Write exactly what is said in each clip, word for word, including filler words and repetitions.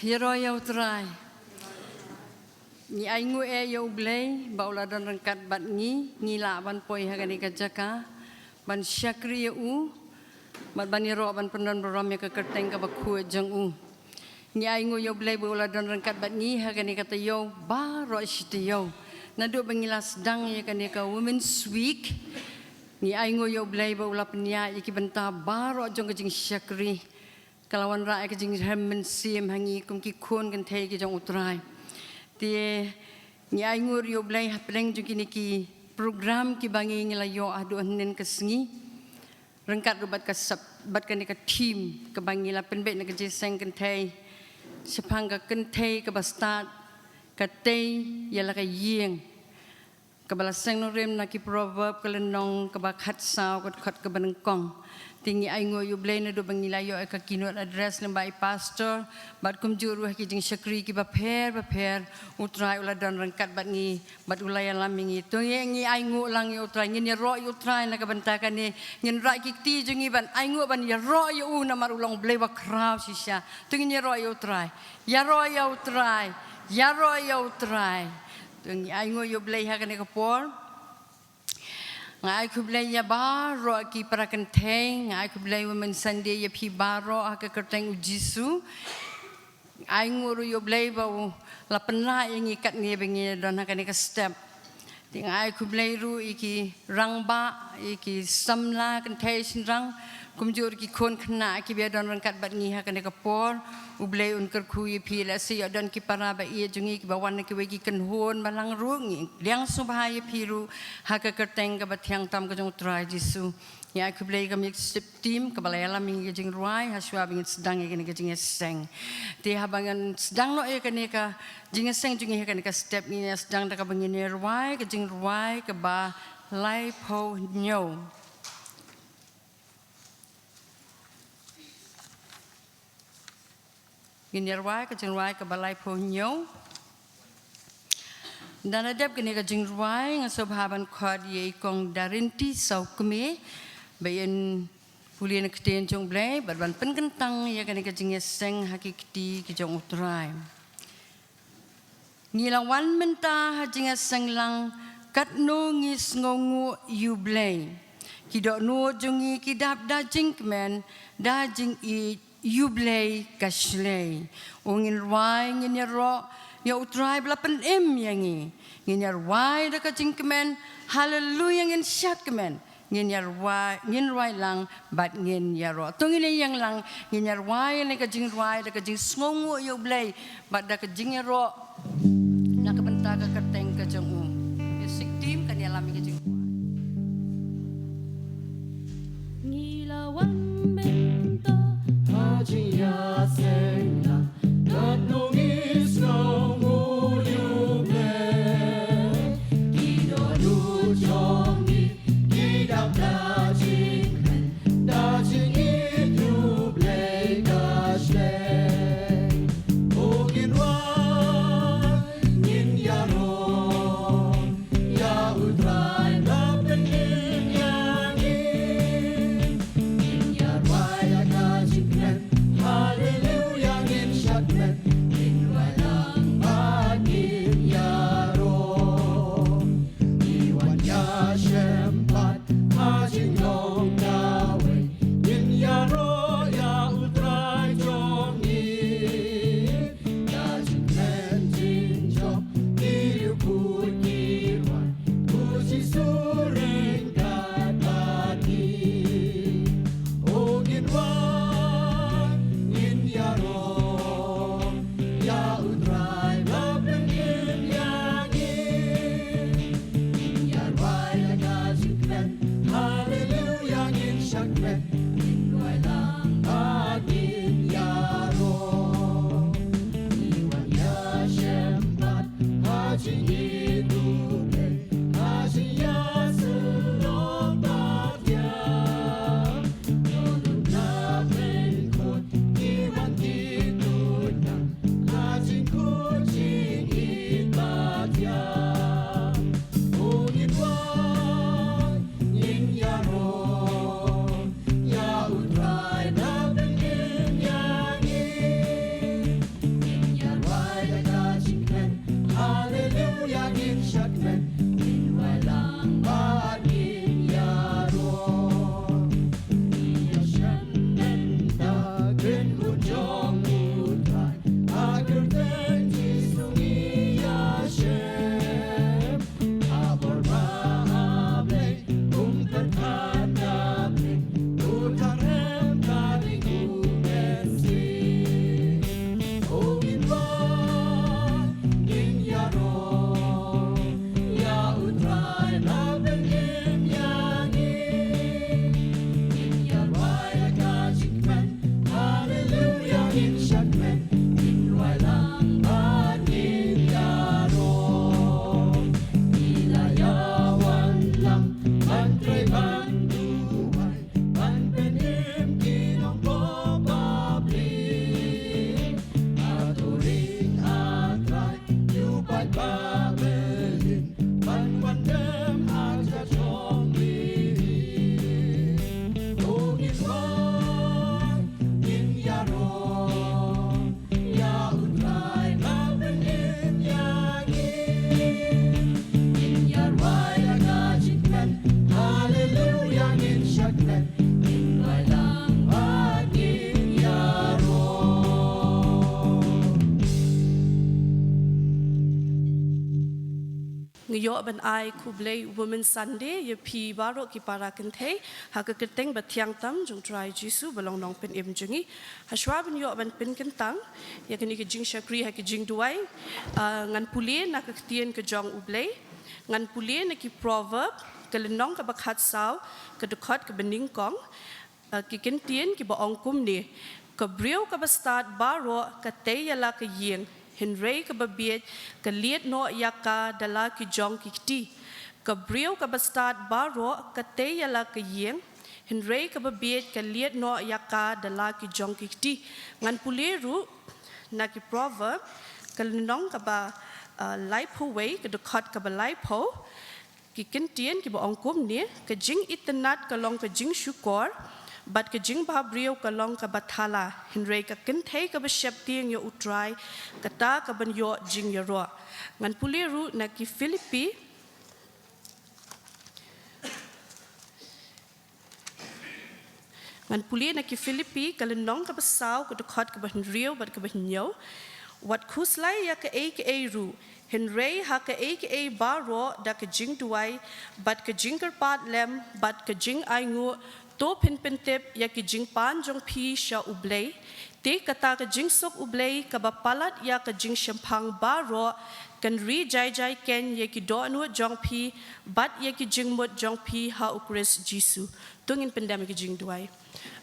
Ïaroh ïa U Trai. Ngi ai nguh eh ïa U Blei ba u la don ryngkat bad ngi, ngi lah ban poi ha kane ka jaka ban shakri ïa u, bad ban ïaroh ban pyndon burom ïa ka kyrteng kaba khuid jong u. Ngi ainguh ïa U Blei ba u la don ryngkat bad ngi ha kane ka taïew baroh shi taïew. Naduh ba ngi la sdang ïa kane ka Women's Week, ngi ainguh ïa U Blei ba u la pynïaid ïa ki bynta baroh jong ka jingshakri. Ka la wanrah ïa ka jingrhem mynsiem ha ngi kum ki khun kynthei ki jong U Trai. Te ngi ainguh ruh ïa U Blei hapdeng jong kine ki program kiba ngi, ngi la ïoh haduh hynnin ka sngi. Ryngkat ruh bad ka sap, bad kane ka theme kaba ngi la pynbeit na ka jingïaseng kynthei shaphang ka kynthei kaba stad, ka tei ïa la ka ïing. Kaba la seng nongrim na ki Proverb ka lynnong kaba khatsaw, ka dkhot kaba nyngkong. Te ngi ainguh ïa U Blei naduh ba ngi la ïoh ïa ka keynote address lyngba i pastor, bad kumjuh ruh ha ki jingshakri kiba pher bapher, U Trai u la don ryngkat bad ngi, bad u la ïalam ïa ngi. To ngi, ngi ainguh lang ïa U Trai, ngin ïaroh ïa U Trai na ka bynta kane, ngin rah ki kti jong ngi ban ainguh ban ïaroh ïa u namar u long Blei ba khraw shisha. To ngin ïaroh ïa U Trai. Ïaroh ïa U Trai. Ïaroh ïa U Trai. To ngi ainguh ïa U Blei ha kane ka por. Nga ai khublei ïa baroh ki para kynthei, nga ai khublei Women's Sunday ïa phi baroh ha ka kyrteng U Jisu. Ainguh ruh ïa U Blei ba u la pynlah ïa ngi katne ba ngi don ha kane ka step. Te nga ai khublei ruh ïa ki rangbah, ïa ki samla kynthei shynrang, kumjuh ruh ki khun khynnah kiba don ryngkat bad ngi ha kane ka por. U Blei un kyrkhu ïa phi, lehse ïoh don ki para ba ïeit jong ngi kiba wan na kiwei ki kynhun balang ruh, ngi liang sngewbha ïa phi ruh ha ka kyrteng kaba thiang tam ka jong U Trai Jisu. Ngi ai khublei ïa ka music team kaba la ïalam ïa ngi ka jingrwai ha shuwa ba ngin sdang ïa kane ka jingïaseng. Te haba ngan sdang noh ïa kane ka jingïaseng jong ngi ha kane ka step, ngin ïa sdang da kaba ngin ïa rwai ka jingrwai kaba laiphew hynñiew. Ngin ïa rwai ka jingrwai kaba laiphew hynñiew. Ynda la dep kane ka jingrwai, nga sngewbha ban khot ïa i Kong Darinti Sawkmie ba in pule na ka ktien jong U Blei bad ban pynkyntang ïa kane ka jingïaseng ha ki kti ki jong U Trai. Ngi la wan mynta ha jingïaseng lang, katno ngi sngewnguh ïa U Blei. Ki dohnud jong ngi ki dap da jingkmen, da jingïeit ïa U Blei ka shlei. O ngin rwai, ngin ïaroh ïa U Trai ba la pynim ïa ngi. Ngin ïa rwai da ka jingkmen, haleluya, ngin shad kmen. Ngin ïa rwai, ngin rwai lang bad ngin ïaroh. To ngin ïeng lang, ngin ïa rwai ïa ka jingrwai da ka jingsngewnguh ïa U Blei bad da ka jingïaroh na ka bynta ka kyrteng ka jong U. Music team kan ïalam ïa ka jingrwai. Ngi la wan mynta ha jingïaseng lang, katno ngi sngewnguh ïa U Blei. Ki dohnud jong ngi ki dap da jingkmen, da jingïeit ïa U Blei ka shlei. O ngin rwai, ngin ïaroh Ngi ïoh ban ai khublei Women's Sunday ïa phi baroh ki para kynthei ha ka kyrteng ba thiang tam jong Trai Jisu ba long nongpynim jong ngi. Hashwa ban ïoh ban pynkyntang ïa kane ka jingshakri ha ka jingduwai, ah, ngan pule na ka ktien ka jong U Blei, ngan pule na ki Proverb, ka lynnong kaba khatsaw, ka dkhot kaba nyngkong, ah, ki kyntien kiba ong kumne: Ka briew kaba stad baroh ka tei ïa la ka ïing, hynrei kaba bieit ka lied noh ïa ka da la ki jong ki kti. Ka briew kaba stad baroh ka tei ïa la ka ïing, hynrei kaba bieit ka lied noh ïa ka da la ki jong ki kti. Ngan pule ruh na ki Proverb, ka lynnong kaba, ah, laiphew wei, ka dkhot kaba laiphew. Ki kyntien kiba ong kumne: Ka jingitynnad ka long ka jingshukor, bad ka jingbhabriew ka long kaba thala, hynrei ka kynthei kaba sheptieng ïa U Trai, kata kaban ïoh jingïaroh. Ngan pule ruh na ki Philippi, ngan pule na ki Philippi, ka lynnong kaba saw, ka dkhot kaba hynriew bad kaba hynñiew. Wat khuslai ïa kaei kaei ruh, hynrei ha kaei kaei baroh da ka jingduwai bad ka jingkyrpad lem bad ka jingainguh, to phin pyntip ïa ki jingpan jong phi sha U Blei. Te kata ka jingsuk U Blei kaba palat ïa ka jingshemphang baroh kan ri jai jai keiñ ïa ki dohnud jong phi bad ïa ki jingmut jong phi ha U Khrist Jisu. To ngin pyndem ïa ki jingduwai.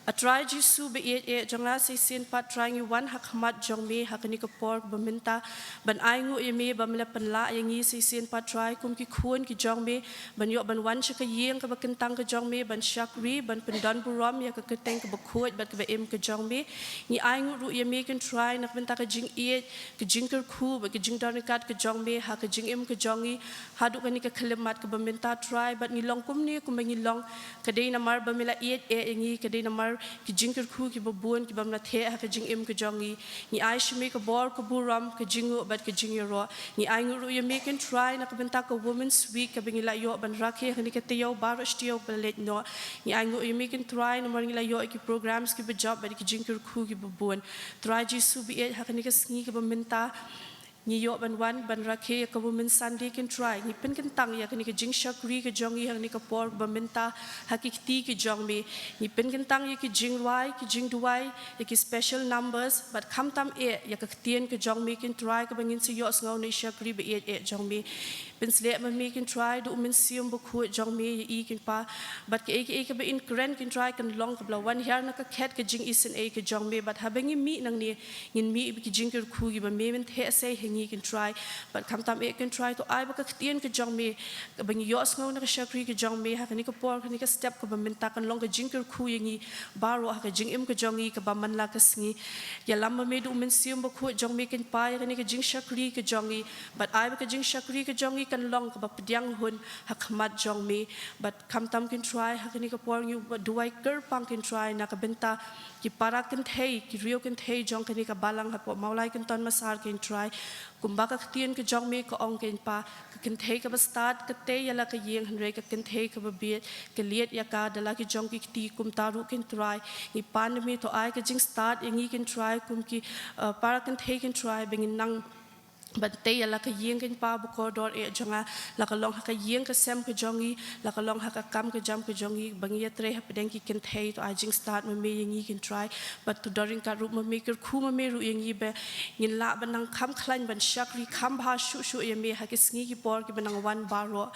A Trai Jisu ba ïeit eh jong nga, sa shisien pat Trai ngi wan ha khmat jong me ha kane ka por ba mynta ban ainguh ïa me ba me la pynlah ïa ngi, sa shisien pat Trai kum ki khun ki jong me, ban ïoh ban wan sha ka ïing kaba kyntang ka jong me, ban shakri, ban pyndon burom ïa ka kyrteng kaba khuid bad kaba im ka jong me. Ngi ainguh ruh ïa me keiñ Trai na ka bynta ka jingïeit, ka jingkyrkhu bad ka jingdon ryngkat ka jong me ha ka jingim ka jong ngi haduh kane ka khyllipmat kaba mynta Trai, bad ngi long kumne kumba ngi long ka dei namar ba me la ïeit eh ïa ngi, ka dei namar ki jingkyrkhu kiba bun kiba me la theh ha ka jingim ka jong ngi. Ngi ai sha me ka bor, ka burom, ka jingnguh bad ka jingïaroh. Ngi ainguh ruh ïa me keiñ Trai na ka bynta ka Women's Week kaba ngi la ïoh ban rakhe ha kane ka taïew baroh shi taïew ba la leit noh. Ngi ainguh ïa me keiñ Trai namar ngi la ïoh ïa ki programs kiba jop bad ki jingkyrkhu kiba bun. Trai Jisu ba ïeit, ha kane ka sngi kaba mynta ngi ïoh ban wan ban rakhe ïa ka Women's Sunday keiñ Trai. Ngi pynkyntang ïa kane ka jingshakri ka jong ngi ha kane ka por ba mynta ha ki kti ki jong me. Ngi pynkyntang ïa ki jingrwai, ki jingduwai, ïa ki special numbers, bad khamtam eh ïa ka ktien ka jong me keiñ Trai kaba ngin sa ïohsngew na i shakri ba ïeit eh jong me. Pynshlur ma me keiñ Trai da u Mynsiem Bakhuid jong me ïa i keiñ Pa. Bad kaei kaei kaba in kren keiñ Trai kan long kaba la wan hiar na ka khet ka jingisynei ka jong me. Bad haba ngi mih nangne ngin mih bad ki jingkyrkhu kiba me men theh sei ha ngi keiñ Trai. Bad khamtam eh keiñ Trai to ai ba ka ktien ka jong me kaba ngi ïohsngew na ka shakri ka jong me ha kane ka por, kane ka step kaba mynta kan long ka jingkyrkhu ïa ngi baroh ha ka jingim ka jong ngi kaba man la ka sngi. Ïalam ma me da u Mynsiem Bakhuid jong me keiñ Pa ïa kane ka jingshakri ka jong ngi. Bad ai ba ka jingshakri ka jong ngi kan long kaba pdiang hun ha khmat jong me. Bad khamtam keiñ Trai ha kane ka por ngi duwai kyrpang keiñ Trai na ka bynta ki para kynthei, ki riew kynthei jong kane ka balang hapoh Mawlai Kynton Massar keiñ Trai. Kumba ka ktien ka jong me ka ong keiñ Pa, ka kynthei kaba stad ka tei ïa la ka ïing, hynrei ka kynthei kaba bieit ka lied ïa ka da la ki jong ki kti. Kumta ruh keiñ Trai ngi pan na me to ai ka jingstad ïa ngi keiñ Trai kum ki, eh, para kynthei keiñ Trai ba ngin nang ban tei ïa la ka ïing keiñ Pa ba kordor eh jong nga, la ka long ha ka ïing ka sem ka jong ngi, la ka long ha ka kam ka jam ka jong ngi, ba ngi ïatrei hapdeng ki kynthei. To ai jingstad ma me ïa ngi keiñ Trai. Bad to don ryngkat ruh ma me, kyrkhu ma me ruh ïa ngi ba ngin lah ban nang kham khlaiñ ban shakri kham bha shuh shuh ïa me ha ki sngi ki por kiba nang wan baroh.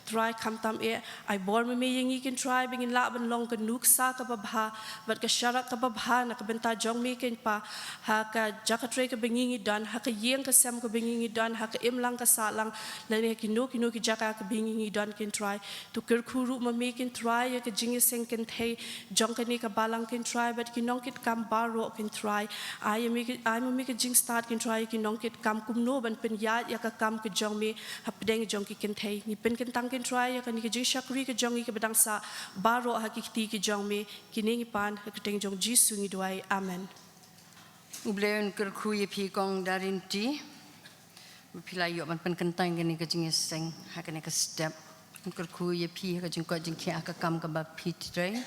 Trai khamtam eh, ai bor ma me ïa ngi keiñ Trai ba ngin lah ban long ka nuksa kaba bha bad ka sharak kaba bha na ka bynta jong me keiñ Pa. Ha ka jaka trei kaba ngi ngi don, ha ka ïing ka sem kaba ngi ngi don, ha ka imlang ka sahlang, lane ha kino kino ki jaka kaba ngi ngi don keiñ Trai. To kyrkhu ruh ma me keiñ Trai ïa ka jingïaseng kynthei jong kane ka balang keiñ Trai bad ki nongkitkam baroh keiñ Trai. Ai ïa me ka, ai ma me ka jingstad keiñ Trai ïa ki nongkitkam kumno ban pynïaid ïa ka kam ka jong me hapdeng jong ki kynthei. Ngi pynkyntang keiñ Trai ïa kane ka jingshakri ka jong ngi kaba dang sah baroh ha ki kti ki jong me. Kine ngi pan ha ka kyrteng jong Jisu ngi duwai. Amen. U Blei un kyrkhu ïa phi Kong Darinti ba phi la ïoh ban pynkyntang kane ka jingïaseng ha kane ka step. Un kyrkhu ïa phi ha ka jingkoit jingkhiah ha ka kam kaba phi trei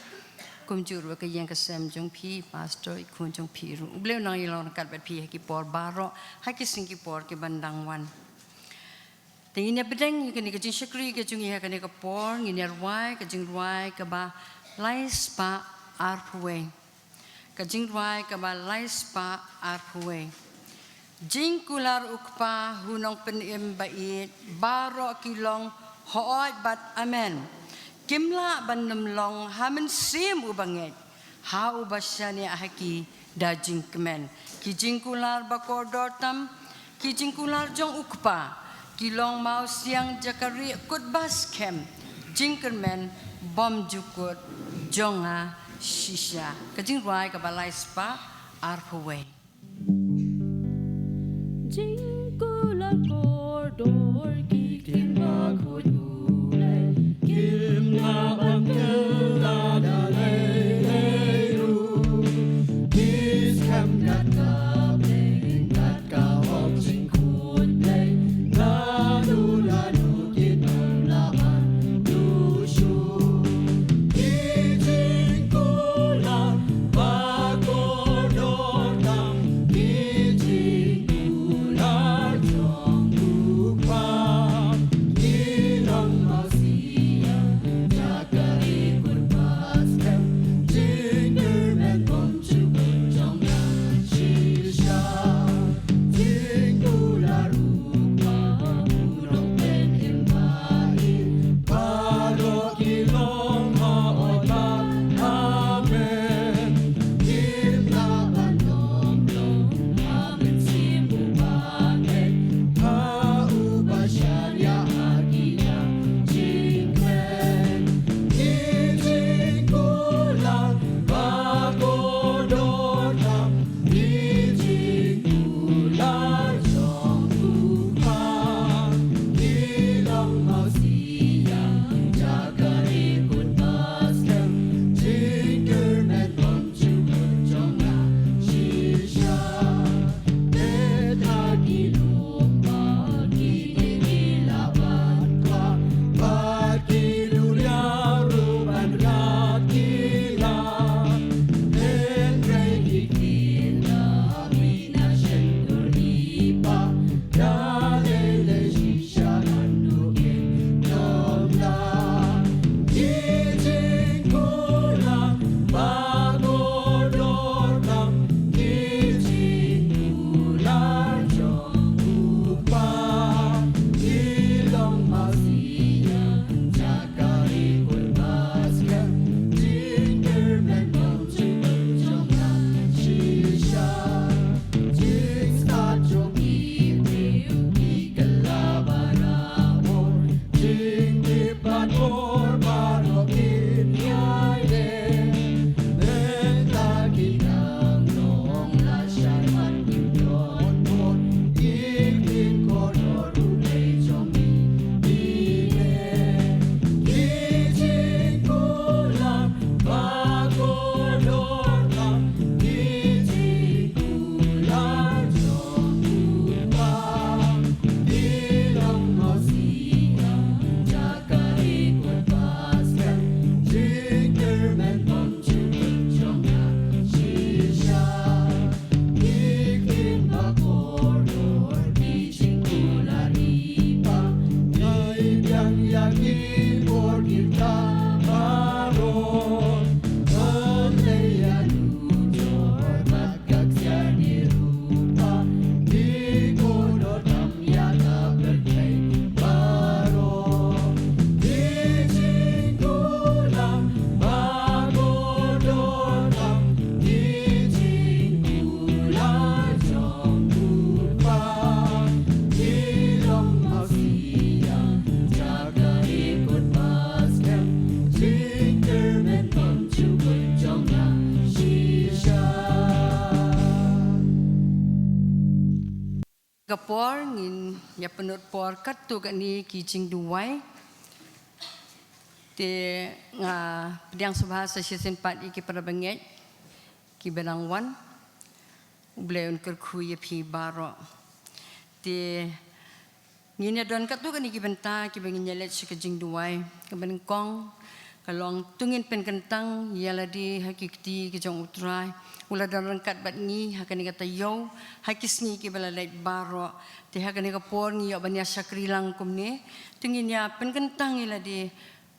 kumjuh ruh ka ïing ka sem jong phi, pastor, i khun jong phi ruh. U Blei un nang ïalong ryngkat bad phi ha ki por baroh, ha ki sngi ki por kiban dang wan. Te ngin ïa pdiang ïa kane ka jingshakri ka jong ngi ha kane ka por, ngin ïa rwai ka jingrwai kaba lai spah arphew wei. Ka jingrwai kaba lai spah arphew wei. Jingkular U Kpa, U Nongpynim ba ïeit, baroh ki long hooid bad amen. Kim lah ban nym long ha mynsiem uba ngeit, ha uba shaniah ha ki da jingkmen. Ki jingkular ba kordor tam, ki jingkular jong U Kpa, ki long mawsiang jaka rieh kut ba skhem, jingkyrmen bymjukut jong nga shisha. Ka jingrwai kaba lai spah arphew wei. Jingkular kordor ki ktien ba khuid U Blei, kim lah ban kylla da lei lei ruh. Ki skhem kat ka bneng kat ka hok jingkhuid Blei, lano lano kin ym lah ban duh shuh. Ki jingkular ba kordor tam, ki jingkular jong U Kpa, ki long mawsiang jaka rieh kut ba skhem, jingkyrmen bymjukut jong nga shisha. Jingkular U Kpa, U Nongpynim ba ïeit, baroh ki long hooid bad amen. Kim lah ban nym long ha mynsiem uba ngeit, ha uba shaniah ha ki da jingkmen. Ki jingkular ba kordor tam, ki jingkular jong U Kpa, ki long mawsiang jaka rieh kut ba skhem, jingkyrmen bymjukut jong nga shisha. Bad ha ki lum bad ki kti ki lah ban kwah, bad ki duriaw ruh ban rat ki lah. Hynrei ki ktien na mi na shen dur ki pah, da lei lei shisha kan duh kin ym lah. Ki jingkular ba kordor tam, ki jingkular jong U Kpa, ki long mawsiang jaka rieh kut ba skhem, jingkyrmen bymjukut jong nga shisha. Jingstad jong ki briew ki kylla barabor, jingtip bad bor baroh kin ïai leh. Mynta ki dang long lashai bad kim don bor, ki ktien kordor U Blei jong ngi ki leh. Ki jingkular ba kordor tam, ki jingkular jong U Kpa, ki long mawsiang jaka rieh kut ba skhem, jingkyrmen bymjukut jong nga shisha. Ki ktien ba kordor ki jingkular i Kpa, ngi biang ïa ki bor ki rta baroh. Ban leh ïa u jor bad ka ksiar ki rupa, ki kordor tam ïa ka pyrthei baroh. Ki jingkular ba kordor tam, ki jingkular jong u Kpa, ki long mawsiang jaka rieh kut ba skhem, jingkyrmen bymjukut jong nga shisha. Ka por ngin ïa pynlut por katto katne ki jingduwai. Te nga pdiang sngewbha sa shisien pat ïa ki para bangeit kiba dang wan. U Blei un kyrkhu ïa phi baroh. Te ngin ïa don katto katne ki bynta kiba ngin ïa leit sha ka jingduwai. Kaba nyngkong Ka long, to ngin pynkyntang ïa lade ha ki kti ki jong U Trai, u la don ryngkat bad ngi ha kane ka taïew, ha ki sngi kiba la leit baroh. Te ha kane ka por ngi ïoh ban ïa shakri lang kumne. To ngin ïa pynkyntang ïa lade,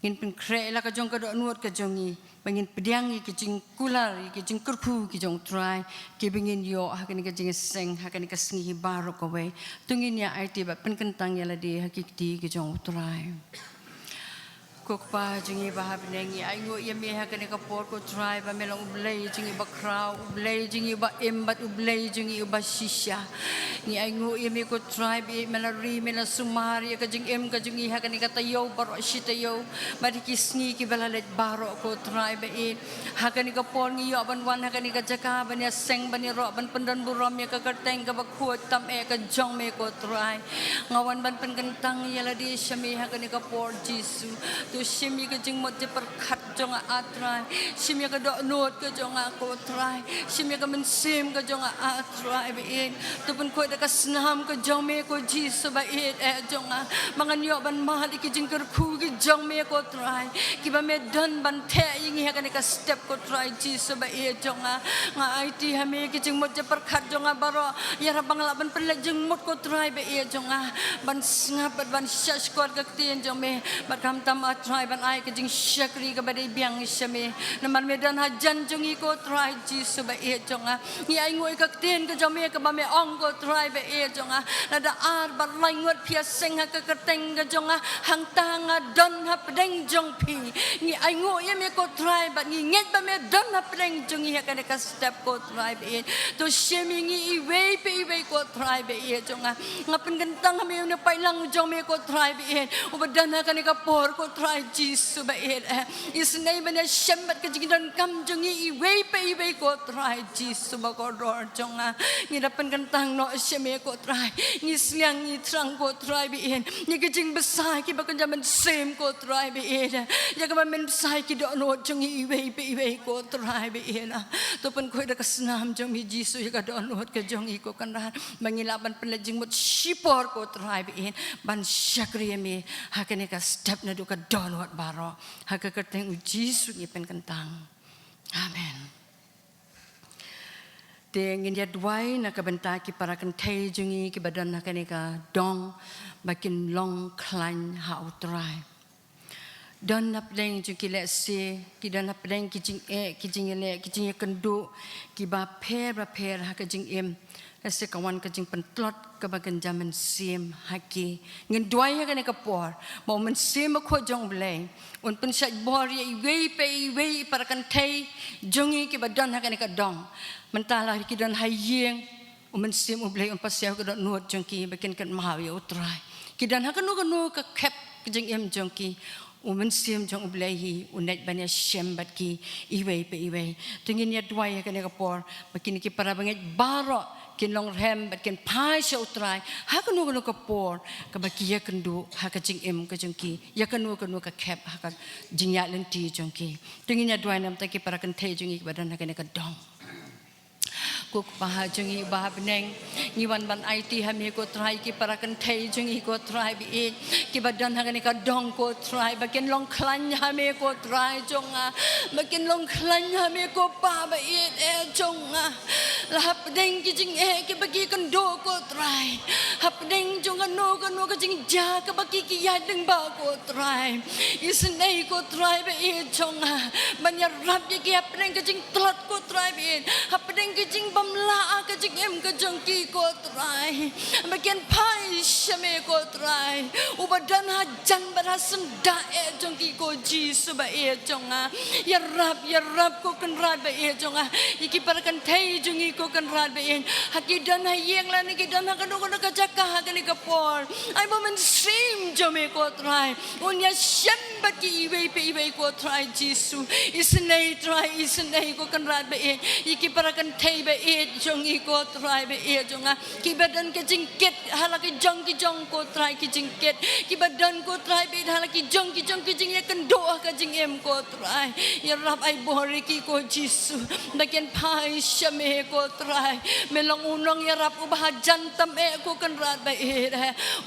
ngin pynkhreh ïa la ka jong ka dohnud ka jong ngi, ba ngin pdiang ïa ki jingkular, ïa ki jingkyrkhu ki jong U Trai, kiba ngin ïoh ha kane ka jingïaseng ha kane ka sngi hi baroh kawei. To ngin ïa aiti bad pynkyntang ïa lade ha ki kti ki jong U Trai. Ko Kpa jong ngi ba ha bneng, ngi ainguh ïa me ha kane ka por ko Trai, ba me long U Blei jong ngi uba khraw, U Blei jong ngi uba im bad U Blei jong ngi uba shisha. Ngi ainguh ïa me ko Trai, ba me la ri, me la sumar ïa ka jingim ka jong ngi ha kane ka taïew baroh shi taïew, bad ha ki sngi kiba la leit baroh ko Trai ba ïeit. Ha kane ka por ngi ïoh ban wan ha kane ka jaka ban ïaseng, ban ïaroh, ban pyndonburom ïa ka kyrteng kaba khuid tam eh ka jong me ko Trai. Nga wan ban pynkyntang ïa lade sha me ha kane ka por Jisu. To shim ïa ka jingmut jingpyrkhat jong nga, ah Trai. Shim ïa ka dohnud ka jong nga ko Trai. Shim ïa ka mynsiem ka jong nga, ah Trai ba ïeit. To pynkhuid da ka snam ka jong me ko Jisu ba ïeit eh jong nga, ba ngan ïoh ban mad ïa ki jingkyrkhu ki jong me ko Trai, kiba me don ban theh ïa ngi ha kane ka step ko Trai Jisu ba ïeit jong nga. Nga aiti ha me ki jingmut jingpyrkhat jong nga baroh, ïarap ba ngan lah ban pynleit jingmut ko Trai ba ïeit jong nga, ban sngap bad ban shah shkor ka ktien jong me, bad khamtam ah Trai ban ai ka jingshakri kaba dei biang sha me. Namar me don hajan jong ngi ko Trai Jisu ba ïeit jong nga. Ngi ainguh ïa ka ktien ka jong me kaba me ong ko Trai ba ïeit jong nga, lada ar bad lai ngut phi ïaseng ha ka kyrteng ka jong nga, hangta nga don hapdeng jong phi. Ngi ainguh ïa me ko Trai, bad ngi ngeit ba me don hapdeng jong ngi ha kane ka step ko Trai ba ïeit. To shim ïa ngi iwei pa iwei ko Trai ba ïeit jong nga. Nga pynkyntang ha me une u paidlang u jong me ko Trai ba ïeit, uba don ha kane ka por ko Trai Jisu ba ïeit eh. Isynei ban ïashem bad ka jingdonkam jong ngi iwei pa iwei ko Trai Jisu bakordor jong nga. Ngi da pynkyntang noh sha me ko Trai. Ngi sliang ngi thrang ko Trai ba ïeit, ïa ki jingbsa kiba kynja mynsiem ko Trai ba ïeit, ïa kaba men bsa ïa ki dohnud jong ngi iwei pa iwei ko Trai ba ïeit. To pynkhuid da ka snam jong me Jisu ïa ka dohnud ka jong ngi ko Kynrad, ba ngi lah ban pynleit jingmut shipor ko Trai ba ïeit, ban shakri ïa me ha kane ka step naduh ka dohnud baroh. Ha ka kyrteng u Jisu ngi pynkyntang. Amen. Te ngin ïa duwai na ka bynta ki para kynthei jong ngi kiba don ha kane ka dong, ba kin long khlaiñ ha U Trai. Don hapdeng jong ki lehse, ki don hapdeng ki jingeh, ki jingïaleh, ki jingïakynduh kiba pher ba pher ha ka jingim. Lehse ka wan ka jingpyntlot kaba kynja mynsiem ha ki. Ngin duwai ha kane ka por ba U Mynsiem Bakhuid jong U Blei un pynshait bor ïa iwei pa iwei i para kynthei jong ngi kiba don ha kane ka dong. Mynta la ki don ha ïing, U Mynsiem U Blei un pasiaw ka dohnud jong ki ba kin kynmaw ïa U Trai. Ki don ha kano kano ka khep ka jingim jong ki, U Mynsiem jong U Blei hi un leit ban ïashem bad ki iwei pa iwei. Te ngin ïa duwai ha kane ka por ba kine ki para bangeit baroh kin long rhem bad kin phai sha U Trai ha kano kano ka por kaba ki ïakynduh ha ka jingim ka jong ki, ïa kano kano ka khep ha ka jingïaid lynti jong ki. Te ngin ïa duwai na ka bynta ki para kynthei jong ngi kiba don ha kane ka dong. Ko Kpa jong ngi ba ha bneng, ngi wan ban aiti ha me ko Trai ki para kynthei jong ngi ko Trai ba ïeit, kiba don ha kane ka dong ko Trai, ba kin long khlaiñ ha me ko Trai jong nga, ba kin long khlaiñ ha me ko Pa ba ïeit eh jong nga. La hapdeng ki jingeh kiba ki kynduh ko Trai, hapdeng jong kano kano ka jingjia kaba ki ki ïaid lyngba ko Trai, isynei ko Trai ba ïeit jong nga, ban ïarap ïa ki hapdeng ka jingtlot ko Trai ba ïeit, hapdeng ka jingbymlah ka jingim ka jong ki ko Trai, ba kin phai sha me ko Trai, uba don hajan bad ha syndah eh jong ki ko Jisu ba ïeit jong nga. Ïarap, ïarap ko Kynrad ba ïeit jong nga ïa ki para kynthei jong ngi ko Kynrad ba ïeit, ha ki don ha ïing lane ki don ha kano kano ka jaka ha kane ka por. Ai ba U Mynsiem jong me ko Trai un ïashem bad ki iwei pa iwei ko Trai Jisu. Isynei Trai, isynei ko Kynrad ba ïeit, ïa ki para kynthei ba ïeit jong ngi ko Trai ba ïeit jong nga. Kiba don ka jingkit ha la ki jong ki jong ko Trai ki jingkit. Kiba don ko Trai ba ïeit ha la ki jong ki jong ki jingïakynduh ha ka jingim ko Trai. Ïarap ai bor ïa ki ko Jisu. Ba kin phai sha me ko Trai. Me long u nongïarap uba hajan tam eh ko Kynrad ba ïeit.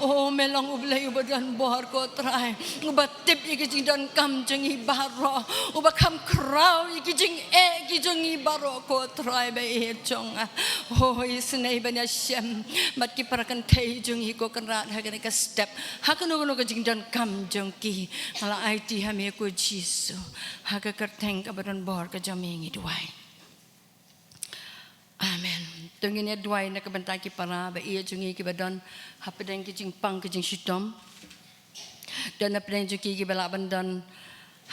Oh, me long U Blei uba don bor ko Trai. Uba tip ïa ki jingdonkam jong ngi baroh. Uba kham khraw ïa ki jingeh ki jong ngi baroh ko Trai ba ïeit jong nga. Oh, isynei ban ïashem bad ki para kynthei jong ngi ko Kynrad ha kane ka step. Ha kano kano ka jingdonkam jong ki. Nga la aiti ha me ko Jisu. Ha ka kyrteng kaba don bor ka jong me ngi duwai. Amen. To ngin ïa duwai na ka bynta ki para ba ïeit jong ngi kiba don hapdeng ki jingpang ki jingshitom. Don hapdeng jong ki kiba lah ban don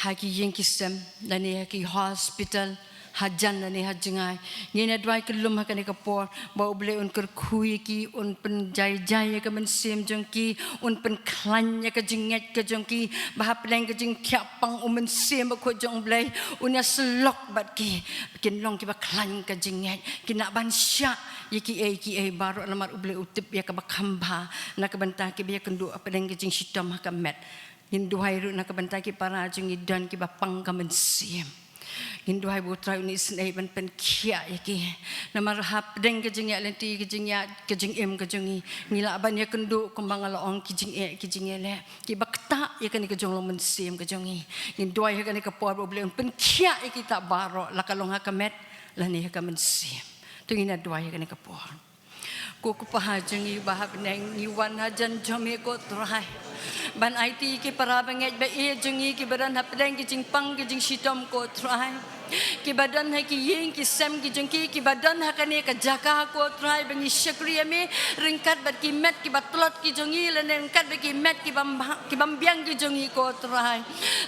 ha ki ïing ki sem, lane ha ki hospital, hajan lane ha jngai. Ngin ïa duwai kyllum ha kane ka por ba U Blei un kyrkhu ïa ki, un pynjai jai ïa ka mynsiem jong ki, un pynkhlaiñ ïa ka jingngeit ka jong ki, ba hapdeng ka jingthiah pang U Mynsiem Bakhuid jong U Blei un ïa syllok bad ki. Kin long kiba khlaiñ ka jingngeit, kin lah ban shah ïa kiei kiei baroh namar U Blei u tip ïa kaba kham bha na ka bynta kiba ïakynduh hapdeng ka jingshitom ha ka met. Ngin duwai ruh na ka bynta ki para jong ngi don kiba pang ka mynsiem. Ngin duwai ba U Trai un isynei ban pynkhiah ïa ki. Namar hapdeng ka jingïaid lynti, ka jingïaid, ka jingim ka jong ngi, ngi lah ban ïakynduh kumba nga la ong, ki jingeh ki jingïaleh kiba ktah ïa kane ka jinglong mynsiem ka jong ngi. Ngin duwai ha kane ka por ba U Blei un pynkhiah ïa kita baroh, la ka long ha ka met lane ha ka mynsiem. To ngin ïa duwai ha kane ka por. Ko Kpa ha jong ngi uba ha bneng, ngi wan hajan jong me ko Trai ban aiti ïa ki para bangeit ba ïeit jong ngi kiba don hapdeng ki jingpang ki jingshitom ko Trai. Kiba don ha ki ïing ki sem ki jong ki, kiba don ha kane ka jaka ko Trai ba ngi shakri ïa me, ryngkat bad ki met kiba tlot ki jong ngi, lane ryngkat bad ki met kiba mbha-, kiba mbiang ki jong ngi ko Trai.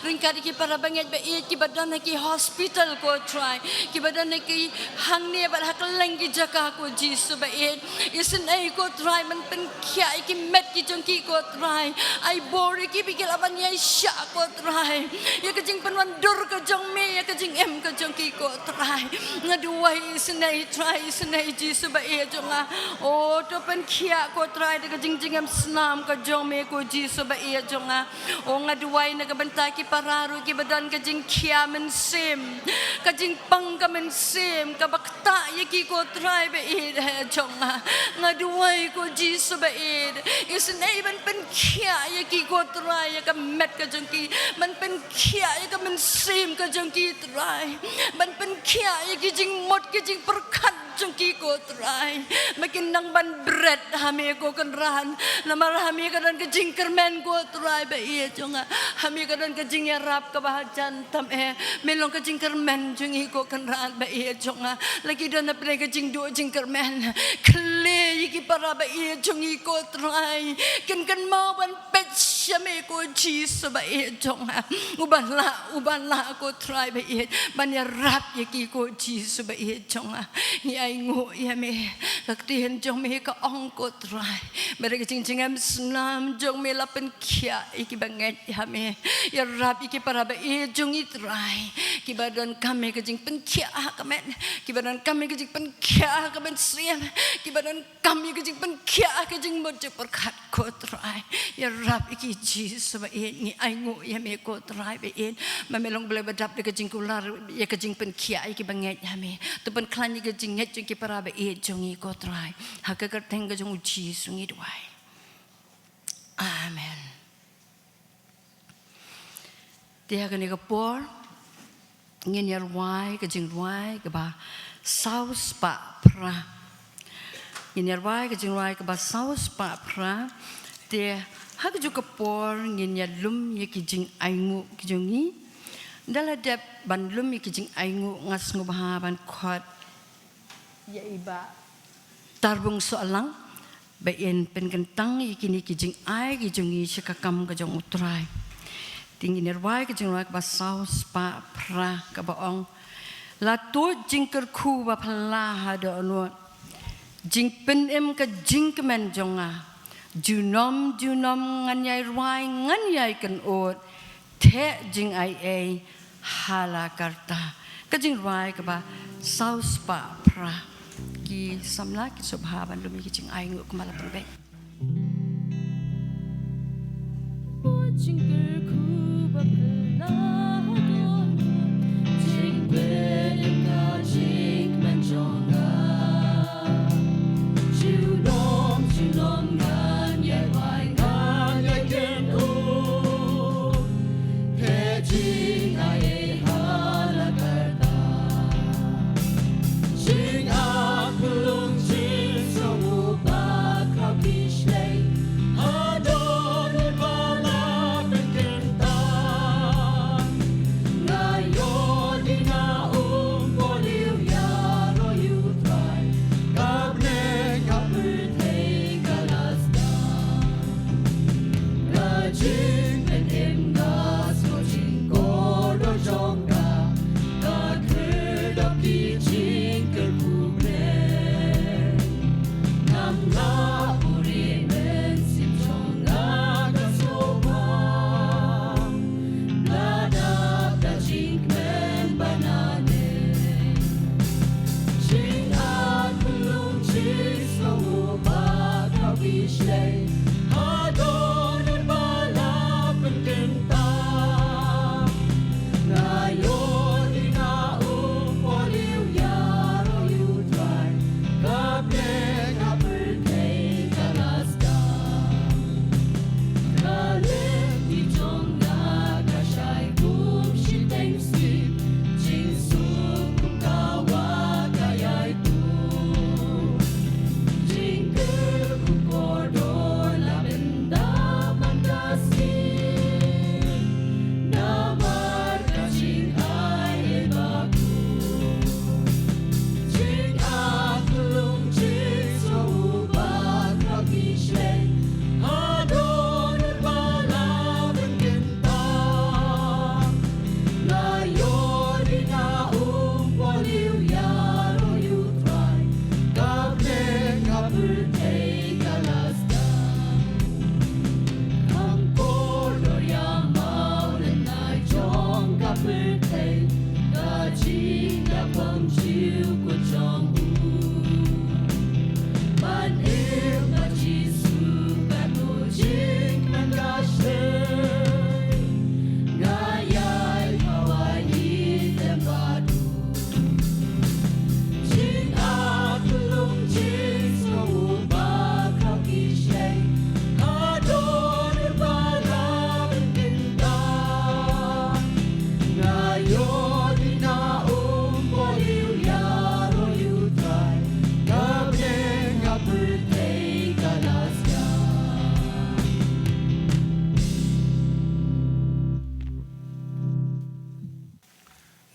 Ryngkat ïa ki para bangeit ba ïeit kiba don ha ki hospital ko Trai, kiba don ha ki hangne bad ha kylleng ki jaka ko Jisu ba ïeit. Isynei ko Trai ban pynkhiah ïa ki met ki jong ki ko Trai. Ai bor ïa ki ba ki lah ban ïaishah ko Trai ïa ka jingpynwandur ka jong me ïa ka jingim ka jong ki ko Trai. Nga duwai isynei Trai, isynei Jisu ba ïeit jong nga. Oh, to pynkhiah ko Trai da ka jingjingim snam ka jong me ko Jisu ba ïeit jong nga. Oh, nga duwai na ka bynta ki para ruh kiba don ka jingkhia mynsiem, ka jingpang ka mynsiem kaba ktah ïa ki ko Trai ba ïeit jong nga. Nga duwai ko Jisu ba ïeit, isynei ban pynkhiah ïa ki ko Trai, ïa ka met ka jong ki, ban pynkhiah ïa ka mynsiem ka jong ki Trai, ban pynkhiah ïa ki jingmut ki jingpyrkhat jong ki ko Trai, ba kin nang ban bret ha me ko Kynrad. Namar ha me ka don ka jingkyrmen ko Trai ba ïeit jong nga. Ha me ka don ka jingïarap kaba hajan tam eh. Me long ka jingkyrmen jong ngi ko Kynrad ba ïeit jong nga. La ki don hapdeng ka jingduh jingkyrmen, khlei ïa ki para ba ïeit jong ngi ko Trai, kin kynmaw ban peit sha me ko Jisu ba ïeit jong nga. Uba lah, uba lah ko Trai ba ïeit ban ïarap ïa ki ko Jisu ba ïeit jong nga. Ngi ainguh ïa me. Ka ktien jong me ka ong ko Trai ba da ka jingjingim snam jong me la pynkhiah ïa ki bangeit ha me. Ïarap ïa ki para ba ïeit jong ngi Trai, kiba donkam ïa ka jingpynkhiah ha ka met, kiba donkam ïa ka jingpynkhiah ha ka mynsiem, kiba donkam ïa ka jingpynkhiah ha ka jingmut jingpyrkhat ko Trai. Ïarap ïa ki Jisu ba ïeit, ngi ainguh ïa me ko Trai ba ïeit, ba me long Blei ba dap da ka jingkular ïa ka jingpynkhiah ïa ki bangeit ha me. To pynkhlaiñ ïa ka jingngeit jong ki para ba ïeit jong ngi ko Trai. Ha ka kyrteng ka jong u Jisu ngi duwai. Amen. Te ha kane ka por ngin ïa rwai ka jingrwai kaba saw spah phra. Ngin ïa rwai ka jingrwai kaba saw spah phra. Te ha kajuh ka por ngin ïa lum ïa ki jingainguh ki jong ngi. Da la dep ban lum ïa ki jingainguh, nga sngewbha ban khot ïa i Bah Tarbung Sohlang ba in pynkyntang ïa kine ki jingai ki jong ngi sha ka kam ka jong u Trai. Te ngin ïa rwai ka jingrwai kaba saw spah phra kaba ong: La tuid jingkyrkhu ba phylla ha dohnud, jingpynim ka jingkmen jong nga. Junom junom ngan ïai rwai ngan ïai kynud, theh jingaiei ha la karta. Ka jingrwai kaba saw spah phra. ki samla kin sngewbha ban lum ïa ki jingainguh kumba la pynbeit.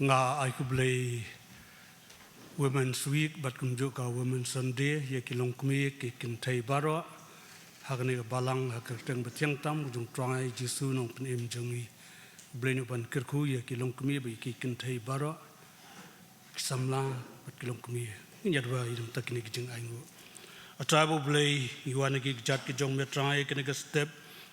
Nga ai khublei Women's Week bad kumjuh ka Women's Sunday ïa ki longkmie ki kynthei baroh ha kane ka balang, ha ka kyrteng ba thiang tam ka jong U Trai Jisu Nongpynim jong ngi. Khublei ïa u ban kyrkhu ïa ki longkmie bad ïa ki kynthei baroh, ki samla bad ki longkmie. Ngin ïa duwai ïa kita kine ki jingainguh. A Trai ba U Blei, ngi wan ha ki kjat ki jong me Trai, kane ka step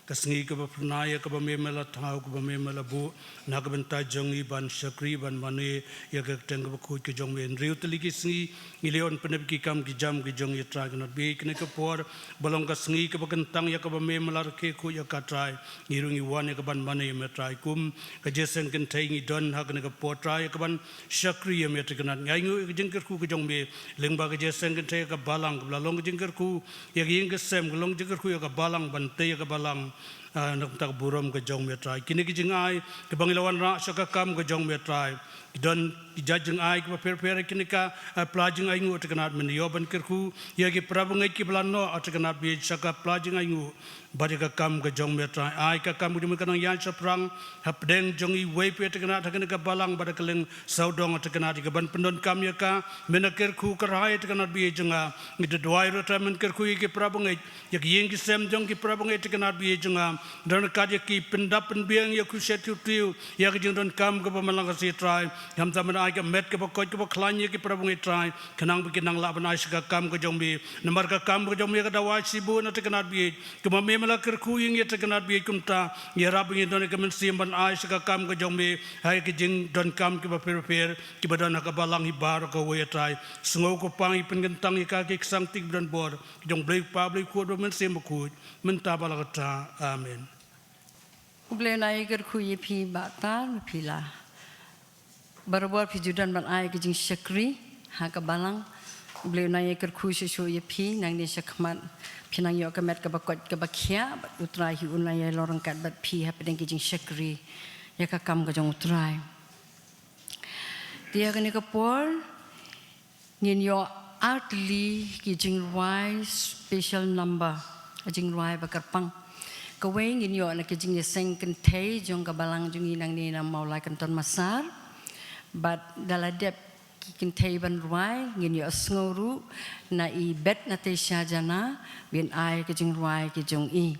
ka sngi kaba phyrnai ïa kaba me me la thaw, kaba me me la buh na ka bynta jong ngi ban shakri ban mane ïa ka kyrteng kaba khuid ka jong me. Hynriew tylli ki sngi ngi leh ban pyndep ki kam ki jam ki jong ngi Trai, ka nat bad kane ka por ba long ka sngi kaba kyntang ïa kaba me me la rakhe khuid ïa ka Trai. Ngi ruh ngi wan ïa ka ban mane ïa me Trai, kum ka jingïaseng kynthei ngi don ha kane ka por Trai ïa ka ban shakri ïa me Trai, ka nat ngi ainguh ïa ka jingkyrkhu ka jong me lyngba ka jingïaseng kynthei ïa ka balang, kaba la long ka jingkyrkhu ïa ka ïing ka sem, ka long jingkyrkhu ïa ka balang, ban tei ïa ka balang, ah, na ka bynta ka burom ka jong me Trai. Kine ki jingai kiba ngi la wanrah sha ka kam ka jong me Trai, ki don ki jait jingai kiba pher pher, kine ka, ah, pla jingainguh Trai, ka nat men ïoh ban kyrkhu ïa ki para bangeit kiba la noh Trai, ka nat bad sha ka pla jingainguh bad ïa ka kam ka jong me Trai. Ai ka kam ka jong me kan nang ïaid shaphrang hapdeng jong iwei pa iwei Trai, ka nat ha kane ka balang bad ha ka liang sawdong Trai, ka nat ïa ka ban pyndonkam ïa ka men la kyrkhu kyrhai Trai, ka nat bad ïa jong nga. Ngi da duwai ruh Trai men kyrkhu ïa ki para bangeit, ïa ki ïing ki sem jong ki para bangeit Trai, ka nat bad ïa jong nga. Don kat ïa ki pyndap pynbiang, ïa ki shet ki tiew ïa ka jingdonkam kaba man la ka sngi Trai. Hamtam men ka met kaba koit kaba khlaiñ ïa ki para bangeit Trai, khnang ba kin nang lah ban ai sha ka kam ka jong me. Namar ka kam ka jong me ka dawa shibun ha thikna baieit. Kumba me me la kyrkhu ïa ngi ha thikna baieit, kumta ngi ïarap ba ngin don ïa ka mynsiem ban ai sha ka kam ka jong me ha ki jingdonkam kiba pher bapher kiba don ha ka balang hi baroh kawei, ah Trai. Sngew ko Pa, ngi pynkyntang ïa ka, ki ksangti kiba don bor, ki jong U Blei Kpa, U Blei Khun bad U Mynsiem Bakhuid, mynta bad la katta. Amen. U Blei un ai kyrkhu ïa phi Bah Tar, phi la barabor phi ju don ban ai ka jingshakri ha ka balang. U Blei un ai kyrkhu shuh shuh ïa phi, nangne shakhmat phin nang ïoh ka met kaba koit kaba khiah, bad U Trai hi un ïalong ryngkat bad phi hapdeng ki jingshakri ïa ka kam ka jong U Trai. Te ha kane ka por ngin ïoh artylli ki jingrwai special number, jingrwai ba kyrpang. Kawei ngin ïoh na ki jingïaseng kynthei jong ka balang jong ngi nangne na Mawlai Kynton Massar. Bad da la dep ki kynthei ban rwai, ngin ïohsngew ruh na i Bet Natasha Jana, ban ai ka jingrwai ka jong i.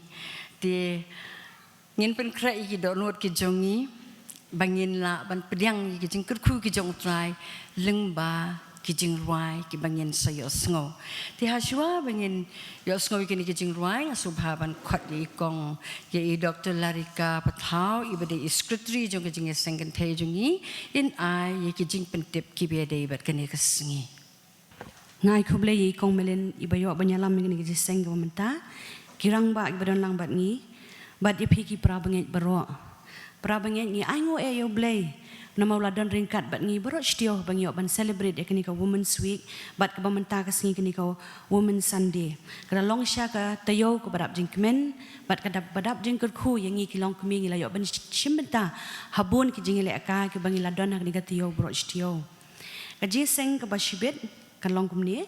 Te ngin pynkhreh ïa ki dohnud ki jong ngi ba ngin lah ban pdiang ïa ki jingkyrkhu ki jong U Trai lyngba ki jingrwai kiba ngin sa ïohsngew. Te ha shuwa ba ngin ïohsngew ïa kine ki jingrwai, nga sngewbha ban khot ïa i kong, ïa i Doctor Larika Pathaw, iba dei i secretary jong ka jingïaseng kynthei jong ngi, in ai ïa ki jingpyntip kiba ïadei bad kane ka sngi. Nga ai khublei ïa i kong Melin iba ïoh ban ïalam ïa kane ka jingïaseng kaba mynta, ki rangbah kiba don lang bad ngi, bad ïa phi ki para bangeit baroh. Para bangeit, ngi ainguh eh ïa U Blei namar u la don ryngkat bad ngi baroh shi taïew ba ngi ïoh ban celebrate ïa kane ka Women's Week, bad kaba mynta ka sngi kane ka Women's Sunday. Ka la long sha ka taïew kaba dap jingkmen bad kaba dap jingkyrkhu ïa ngi ki longkmie, ngi la ïoh ban shim bynta ha bun ki jingïalehkai kiba ngi la don ha kane ka taïew baroh shi taïew. Ka jingïaseng kaba shibit kan long kumne.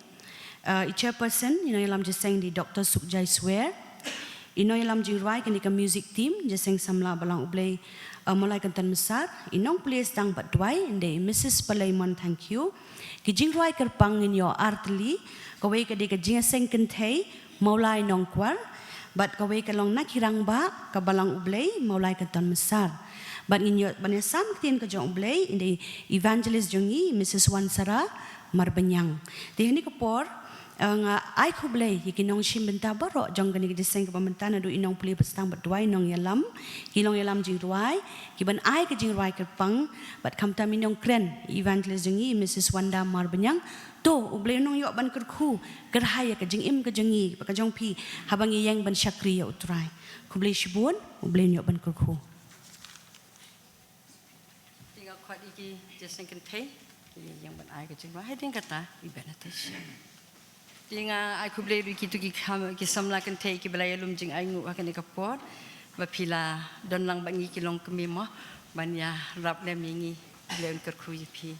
Uh, i chairperson, i nongïalam jingïaseng dei Doctor Sukjai Swer. I nongïalam jingrwai kane ka music team, jingïaseng samla Balang U Blei, uh, Mawlai Kynton Massar. I nongplie sdang bad duwai dei Missus Palaimon Thangkhiew. Ki jingrwai kyrpang ngin ïoh artylli, kawei ka dei ka jingïaseng kynthei Mawlai Nongkwar, bad kawei ka long na ki rangbah ka Balang U Blei Mawlai Kynton Massar. Bad ngin ïoh ban ïasam ktien ka jong U Blei, i dei evangelist jong ngi, Missus Wansara Marbaniang. Te ha kane ka por, eh, nga ai khublei ïa ki nongshim bynta baroh jong kane ka jingïaseng kaba mynta, naduh i nongplie sdang bad duwai, nongïalam, ki nongïalam jingrwai, ki ban ai ka jingrwai kyrpang, bad khamtam i nongkren, evangelist jong ngi, Missus Wanda Marbaniang. To U Blei un nang ïoh ban kyrkhu kyrhai ïa ka jingim ka jong ngi bad ka jong phi haba ngi ïeng ban shakri ïa U Trai. Khublei shibun, U Blei un ïoh ban kyrkhu. Te nga khot ïa ki jingïaseng kynthei, ïeng ban ai ka jingrwai. Hynrei kata i Ben Natasha. Te nga ai khublei ruh ïa kito ki kham, ki samla kynthei kiba la ïalum jingainguh ha kane ka por, ba phi la don lang bad ngi ki longkmie mo ban ïarap lem ïa ngi. U Blei un kyrkhu ïa phi.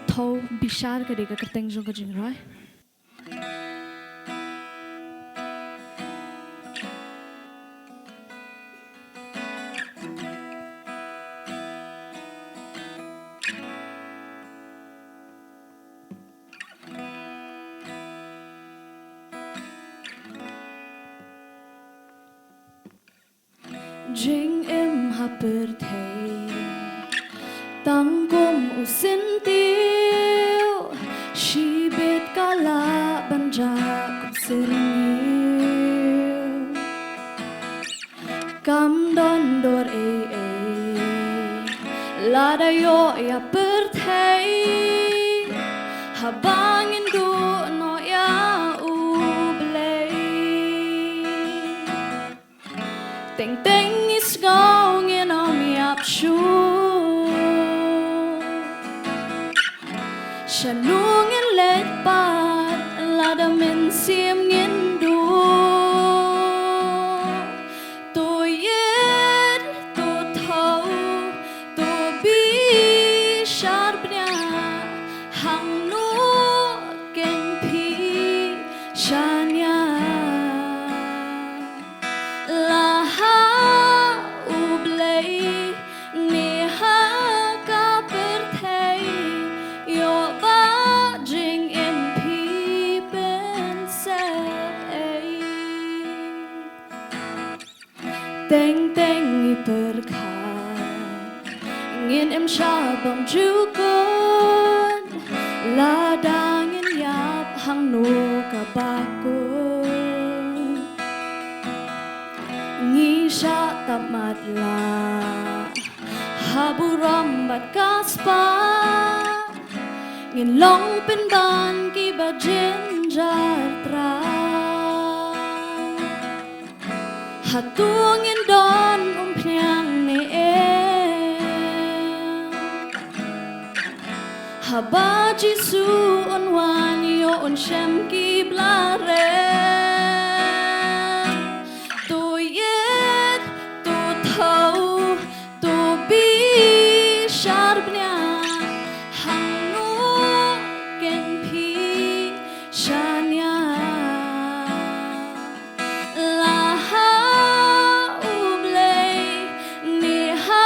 Thaw bishar ka dei ka kyrteng jong ka jingrwai. Jingim ha pyrthei tang kum u syntiew, shibit ka lah ban jah kum syrngiew. Kam don dor ei ei lada ïoh ïa pyrthei, haba ngin duh noh ïa U Blei. Teng teng ngi sngew ngin ym ïap shuh. Shano ngin leit pat lada mynsiem ngin duh? To ïeit, to thaw, to bishar bniah, hangno keiñ phi shaniah? La ha U Blei ne ha ka pyrthei, ïoh ba jingim phi pynsep ei? Teng teng ngi pyrkhat ngin im sha bymjukut, lada ngin ïap hangno kaba kut. Ngi shah tap matlah ha burom bad ka spah, ngin long pynban kiba jynjar trai. Hato ngin don umphniang ne em? Haba Jisu un wan ïoh un shem ki blarem. To ïeit, to thaw, to bishar bniah, hangno keiñ phi shaniah? La ha U Blei ne ha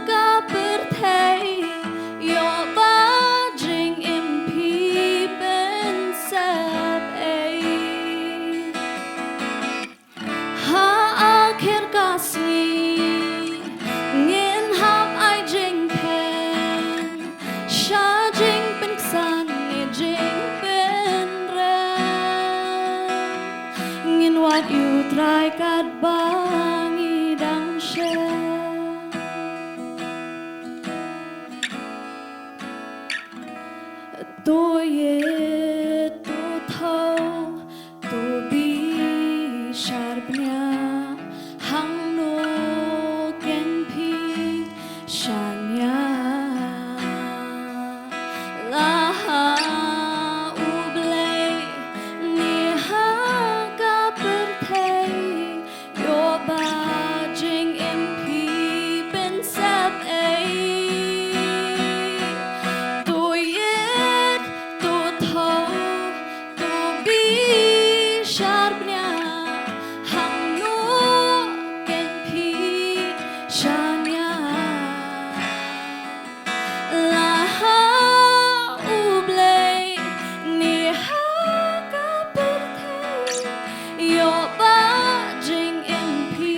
ka pyrthei, ïoh ba jingim phi pynsep ei? Ha akhir ka sngi ngin hap ai jingkheiñ sha jingpynksan ne jingpynrem. Ngin wad ïa U Trai katba ngi dang shem. To ïeit, to thaw, to bishar bniah, hangno keiñ phi shaniah? La ha U Blei ne ha ka pyrthei, ïoh ba jingim phi pynsep ei? To ïeit, to thaw, to bishar bniah, hangno keiñ phi shaniah? La ha U Blei ne ha ka pyrthei, ïoh ba jingim phi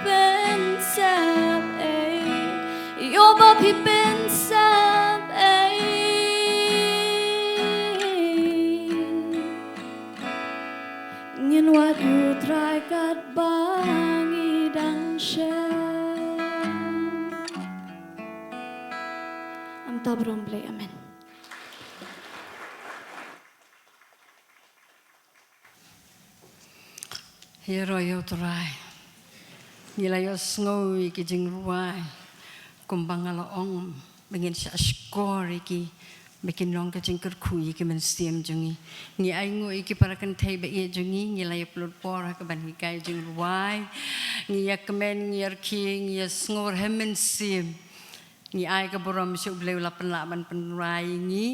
pynsep ei? Ïoh ba phi pynsep ei? Ngin wad ïa U Trai katba ngi dang shem. Am ta burom Blei, amen. Ïaroh ïa U Trai. Ngi la ïohsngew ïa ki jingrwai kumba nga la ong ba ngin shah shkor ïa ki, ba kin long ka jingkyrkhu ïa ki mynsiem jong ngi. Ngi ainguh ïa ki para kynthei ba ïeit jong ngi, ngi la ïa pynlut por ha kaban hikai jingrwai. Ngi ïa kmen, ngi ïa rkhie, ngi ïa sngew rhem mynsiem. Ngi ai ka burom sha U Blei u la pynlah ban pynrwai ïa ngi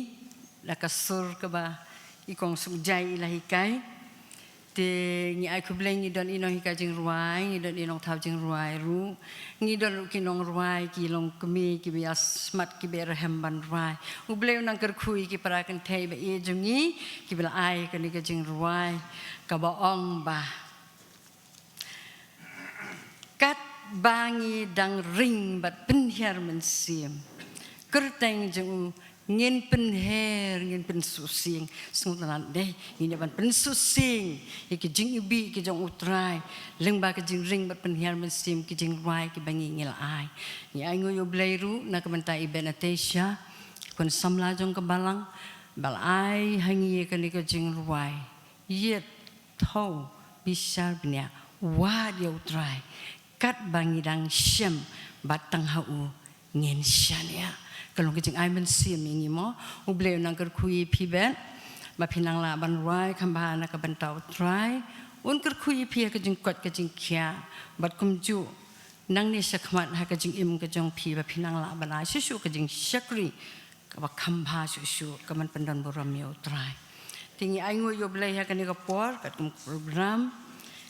da ka sur kaba i Kong Sukjai i la hikai. Te ngi ai khublei, ngi don i nonghikai jingrwai, ngi don i nongthaw jingrwai ruh. Ngi don ruh ki nongrwai, ki longkmie, kiba ïa smat, kiba ïa rhem ban rwai. U Blei un nang kyrkhu ïa ki para kynthei ba ïeit jong ngi, kiba la ai kane ka jingrwai kaba ong ba, katba ngi dang ring bad pynhiar mynsiem, kyrteng jong u ngin pynher, ngin pynsuhsieng. Sngewtynnat dei, ngin ïa ban pynsuhsieng ïa ki jingiwbih ki jong U Trai lyngba ka jingring bad pynhiar mynsiem, ki jingrwai kiba ngi, ngi la ai. Ngi ainguh ïa U Blei ruh na ka bynta i Benatesia, khun samla jong ka balang, ba la ai ha ngi ïa kane ka jingrwai. Ïeit, thaw, bishar bniah, wad ïa U Trai. Katba ngi dang shem bad tang ha u ngin shaniah. Ka long ka jingai mynsiem ïa ngi mo. U Blei un nang kyrkhu ïa phi bad ba phin nang lah ban rwai kham bha na ka bynta U Trai. Un kyrkhu ïa phi ha ka jingkoit ka jingkhiah bad kumjuh nangne shakhmat ha ka jingim ka jong phi ba phin nang lah ban ai shuh shuh ka jingshakri kaba kham bha shuh shuh, ka ban pyndon burom ïa U Trai. Te ngi ainguh ïa U Blei ha kane ka por, katkum ka program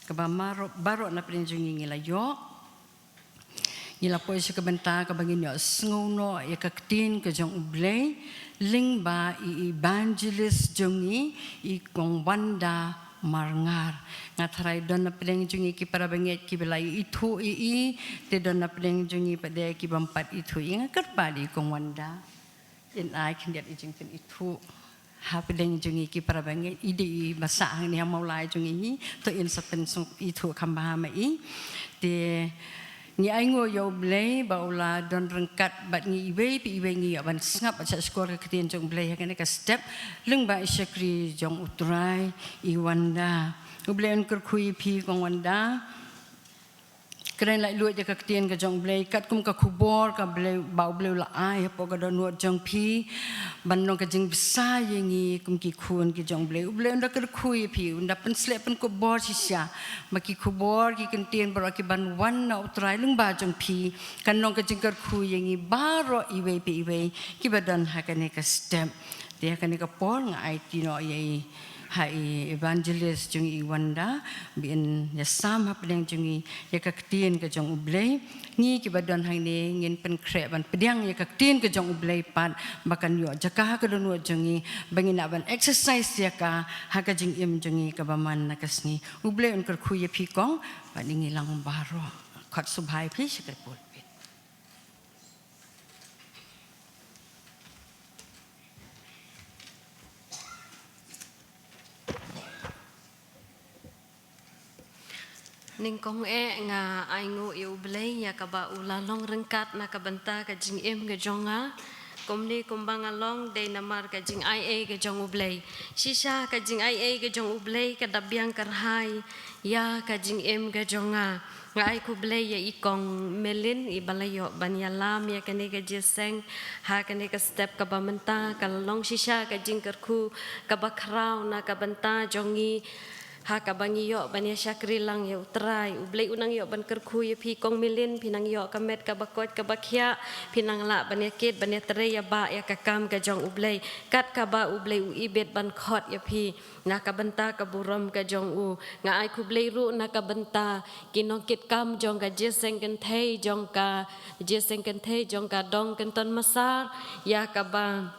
kaba baroh, baroh na pdeng jong ngi ngi la ïoh. Ngi la poi sha ka bynta kaba ngin ïoh sngew noh ïa ka ktien ka jong U Blei lyngba i evangelist jong ngi, i Kong Wanda Marngar. Nga tharai don na pdeng jong ngi ki para bangeit kiba la ithuh ïa i, te don na pdeng jong ngi pat de ki bym pat ithuh ïa i. Nga kyrpad ïa i Kong Wanda, in ai khyndiat i jingpynithuh ha pdeng jong ngi ki para bangeit. I dei i ba sah hangne ha Mawlai jong ngi, to in sa pynsngewthuh kham bha ma i. Te ngi ainguh ïa U Blei ba u la don ryngkat bad ngi iwei pa iwei, ngi ïa ban sngap bad shah shkor ka ktien jong U Blei ha kane ka step lyngba i shakri jong U Trai, i Wanda. U Blei un kyrkhu ïa phi Kong Wanda. Kren laitluid ïa ka ktien ka jong U Blei, katkum ka khubor ka Blei, ba U Blei u la ai hapoh ka dohnud jong phi ban long ka jingbsa ïa ngi kum ki khun ki jong U Blei. U Blei un da kyrkhu ïa phi, un da pynsleh pynkup bor shisha ba ki khubor ki ktien baroh ki ban wan na U Trai lyngba jong phi, kan long ka jingkyrkhu ïa ngi baroh iwei pa iwei kiba don ha kane ka step. Te ha kane ka por nga aiti noh ïa i ha i evangelist jong ngi, i Wanda, ba in ïa sam ha pdeng jong ngi ïa ka ktien ka jong U Blei. Ngi kiba don hangne ngin pynkhreh ban pdiang ïa ka ktien ka jong U Blei pat, ba kan ïoh jaka ha ka dohnud jong ngi, ba ngin lah ban exercise ïa ka ha ka jingim jong ngi kaba man la ka sngi. U Blei un kyrkhu ïa phi Kong, bad ïa ngi lang baroh. Khot sngewbha ïa phi sha ka pulpit. Nyngkong eh nga ainguh ïa U Blei ïa kaba u la long ryngkat na ka bynta ka jingim ka jong nga. Kumne kumba nga long dei namar ka jingaiei ka jong U Blei. Shisha ka jingaiei ka jong U Blei ka da biang kyrhai ïa ka jingim ka jong nga. Nga ai khublei ïa i Kong Melin, iba la ïoh ban ïalam ïa kane ka jingïaseng ha kane ka step kaba mynta. Ka la long shisha ka jingkyrkhu kaba khraw na ka bynta jong ngi ha kaba ngi ïoh ban ïa shakri lang ïa U Trai. U Blei u nang ïoh ban kyrkhu ïa phi Kong Melin, phi nang ïoh ka met kaba koit kaba khiah, phi nang lah ban ïa kit ban ïa trei ïa ba ïa ka kam ka jong U Blei kat kaba U Blei u ibit ban khot ïa phi na ka bynta ka burom ka jong u. Nga ai khublei ruh na ka bynta ki nongkitkam jong ka jingïaseng kynthei jong ka, jingïaseng kynthei jong ka dong Kynton Massar, ïa kaba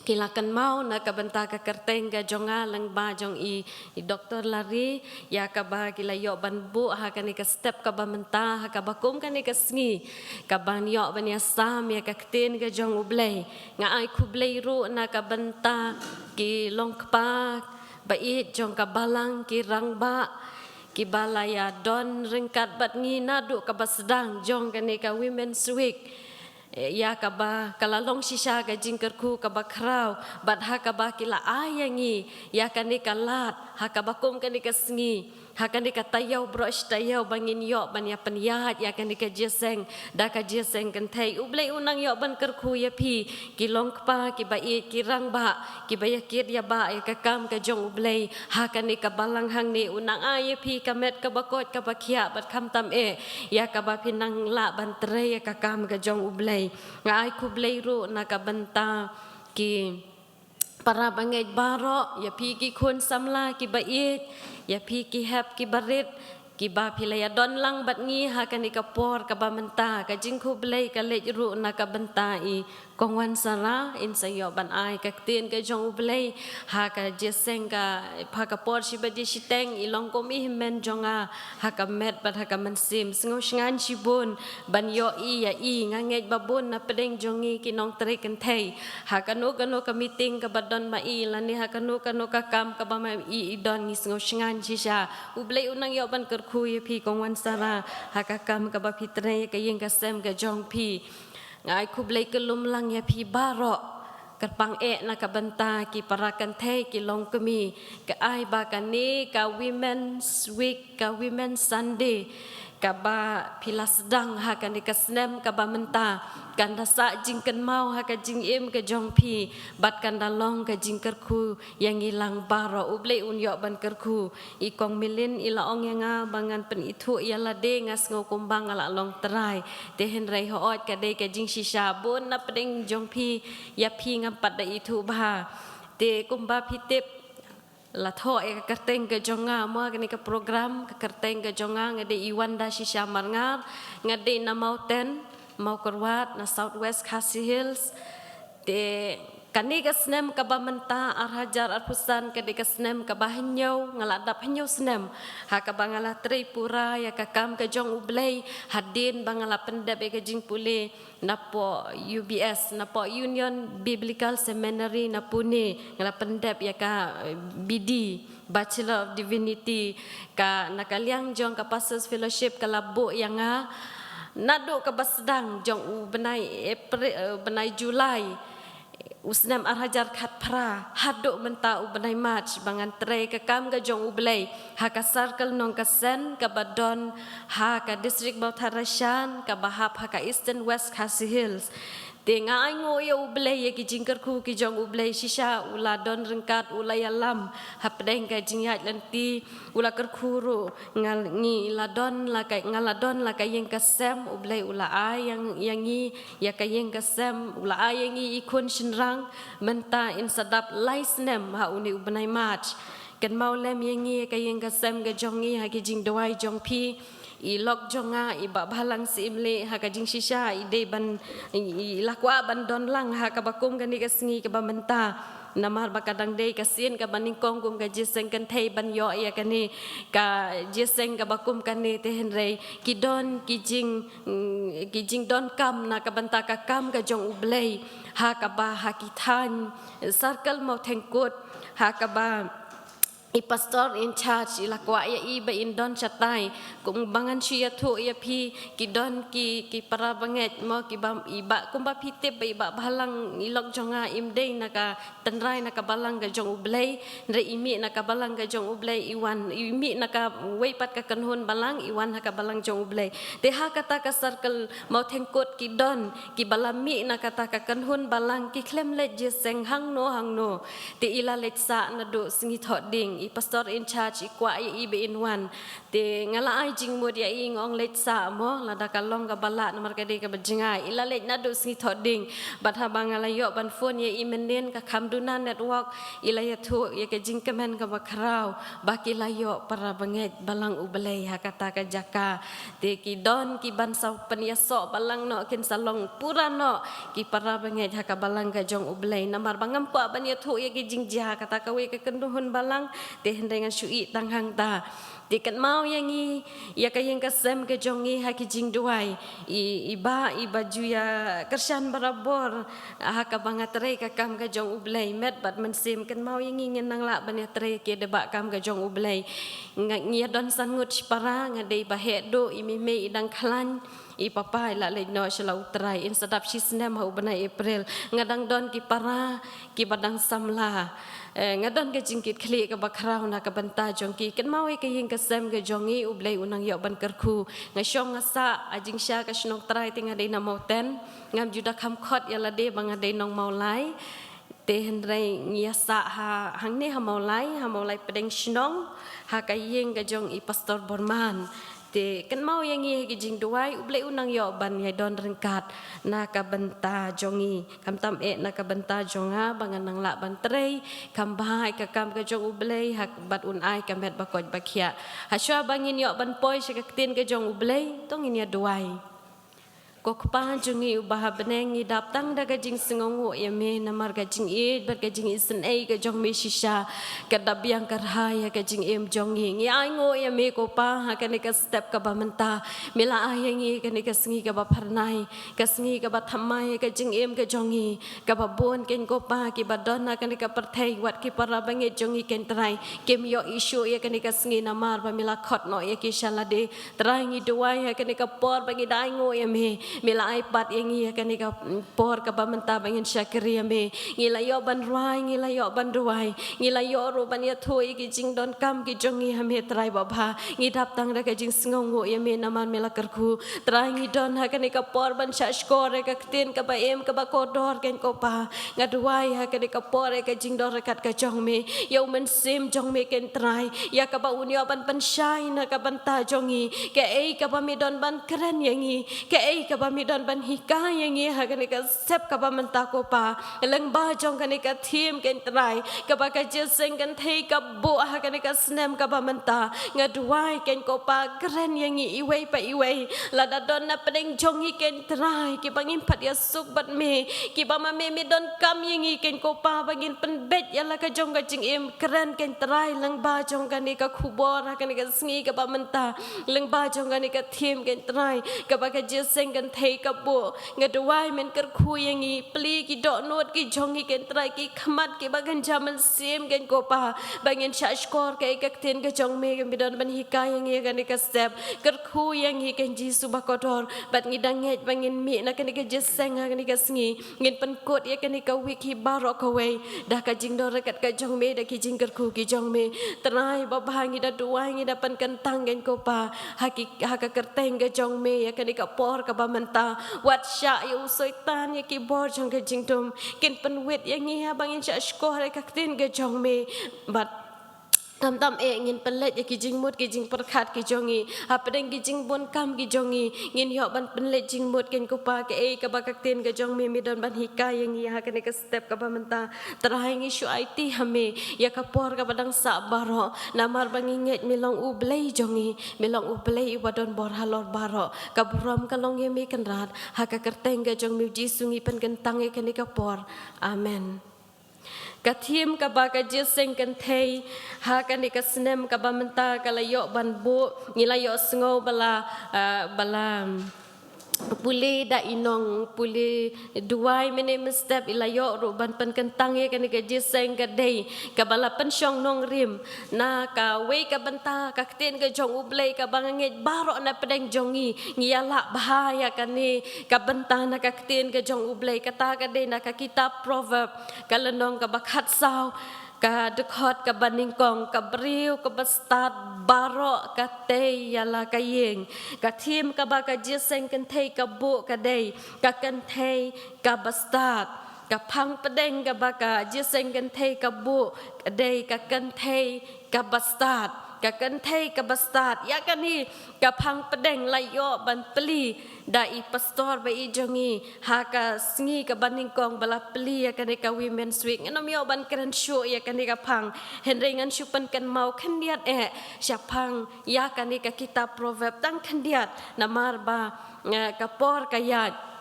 ki la kynmaw na ka bynta ka kyrteng ka jong nga lyngba jong i, i Doktor Lari, ïa kaba ki la ïoh ban buh ha kane ka step kaba mynta, ha kaba kum kane ka sngi kaban ïoh ban ïasam ïa ka ktien ka jong U Blei. Nga ai khublei ruh na ka bynta ki longkpa ba ïeit jong ka balang, ki rangbah kiba la ïa don ryngkat bad ngi naduh kaba sdang jong kane ka Women's Week. Eh, ïa kaba ka la long shisha ka jingkyrkhu kaba khraw bad ha kaba ki la ai ïa ngi ïa kane ka lad ha kaba kum kane ka sngi Ha kane ka taïew baroh shi taïew ba ngin ïoh ban ïa pynïaid ïa kane ka jingïaseng da ka jingïaseng kynthei. U Blei un nang ïoh ban kyrkhu ïa phi ki long kpa, ki ba ïeit, ki rangbah, ki ba ïakit ïabah ïa ka kam ka jong U Blei. Ha kane ka balang hangne un nang ai ïa phi ka met ka ba koit ka ba khiah bad khamtam eh ïa ka ba phin nang lah ban trei ïa ka kam ka jong U Blei. Nga ai khublei ruh na ka bynta ki para bangeit baroh, ïa phi ki khun samla ki ba ïeit, ïa phi ki hep ki ba rit, ki ba phi la ïa don lang bad ngi ha kane ka por ka ba mynta. Ka jingkhublei ka leit ruh na ka bynta i Kong Wan Sara, in sa ïoh ban ai ka ktien ka jong U Blei ha ka jingïaseng ka, ha ka por shi baje shiteng, i long kum i hynmen jong nga ha ka met bad ha ka mynsiem. Sngewsyngan shibun ban ïohi ïa i. Nga ngeit ba bun na pdeng jong ngi ki nongtrei kynthei, ha kano kano ka meeting ka ba don ma i lane ha kano kano ka kam ka ba ma i i don, ngi sngewsyngan shisha. U Blei un nang ïoh ban kyrkhu ïa phi Kong Wan Sara ha ka kam ka ba phi trei, ka ïing ka sem ka jong phi. Nga ai khublei kyllum lang ïa phi baroh, kyrpang eh na ka bynta ki para kynthei, ki longkmie. Ka ai ba kane ka Women's Week, ka Women's Sunday ka ba phi la sdang ha kane ka snem ka ba mynta, kan da sah jingkynmaw ha ka jingim ka jong phi bad kan da long ka jingkyrkhu ïa ngi lang baroh. U Blei un ïoh ban kyrkhu. I Kong Milin i la ong ïa nga ba ngan pynithuh ïa lade, nga sngew kumba nga la long trai. Te hynrei hooid, ka dei ka jingshisha. Bun na pdeng jong phi, ïa phi ngam pat da ithuh bha. Te kumba phi tip, la thoh ïa ka kyrteng ka jong nga mo ha kane ka program. Ka kyrteng ka jong nga, nga dei i Wanda Shisha Marngar, nga dei na Mawten, Mawkyrwat, na South West Khasi Hills. Te kane ka snem ka ba mynta, ar hajar arphew san, ka dei ka snem ka ba hynñiew, nga la dap hynñiew snem ha ka ba nga la trei pura ïa ka kam ka jong U Blei, hadien ba nga la pyndep ïa ka jingpule na poh U B S, na poh Union Biblical Seminary na Pune, nga la pyndep ïa ka, eh, B D, Bachelor of Divinity. Ka, na ka liang jong ka Pastors Fellowship ka la buh ïa nga naduh ka ba sdang jong u bnai April, eh, bnai July u snem ar hajar khatphra, haduh mynta u bnai March, ba ngan trei ka kam ka jong U Blei ha ka circle nongkasen ka ba don ha ka district Mawthadraishan, ka ba hap ha ka Eastern West Khasi Hills. Te nga ai nguh ïa U Blei ïa ki jingkyrkhu ki jong U Blei. Shisha u la don ryngkat, u la ïalam hapdeng ka jingïaid lynti, u la kyrkhu ruh. Nga, ngi la don la ka, nga la don la ka ïing ka sem, U Blei u la ai ïa, ïa ngi ïa ka ïing ka sem, u la ai ïa ngi i khun shynrang. Mynta in sa dap lai snem ha une u bnai March. Kynmaw lem ïa ngi ïa ka ïing ka sem ka jong ngi ha ki jingduwai jong phi. I lok jong nga i Bah Bhalang Syiemlieh, ha ka jingshisha i dei ban, i, i la kwah ban don lang ha ka ba kum kane ka sngi ka ba mynta. Namar ba ka dang dei ka sien ka ba nyngkong kum ka jingïaseng kynthei ban ïoh ïa kane ka jingïaseng ka ba kum kane. Te hynrei ki don ki jing, mm, ki jingdonkam na ka bynta ka kam ka jong U Blei ha ka ba ha ki thaiñ, circle Mawthengkut, ha ka ba i pastor in charge i la kwah ïa i ba in don shatai. Kum ba ngan shu ïathuh ïa phi, ki don ki, ki para bangeit mo, ki ba, i Bah, kumba phi tip ba i Bah Bhalang, i lok jong nga, im dei na ka tynrai na ka balang ka jong U Blei, hynrei i mih na ka balang ka jong U Blei i wan, i mih na kawei pat ka kynhun balang i wan ha ka balang jong U Blei. Te ha kata ka circle Mawthengkut ki don ki ba la mih na kata ka kynhun balang, ki khlem leit jingïaseng hangno hangno. Te i la leit sah naduh sngi Thohdieng, i pastor in charge i kwah ïa i ba in wan. Te nga la ai jingmut ïa i, nga ong leit sah mo, lada ka long ka ba lah, namar ka dei ka ba jngai. I la leit naduh sngi Thohdieng, bad haba nga la ïoh ban phone ïa i mynnin, ka kham duna network, i la ïathuh ïa ka jingkmen ka ba khraw ba ki la ïoh para bangeit balang U Blei ha kata ka jaka. Te ki don ki ban sa pynïasoh balang noh, kin sa long pura noh ki para bangeit ha ka balang ka jong U Blei. Namar ba ngam kwah ban ïathuh ïa ki jingjia kata kawei ka kynhun balang, te hynrei ngan shu ïeh tang hangta. Te kynmaw ïa ngi, ïa ka ïing ka sem ka jong ngi ha ki jingduwai. I, i Bah, i Bah ju ïa kyrshan barabor ha ka ba nga trei ka kam ka jong U Blei, met bad mynsiem. Kynmaw ïa ngi, ngin nang lah ban ïa trei ki dei ba kam ka jong U Blei. Nga, ngi ïa don san ngut shipara, nga dei Bah Heh Duh, i mei mei i dang khlaiñ, I papa i la leit noh sha la U Trai, yn sa dap shi snem ha u bnai April. Nga dang don ki para kiba dang samla. Eh, nga don ka jingkitkhlieh kaba khraw na ka bynta jong ki. Kynmaw ïa ka ïing ka sem ka jong ngi, U Blei u nang ïoh ban kyrkhu. Nga shong nga sah ha jingshisha ka shnong trai te nga dei na Mawten. Ngam ju da kham khot ïa lade ba nga dei nong Mawlai. Te hynrei ngi ïa sah ha, hangne ha Mawlai, ha Mawlai pdeng shnong, ha ka ïing ka jong i Pastor Borman. Te kynmaw ïa ngi ha ki jingduwai, U Blei u nang ïoh ban ïai don ryngkat na ka bynta jong ngi. Khamtam eh na ka bynta jong nga ba ngan nang lah ban trei kham bha ïa ka kam ka jong U Blei, ha bad un ai ka met ba koit ba khiah. Hashwa ba ngin ïoh ban poi sha ka ktien ka jong U Blei, to ngin ïa duwai. Ko Kpa jong ngi uba ha bneng, ngi dap tang da ka jingsngewnguh ïa me namar ka jingïeit bad ka jingisynei ka jong me shisha ka dap biang ka rhai ha ka jingim jong ngi. Ngi ainguh ïa me ko Pa ha kane ka step kaba mynta. Me la ai ïa ngi kane ka sngi kaba phyrnai, ka sngi kaba thymmai ha ka jingim ka jong ngi. Kaba bun kein ko Pa kiba don ha kane ka pyrthei, wat ki para bangeit jong ngi kein Trai, kim ïohi shuh ïa kane ka sngi namar ba me la khot noh ïa ki sha lade. Trai ngi duwai ha kane ka por ba ngi da ainguh ïa me, me la ai pat ïa ngi ha kane ka, mm, por kaba mynta ba ngin shakri ïa me. Ngi la ïoh ban rwai, ngi la ïoh ban duwai, ngi la ïoh ruh ban ïathuh ïa ki jingdonkam ki jong ngi ha me Trai babha. Ngi dap tang da ka jingsngewnguh ïa me namar me la kyrkhu. Trai ngi don ha kane ka por ban shah shkor ïa ka ktien kaba im kaba kordor kein ko Pa. Nga duwai ha kane ka por ïa ka jingdon ryngkat ka jong me, ïa u Mynsiem jong me kein Trai, ïa kaba un ïoh ban pynshai na ka bynta jong ngi. Kaei kaba me don ban kren ïa ngi, kaei kaba me don ban hikai ïa ngi ha kane ka step kaba mynta ko Pa. Lyngba jong kane ka theme kein Trai, kaba ka Jingïaseng Kynthei ka buh ha kane ka snem kaba mynta. Nga duwai kein ko Pa, kren ïa ngi iwei pa iwei. Lada don na pdeng jong ngi kein Trai kiba ngim pat ïasuk bad me, kiba ma me me donkam ïa ngi kein ko Pa ba ngin pynbeit ïa la ka jong ka jingim, kren kein Trai lyngba jong kane ka khubor ha kane ka sngi kaba mynta, lyngba jong kane ka theme kein Trai kaba ka Jingïaseng Kynthei ka buh. Nga duwai men kyrkhu ïa ngi, plie ki dohnud ki jong ngi kein Trai, ki khmat kiba kynja mynsiem kein ko Pa, ba ngin shah shkor kaei ka ktien ka jong me kaba me don ban hikai ïa ngi ha kane ka step. Kyrkhu ïa ngi kein Jisu ba kordor, bad ngi da ngeit ba ngin mih na kane ka jingïaseng ha kane ka sngi. Ngin pynkut ïa kane ka wik hi baroh kawei da ka jingdon ryngkat ka jong me, da ki jingkyrkhu ki jong me. Trai babha, ngi da duwai, ngi da pynkyntang kein ko Pa ha ki, ha ka kyrteng ka jong me ïa kane ka por kaba mynta. Wat shah ïa u Soitan ïa ki bor jong ka jingdum, kin pynwit ïa ngi haba ngin shah shkor ïa ka ktien ka jong me. Bad khamtam eh ngin pynleit ïa ki jingmut ki jingpyrkhat ki jong ngi, ha pdeng ki jingbun kam ki jong ngi, ngin ïoh ban pynleit jingmut kein ko Pa, kaei kaba ka ktien ka jong me me don ban hikai ïa ngi ha kane ka step kaba mynta. Trai ngi shu aiti ha me ïa ka por kaba dang sah baroh, namar ba ngi ngeit me long U Blei jong ngi, me long U Blei uba don bor halor baroh. Ka burom ka long ïa me Kynrad, ha ka kyrteng ka jong me U Jisu ngi pynkyntang ïa kane ka por. Amen. Ka theme kaba ka Jingïaseng Kynthei ha kane ka snem kaba mynta ka la ïoh ban buh, ngi la ïohsngew ba la, ah, ba la, mm, pule da i nongpule duwai mynne mynstep, i la ïoh ruh ban pynkyntang ïa kane ka jingïaseng ka dei kaba la pynshong nongrim. Na kawei ka bynta ka ktien ka jong U Blei kaba nga ngeit baroh na pdeng jong ngi ngi ïalah bha ïa kane ka bynta na ka ktien ka jong U Blei, kata ka dei na ka kitab Proverb, ka lynnong kaba khatsaw, ka dkhot kaba nyngkong: Ka briew kaba stad baroh ka tei ïa la ka ïing. Ka theme kaba ka Jingïaseng Kynthei ka buh ka dei: Ka kynthei kaba stad. Ka phang pdeng kaba ka Jingïaseng Kynthei ka buh ka dei: Ka kynthei kaba stad. Ka kynthei kaba stad. Ïa kane ka phang pdeng la ïoh ban plie da i pastor baieit jong ngi ha ka sngi kaba nyngkong ba la plie ïa kane ka Women's Week. Ngan ym ïoh ban kren shuh ïa kane ka phang, hynrei ngan shu pynkynmaw khyndiat eh shaphang ïa kane ka kitab Proverb tang khyndiat, namar ba, eh, ka por ka ïaid.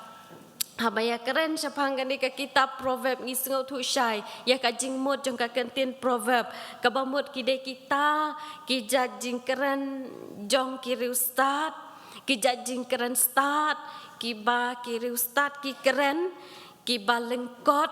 Haba ïa kren shaphang kane ka kitab Proverb ngi sngewthuh shai ïa ka jingmut jong ka kyntien Proverb, kaba mut ki dei kita ki jait jingkren jong ki riewstad, ki jait jingkren stad, kiba ki riewstad ki kren, kiba lyngkot,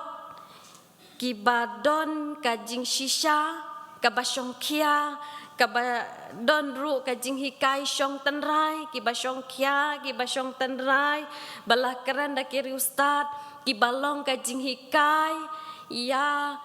kiba don ka jingshisha kaba shongkhia, Kaba don ruh ka jinghikai shong tynrai, kiba shong khia, kiba shong tynrai, ba la kren da ki riewstad, kiba long ka jinghikai ïa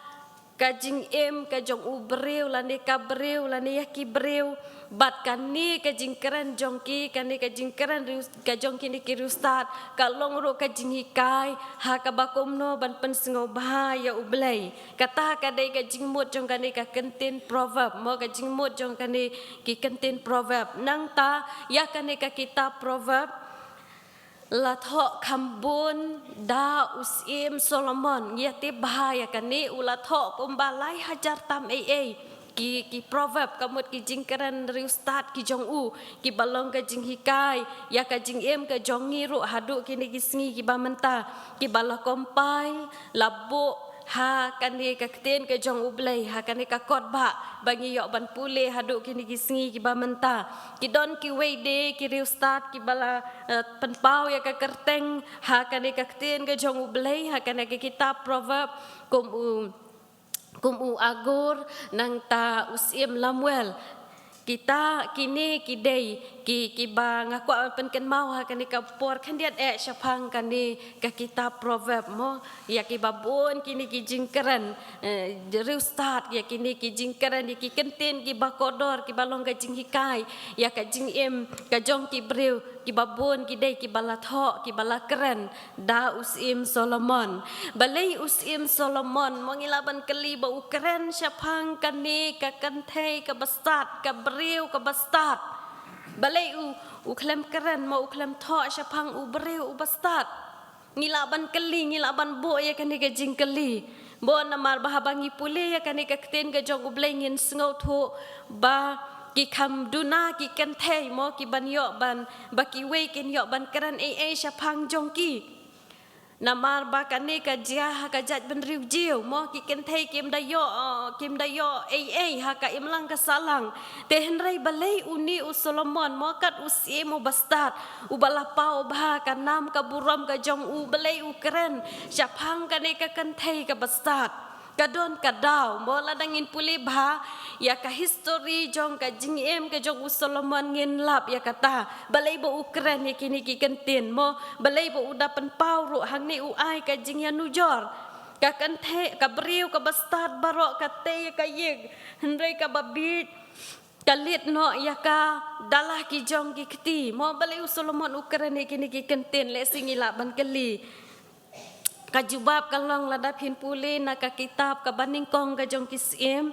ka jingim ka jong u briew lane ka briew lane ïa ki briew. Bad kane ka jingkren jong ki, kane ka jingkren riw, ka jong kine ki riewstad, ka long ruh ka jinghikai ha kaba kumno ban pynsngewbha ïa U Blei. Kata ka dei ka jingmut jong kane ka kyntien proverb, mo, ka jingmut jong kane ki kyntien proverb. Nangta ïa kane ka kitab proverb la thoh kham bun da u syiem Solomon. Ngi ïatip bha ïa kane, u la thoh kumba lai hajar tam ei ei ki, ki proverb, ka mut ki jingkren riewstad ki jong u, kiba long ka jinghikai ïa ka jingim ka jong ngi ruh haduh kine ki sngi kiba mynta, kiba la compile, la buh ha kane ka ktien ka jong U Blei, ha kane ka kot ba, ba ngi ïoh ban pule haduh kine ki sngi kiba mynta. Ki don kiwei de ki riewstad kiba la, eh, pynpaw ïa ka kyrteng ha kane ka ktien ka jong U Blei, ha kane ka kitab proverb, kum u, kum u Agur, nangta u syiem Lemuel. Kita kine ki dei ki, kiba nga kwah pynkynmaw ha kane ka por khyndiat eh shaphang kane ka kitab proverb, mo, ïa kiba bun kine ki jingkren, eh, riewstad, ïa kine ki jingkren, ïa ki kyntien kiba kordor, kiba long ka jinghikai ïa ka jingim ka jong ki briew, kiba bun ki dei kiba la thoh, kiba la kren da u syiem Solomon. Balei u syiem Solomon, mo, ngi lah ban kylli, ba u kren shaphang kane ka kynthei kaba stad, ka briew kaba stad? Balei u, u khlem kren, mo, u khlem thoh shaphang u briew uba stad? Ngi lah ban kylli, ngi lah ban buh ïa kane ka jingkylli. Mo, namar ba haba ngi pule ïa kane ka ktien ka jong U Blei ngin sngewthuh ba ki kham duna ki kynthei, mo, ki ban ïoh ban, ba kiwei kin ïoh ban kren ei ei shaphang jong ki. Namar ba kane ka jia ha ka jaitbynriew Jiw, mo, ki kynthei kim da ïoh, eh, kim da ïoh ei ei ha ka imlang ka sahlang. Te hynrei balei une u Solomon, mo, kat u syiem uba stad, uba la paw bha ka nam ka burom ka jong u, balei u kren shaphang kane ka kynthei kaba stad? Ka don ka daw, mo, lada ngin pule bha ïa ka history jong ka jingim ka jong u Solomon, ngin lap ïa kata. Balei ba u kren ïa kine ki kyntien, mo? Balei ba u da pynpaw ruh hangne, u ai ka jingïanujor? Ka kynthei, ka briew kaba stad baroh ka tei ïa ka ïing, hynrei kaba bieit ka leit noh ïa ka da la ki jong ki kti, mo. Balei u Solomon u kren ïa kine ki kyntien, lehse ngi lah ban kylli. Ka jubab ka long, lada phin pule na ka kitab Kaba Nyngkong ka jong ki Syiem,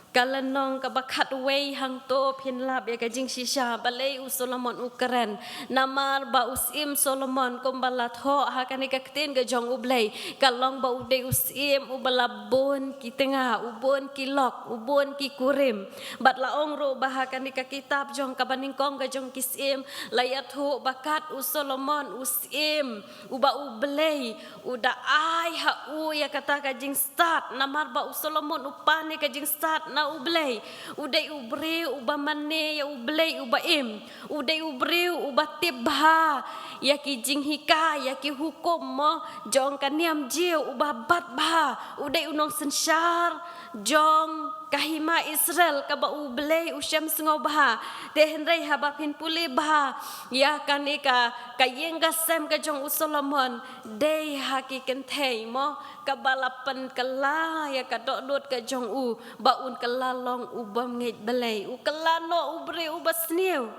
ka lynnong kaba khatwei, hangto phin lap ïa ka jingshisha balei u Solomon u kren. Namar ba u syiem Solomon, kumba la thoh ha kane ka ktien ka jong U Blei, ka long ba u dei u syiem uba la bun ki tnga, u bun ki lok, u bun ki kurim. Bad la ong ruh ba ha kane ka kitab jong Kaba Nyngkong ka jong ki Syiem, la ïathuh ba kat u Solomon u syiem, uba U Blei u da ai ha u ïa kata ka jingstad, namar ba u Solomon u pan ïa ka jingstad na U Blei. U dei u briew uba mane ïa U Blei uba im. U dei u briew uba tip bha ïa ki jinghikai, ïa ki hukum, mo, jong ka niam Jiw, uba bat bha. U dei u nongsynshar jong ka hima Israel kaba U Blei u shem sngewbha. Te hynrei haba phin pule bha ïa kane ka, ka ïing ka sem ka jong u Solomon, dei ha ki kynthei, mo, kaba la pynkylla ïa ka dohnud ka jong u, ba un kylla long u bym ngeit Blei, u kylla noh u briew uba sniew,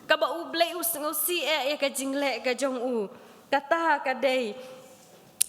kaba U Blei u sngewsih eh ïa ka jingleh ka jong u. Kata ka dei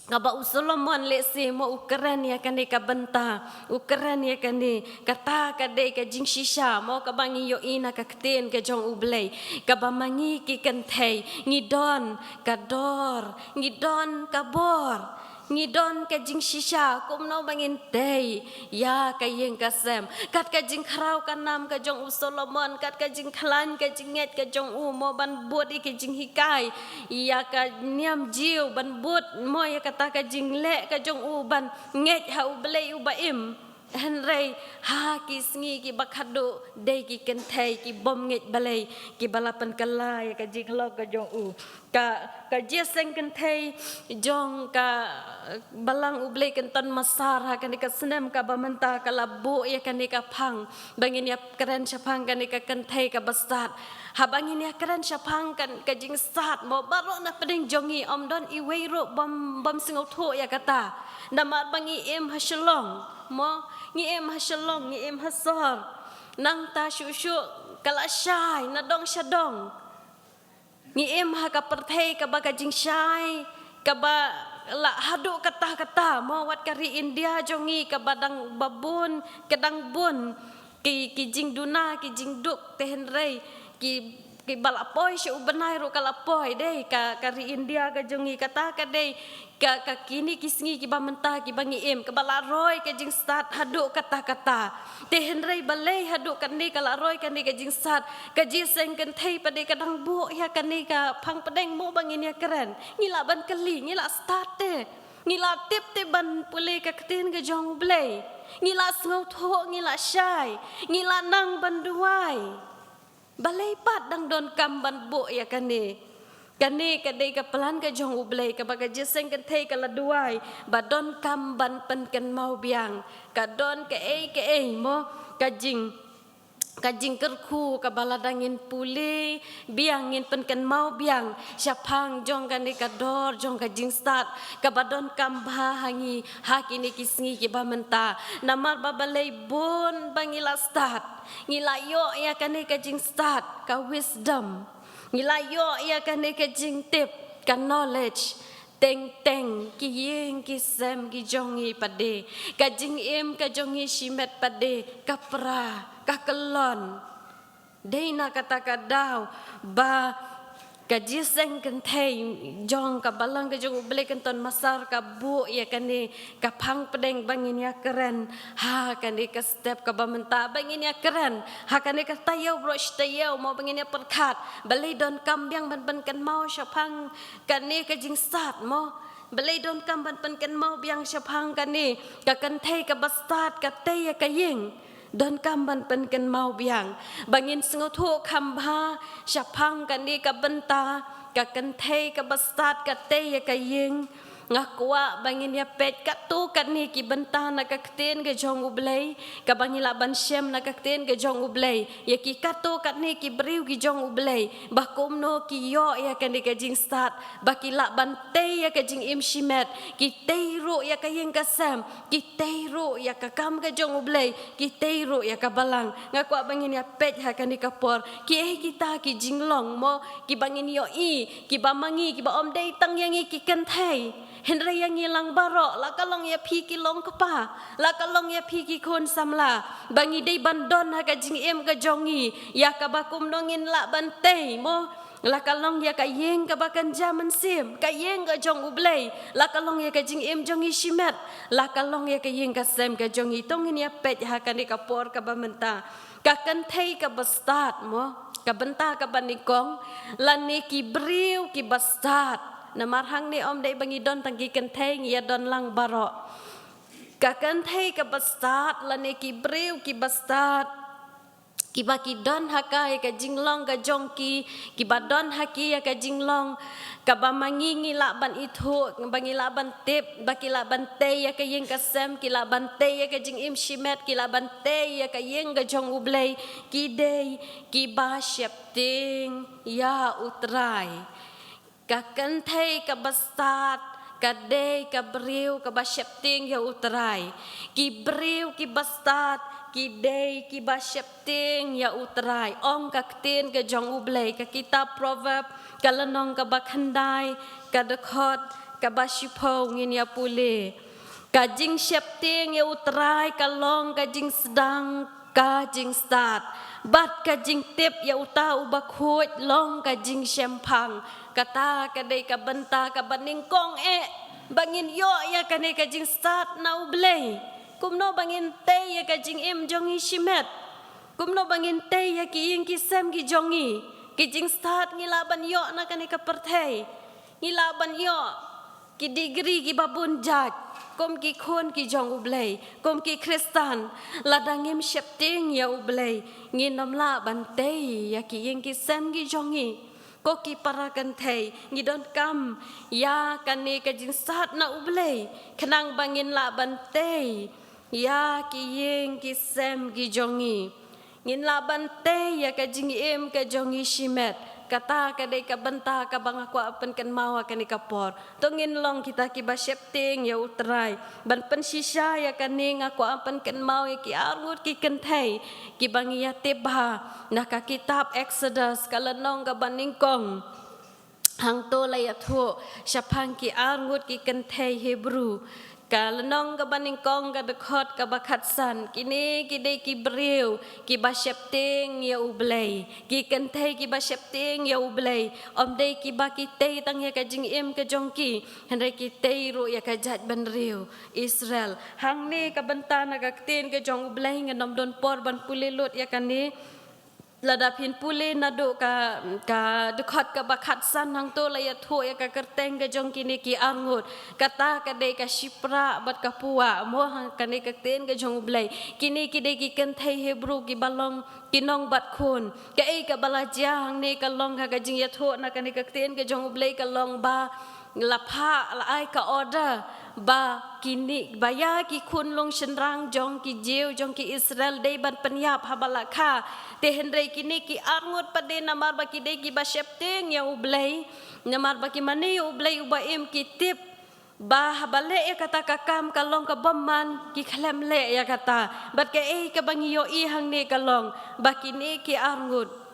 kaba u Solomon lehse, mo, u kren ïa kane ka bynta, u kren ïa kane. Kata ka dei ka jingshisha, mo, kaba ngi ïohi na ka ktien ka jong U Blei, kaba ma ngi ki kynthei ngi don ka dor, ngi don ka bor, ngi don ka jingshisha kumno ba ngin tei ïa ka ïing ka sem. Kat ka jingkhraw ka nam ka jong u Solomon, kat ka jingkhlaiñ ka jingngeit ka jong u, mo, ban bud ïa ka jinghikai ïa ka niam Jiw, ban bud, mo, ïa kata ka jingleh ka jong u ban ngeit ha U Blei uba im. Hynrei ha ki sngi kiba khadduh, dei ki kynthei ki bym ngeit Blei kiba la pynkylla ïa ka jinglong ka jong u. Ka, ka jingïaseng kynthei jong ka Balang U Blei Kynton Masar ha kane ka snem kaba mynta ka la buh ïa kane ka phang ba ngin ïa kren shaphang kane ka kynthei kaba stad. Haba ngin ïa kren shaphang kan, ka jingstad mo, baroh na pdeng jong ngi ym don iwei ruh bym, bym sngewthuh ïa kata. Namar ba ngi im ha Shillong mo, ngi im ha Shillong, ngi im ha sor. Nangta shuh shuh ka la shai na dong sha dong. Ngi im ha ka pyrthei kaba ka jingshai kaba la haduh katta katta mo, wat ka ri India jong ngi kaba dang ba bun, ka dang bun ki, ki jingduna, ki jingduk, te hynrei ki, kiba la poi sha u bnai ruh ka la poi dei ka, ka ri India ka jong ngi. Kata ka dei ka, ka kine ki sngi kiba mynta kiba ngi im, kaba la roi ka jingstad haduh katta katta. Te hynrei balei haduh kane ka la roi kane ka jingstad? Ka jingïaseng kynthei pat de ka dang buh ïa kane ka phang pdeng mo ba ngin ïa kren. Ngi lah ban kylli, ngi lah stad te, ngi lah tip te ban pule ka ktien ka jong U Blei. Ngi lah sngewthuh, ngi lah shai, ngi lah nang ban duwai. Balei pat dang donkam ban buh ïa kane? Kane ka dei ka plan ka jong U Blei, kaba ka jingïaseng kynthei ka la duwai ba donkam ban pynkynmaw biang. Ka don kaei kaei mo, ka jing, ka jingkyrkhu kaba lada ngin pule biang, ngin pynkynmaw biang shaphang jong kane ka dor jong ka jingstad kaba donkam bha ha ngi ha kine ki sngi kiba mynta. Namar ba balei bun ba ngi la stad? Ngi la ïoh ïa kane ka jingstad, ka wisdom. Ngi la ïoh ïa kane ka jingtip, ka knowledge. Teng teng ki ïing ki sem ki jong ngi pat de, ka jingim ka jong ngi shimet pat de ka pra, ka kyllon. Dei na kata ka daw ba ka jingïaseng kynthei jong ka Balang ka jong U Blei Kynton Masar ka buh ïa kane ka phang pdeng ba ngin ïa kren ha kane ka step kaba mynta, ba ngin ïa kren ha kane ka taïew baroh shi taïew mo, ba ngin ïa pyrkhat balei donkam biang ban pynkynmaw shaphang kane ka jingstad mo, balei donkam ban pynkynmaw biang shaphang kane ka kynthei kaba stad ka tei ïa ka ïing. Donkam ban pynkynmaw biang ba ngin sngewthuh kham bha shaphang kane ka bynta ka kynthei kaba stad ka tei ïa ka ïing. Nga kwah ba ngin ïa peit katto katne ki bynta na ka ktien ka jong U Blei, kaba ngi lah ban shem na ka ktien ka jong U Blei, ïa ki katto katne ki briew ki jong U Blei, ba kumno ki ïoh ïa kane ka jingstad, ba ki lah ban tei ïa ka jingim shimet, ki tei ruh ïa ka ïing ka sem, ki tei ruh ïa ka kam ka jong U Blei, ki tei ruh ïa ka Balang. Nga kwah ba ngin ïa peit ha kane ka por kiei kita ki jinglong mo, kiba ngin ïohi, kiba ma ngi, kiba ym dei tang ïa ngi ki kynthei, hynrei ïa ngi lang baroh, la ka long ïa phi ki long kpa, la ka long ïa phi ki khun samla, ba ngi dei ban don ha ka jingim ka jong ngi ïa kaba kumno ngin lah ban tei mo. La ka long ïa ka ïing kaba kynja mynsiem, ka ïing ka jong U Blei, la ka long ïa ka jingim jong ngi shimet, la ka long ïa ka ïing ka sem ka jong ngi. To ngin ïa peit ha kane ka por kaba mynta, ka kynthei kaba stad mo, ka bynta kaba nyngkong, lane ki briew kiba stad. Namar hangne ym dei ba ngi don tang ki kynthei, ngi ïa don lang baroh. Ka kynthei kaba stad lane ki briew kiba stad, kiba ki don ha ka ïa ka jinglong ka jong ki, kiba don ha ki ïa ka jinglong kaba ma ngi ngi lah ban ithuh, ba ngi lah ban tip, ba ki lah ban tei ïa ka ïing ka sem, ki lah ban tei ïa ka jingim shimet, ki lah ban tei ïa ka ïing ka jong U Blei, ki dei kiba sheptieng ïa U Trai. Ka kynthei kaba stad ka dei ka briew kaba sheptieng ïa U Trai. Ki briew kiba stad ki dei kiba sheptieng ïa U Trai. Ong ka ktien ka jong U Blei, ka kitab Proverb, ka lynnong kaba khyndai, ka dkhot kaba shiphew, ngin ïa pule. Ka jingsheptieng ïa U Trai ka long ka jingsdang ka jingstad, bad ka jingtip ïa uta uba khuid long ka jingshemphang. Kata ka dei ka bynta kaba nyngkong eh, ba ngin ïoh ïa kane ka jingstad na U Blei. Kumno ba ngin tei ïa ka jingim jong ngi shimet? Kumno ba ngin tei ïa ki ïing ki sem ki jong ngi? Ki jingstad ngi lah ban ïoh na kane ka pyrthei. Ngi lah ban ïoh ki degree kiba bun jait kum ki khun ki jong U Blei, kum ki Khristan. Lada ngim sheptieng ïa U Blei, ngin ym lah ban tei ïa ki ïing ki sem ki jong ngi. Ko ki para kynthei, ngi donkam ïa kane ka jingstad na U Blei, khnang ba ngin lah ban tei ïa ki ïing ki sem ki jong ngi. Ngin lah ban tei ïa ka jingim ka jong ngi shimet. Kata ka dei ka bynta kaba nga kwah pynkynmaw ha kane ka por. To ngin long kita kiba sheptieng ïa U Trai. Ban pynshisha ïa kane nga kwah pynkynmaw ïa ki arngut ki kynthei kiba ngi ïatip bha na ka kitab Exodus ka lynnong kaba nyngkong. Hangto la ïathuh shaphang ki arngut ki kynthei Hebru. Ka lynnong kaba nyngkong ka dkhot kaba khatsan. Kine ki dei ki briew kiba sheptieng ïa U Blei. Ki kynthei kiba sheptieng ïa U Blei. Ym dei kiba ki tei tang ïa ka jingim ka jong ki. Hynrei ki tei ruh ïa ka jaitbynriew Israel. Hangne ka bynta na ka ktien ka jong U Blei, ngan ym don por ban pule lut ïa kane. Lada phin pule naduh ka, ka dkhot kaba khatsan, hangto la ïathuh ïa ka kyrteng ka jong kine ki arngut. Kata ka dei ka Shiphrah bad ka Puah, mo, ha kane ka ktien ka jong U Blei. Kine ki dei ki kynthei Hebru kiba long ki nongbat khun. Kaei kaba la jia hangne ka long ha ka jingïathuh na kane ka ktien ka jong U Blei ka long ba la phah, la ai ka order ba kine, ba ïa ki khun long shynrang jong ki Jiw, jong ki Israel, dei ban pynïap haba la kha. Te hynrei kine ki arngut pat de, namar ba ki dei kiba sheptieng ïa U Blei, namar ba ki mane ïa U Blei uba im, ki tip ba haba leh ïa kata ka kam ka long ka bymman, ki khlem leh ïa kata. Bad kaei kaba ngi ïohi hangne ka long ba kine ki arngut,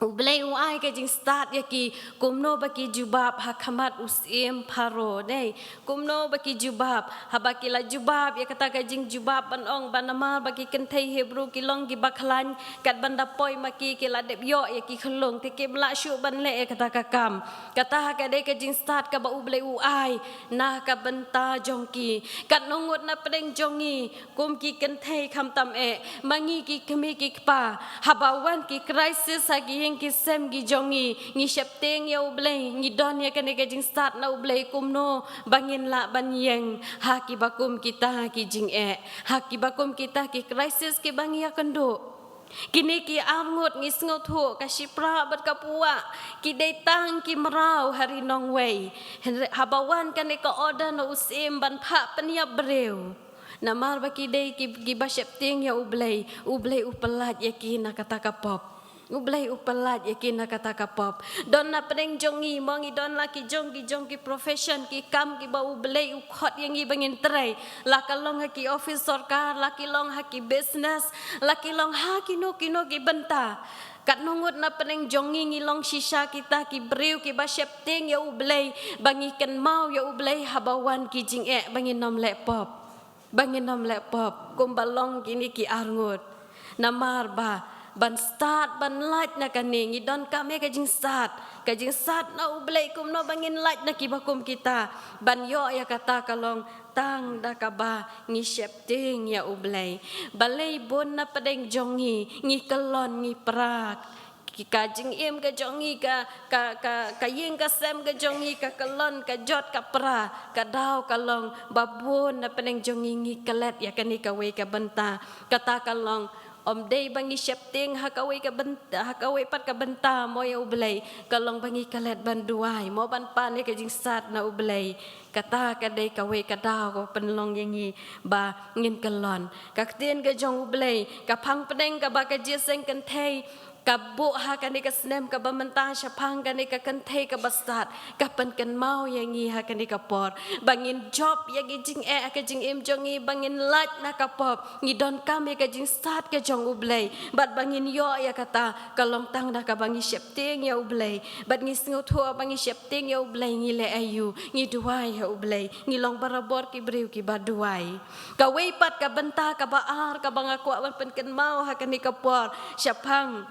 U Blei u ai ka jingstad ïa ki, kumno ba ki jubab ha khmat u syiem Pharaoh, ne? Kumno ba ki jubab? Haba ki la jubab ïa kata ka jingjubab ban ong ba namar ba ki kynthei Hebru ki long kiba khlaiñ, kat ban da poi ma ki, ki la dep ïoh ïa ki khyllung, te kim lah shuh ban leh ïa kata ka kam. Kata ka dei ka jingstad kaba U Blei u ai na ka bynta jong ki. Katno ngut na pdeng jong ngi, kum ki kynthei khamtam eh, ma ngi ki kmie ki kpa, haba wan ki crisis ha ki ïing ki sem ki jong ngi, ngi sheptieng ïa U Blei, ngi don ïa kane ka jingstad na U Blei, kumno ba ngin lah ban ïeng ha kiba kum kita ki jingeh, ha kiba kum kita ki crisis kiba ngi ïakynduh. Kine ki arngut, ngi sngewthuh, ka Shiphrah bad ka Puah, ki dei tang ki mraw ha ri nongwei. Hynrei haba wan kane ka order na u syiem ban phah pynïap briew, namar ba ki dei ki, kiba sheptieng ïa U Blei, U Blei u pyllait ïa ki na kata ka pop. U Blei u pyllait ïa ki na kata ka pop. Don na pdeng jong ngi, mo, ngi don la ki jong, ki jong ki profession, ki kam kiba U Blei u khot ïa ngi ba ngin trei. La ka long ha ki office sorkar, la ki long ha ki business, la ki long ha kino kino ki bynta. Katno ngut na pdeng jong ngi, ngi long shisha kita ki briew kiba sheptieng ïa U Blei, ba ngi kynmaw ïa U Blei haba wan ki jingeh, ba ngin ym leh pop. Ba ngin ym leh pop, kumba long kine ki arngut. Namar ba ban stad, ban lait na kane, ngi donkam ïa ka jingstad. Ka jingstad na U Blei, kumno ba ngin lait na kiba kum kita. Ban ïoh ïa kata ka long tang da kaba ngi sheptieng ïa U Blei. Balei bun na pdeng jong ngi, ngi kyllon, ngi pra. Ki, ka jingim ka jong ngi, ka, ka, ka, ka ïing ka sem ka jong ngi, ka kyllon, ka jot, ka pra, ka daw ka long ba bun na pdeng jong ngi, ngi klet ïa kane kawei ka bynta. Kata ka long, ym dei ba ngi sheptieng ha kawei ka bynta, ha kawei pat ka bynta, mo, ïa U Blei, ka long ba ngi klet ban duwai, mo, ban pan ïa ka jingstad na U Blei. Kata ka dei kawei ka daw ka pynlong ïa ngi ba ngin kyllon. Ka ktien ka jong U Blei, ka phang pdeng kaba ka jingïaseng kynthei ka buh ha kane ka snem kaba mynta shaphang kane ka kynthei kaba stad, ka pynkynmaw ïa ngi ha kane ka por ba ngin jop ïa ki jingeh ha ka jingim jong ngi, ba ngin lait na ka pop. Ngi donkam ïa ka jingstad ka jong U Blei, bad ba ngin ïoh ïa kata ka long tang da kaba ngi sheptieng ïa U Blei. Bad ngi sngewthuh ba ngi sheptieng ïa U Blei, ngi leh aïu? Ngi duwai ha U Blei, ngi long barabor ki briew kiba duwai. Kawei pat ka bynta kaba ar kaba nga kwah ban pynkynmaw ha kane ka por shaphang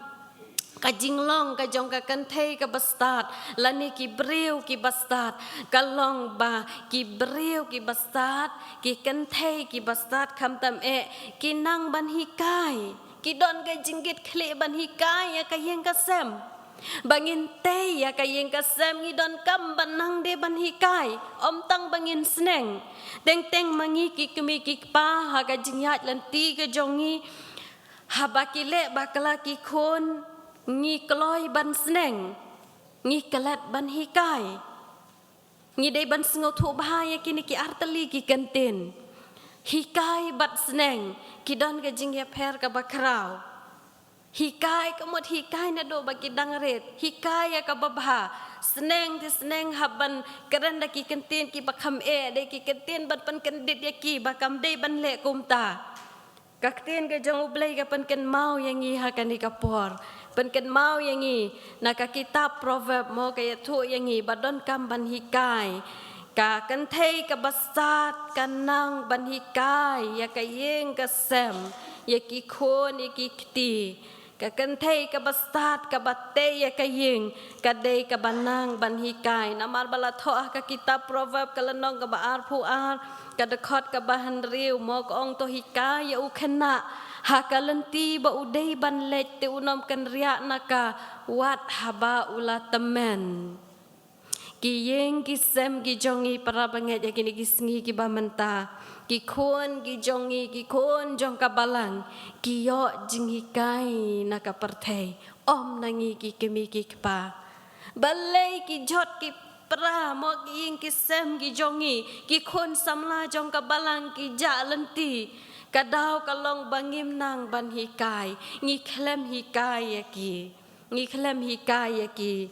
ka jinglong ka jong ka kynthei kaba stad, lane ki briew kiba stad, ka long ba ki briew kiba stad, ki kynthei kiba stad khamtam eh, ki nang ban hikai. Ki don ka jingkitkhlieh ban hikai ïa ka ïing ka sem. Ba ngin tei ïa ka ïing ka sem, ngi donkam ban nang dei ban hikai, ym tang ba ngin sneng. Teng teng ma ngi ki kmie ki kpa, ha ka jingïaid lynti ka jong ngi, haba ki leh bakla ki khun, ngi kloi ban sneng. Ngi klet ban hikai. Ngi dei ban sngewthuh bha ïa kine ki artylli ki kyntien. Hikai bad sneng ki don ka jingïapher kaba khraw. Hikai ka mut hikai naduh ba ki dang rit. Hikai ïa kaba bha. Sneng te sneng hap ban kren da ki kyntien kiba kham eh, dei ki kyntien ban pynkyndit ïa ki ba kam dei ban leh kumta. Ka ktien ka jong U Blei ka pynkynmaw ïa ngi ha kane ka por. Pynkynmaw ïa ngi na ka kitab Proverb mo, ka ïathuh ïa ngi ba donkam ban hikai. Ka kynthei kaba stad ka nang ban hikai ïa ka ïing ka sem, ïa ki khun, ïa ki kti. Ka kynthei kaba stad kaba tei ïa ka ïing ka dei kaba nang ban hikai. Namar ba la thoh ha ka kitab Proverb ka lynnong kaba arphew ar, ka dkhot kaba hynriew mo, ka ong, to hikai ïa u khynnah ha ka lynti ba u dei ban leit, te unym kynriah na ka wat haba u la tymmen. Ki ïing ki sem ki jong ngi, para bangeit, ha kine ki sngi kiba mynta, ki khun ki jong ngi, ki khun jong ka balang, ki ïoh jinghikai na ka pyrthei, ym na ngi ki kmie ki kpa. Balei ki jot ki pra mo, ki ïing ki sem ki jong ngi, ki khun samla jong ka balang ki jah lynti? Ka daw ka long ba ngim nang ban hikai. Ngi khlem hikai ïa ki. Ngi khlem hikai ïa ki.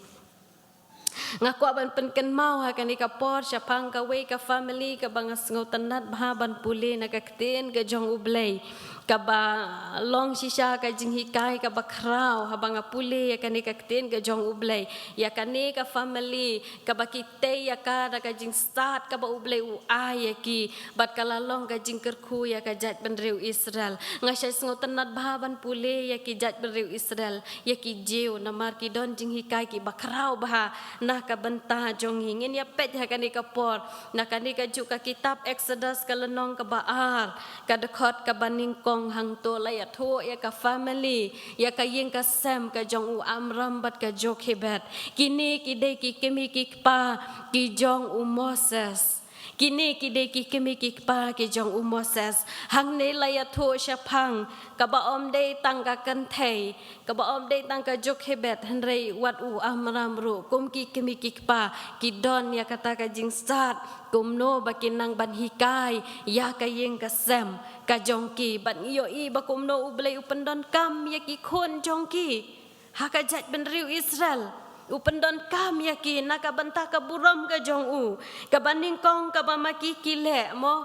Nga kwah ban pynkynmaw ha kane ka por shaphang kawei ka family kaba nga sngewtynnat bha ban pule na ka ktien ka jong U Blei, kaba long shisha ka jinghikai kaba khraw haba nga pule ïa kane ka ktien ka jong U Blei. Ïa kane ka family kaba ki tei ïa ka da ka jingstad kaba U Blei u ai ïa ki, bad ka la long ka jingkyrkhu ïa ka jaitbynriew Israel. Nga shait sngewtynnat bha ban pule ïa ki jaitbynriew Israel, ïa ki Jiw, namar ki don jinghikai kiba khraw bha na ka bynta jong ngi. Ngin ïa peit ha kane ka por na kane kajuh ka kitab Exodus ka lynnong kaba ar, ka dkhot kaba nyngkong. Hangto la ïathuh ïa ka family, ïa ka ïing ka sem ka jong u Amram bad ka Jochebed. Kine ki dei ki kmie ki kpa ki jong u Moses. Kine ki dei ki kmie ki kpa ki jong u Moses. Hangne la ïathuh shaphang kaba ym dei tang ka kynthei, kaba ym dei tang ka Jochebed, hynrei wat u Amram ruh, kum ki kmie ki kpa, ki don ïa kata ka jingstad kumno ba kin nang ban hikai ïa ka ïing ka sem ka jong ki. Bad ngi ïohi ba kumno U Blei u pyndonkam ïa ki khun jong ki ha ka jaitbynriew Israel. U pyndonkam ïa ki na ka bynta ka burom ka jong u. Kaba nyngkong kaba ma ki ki leh mo.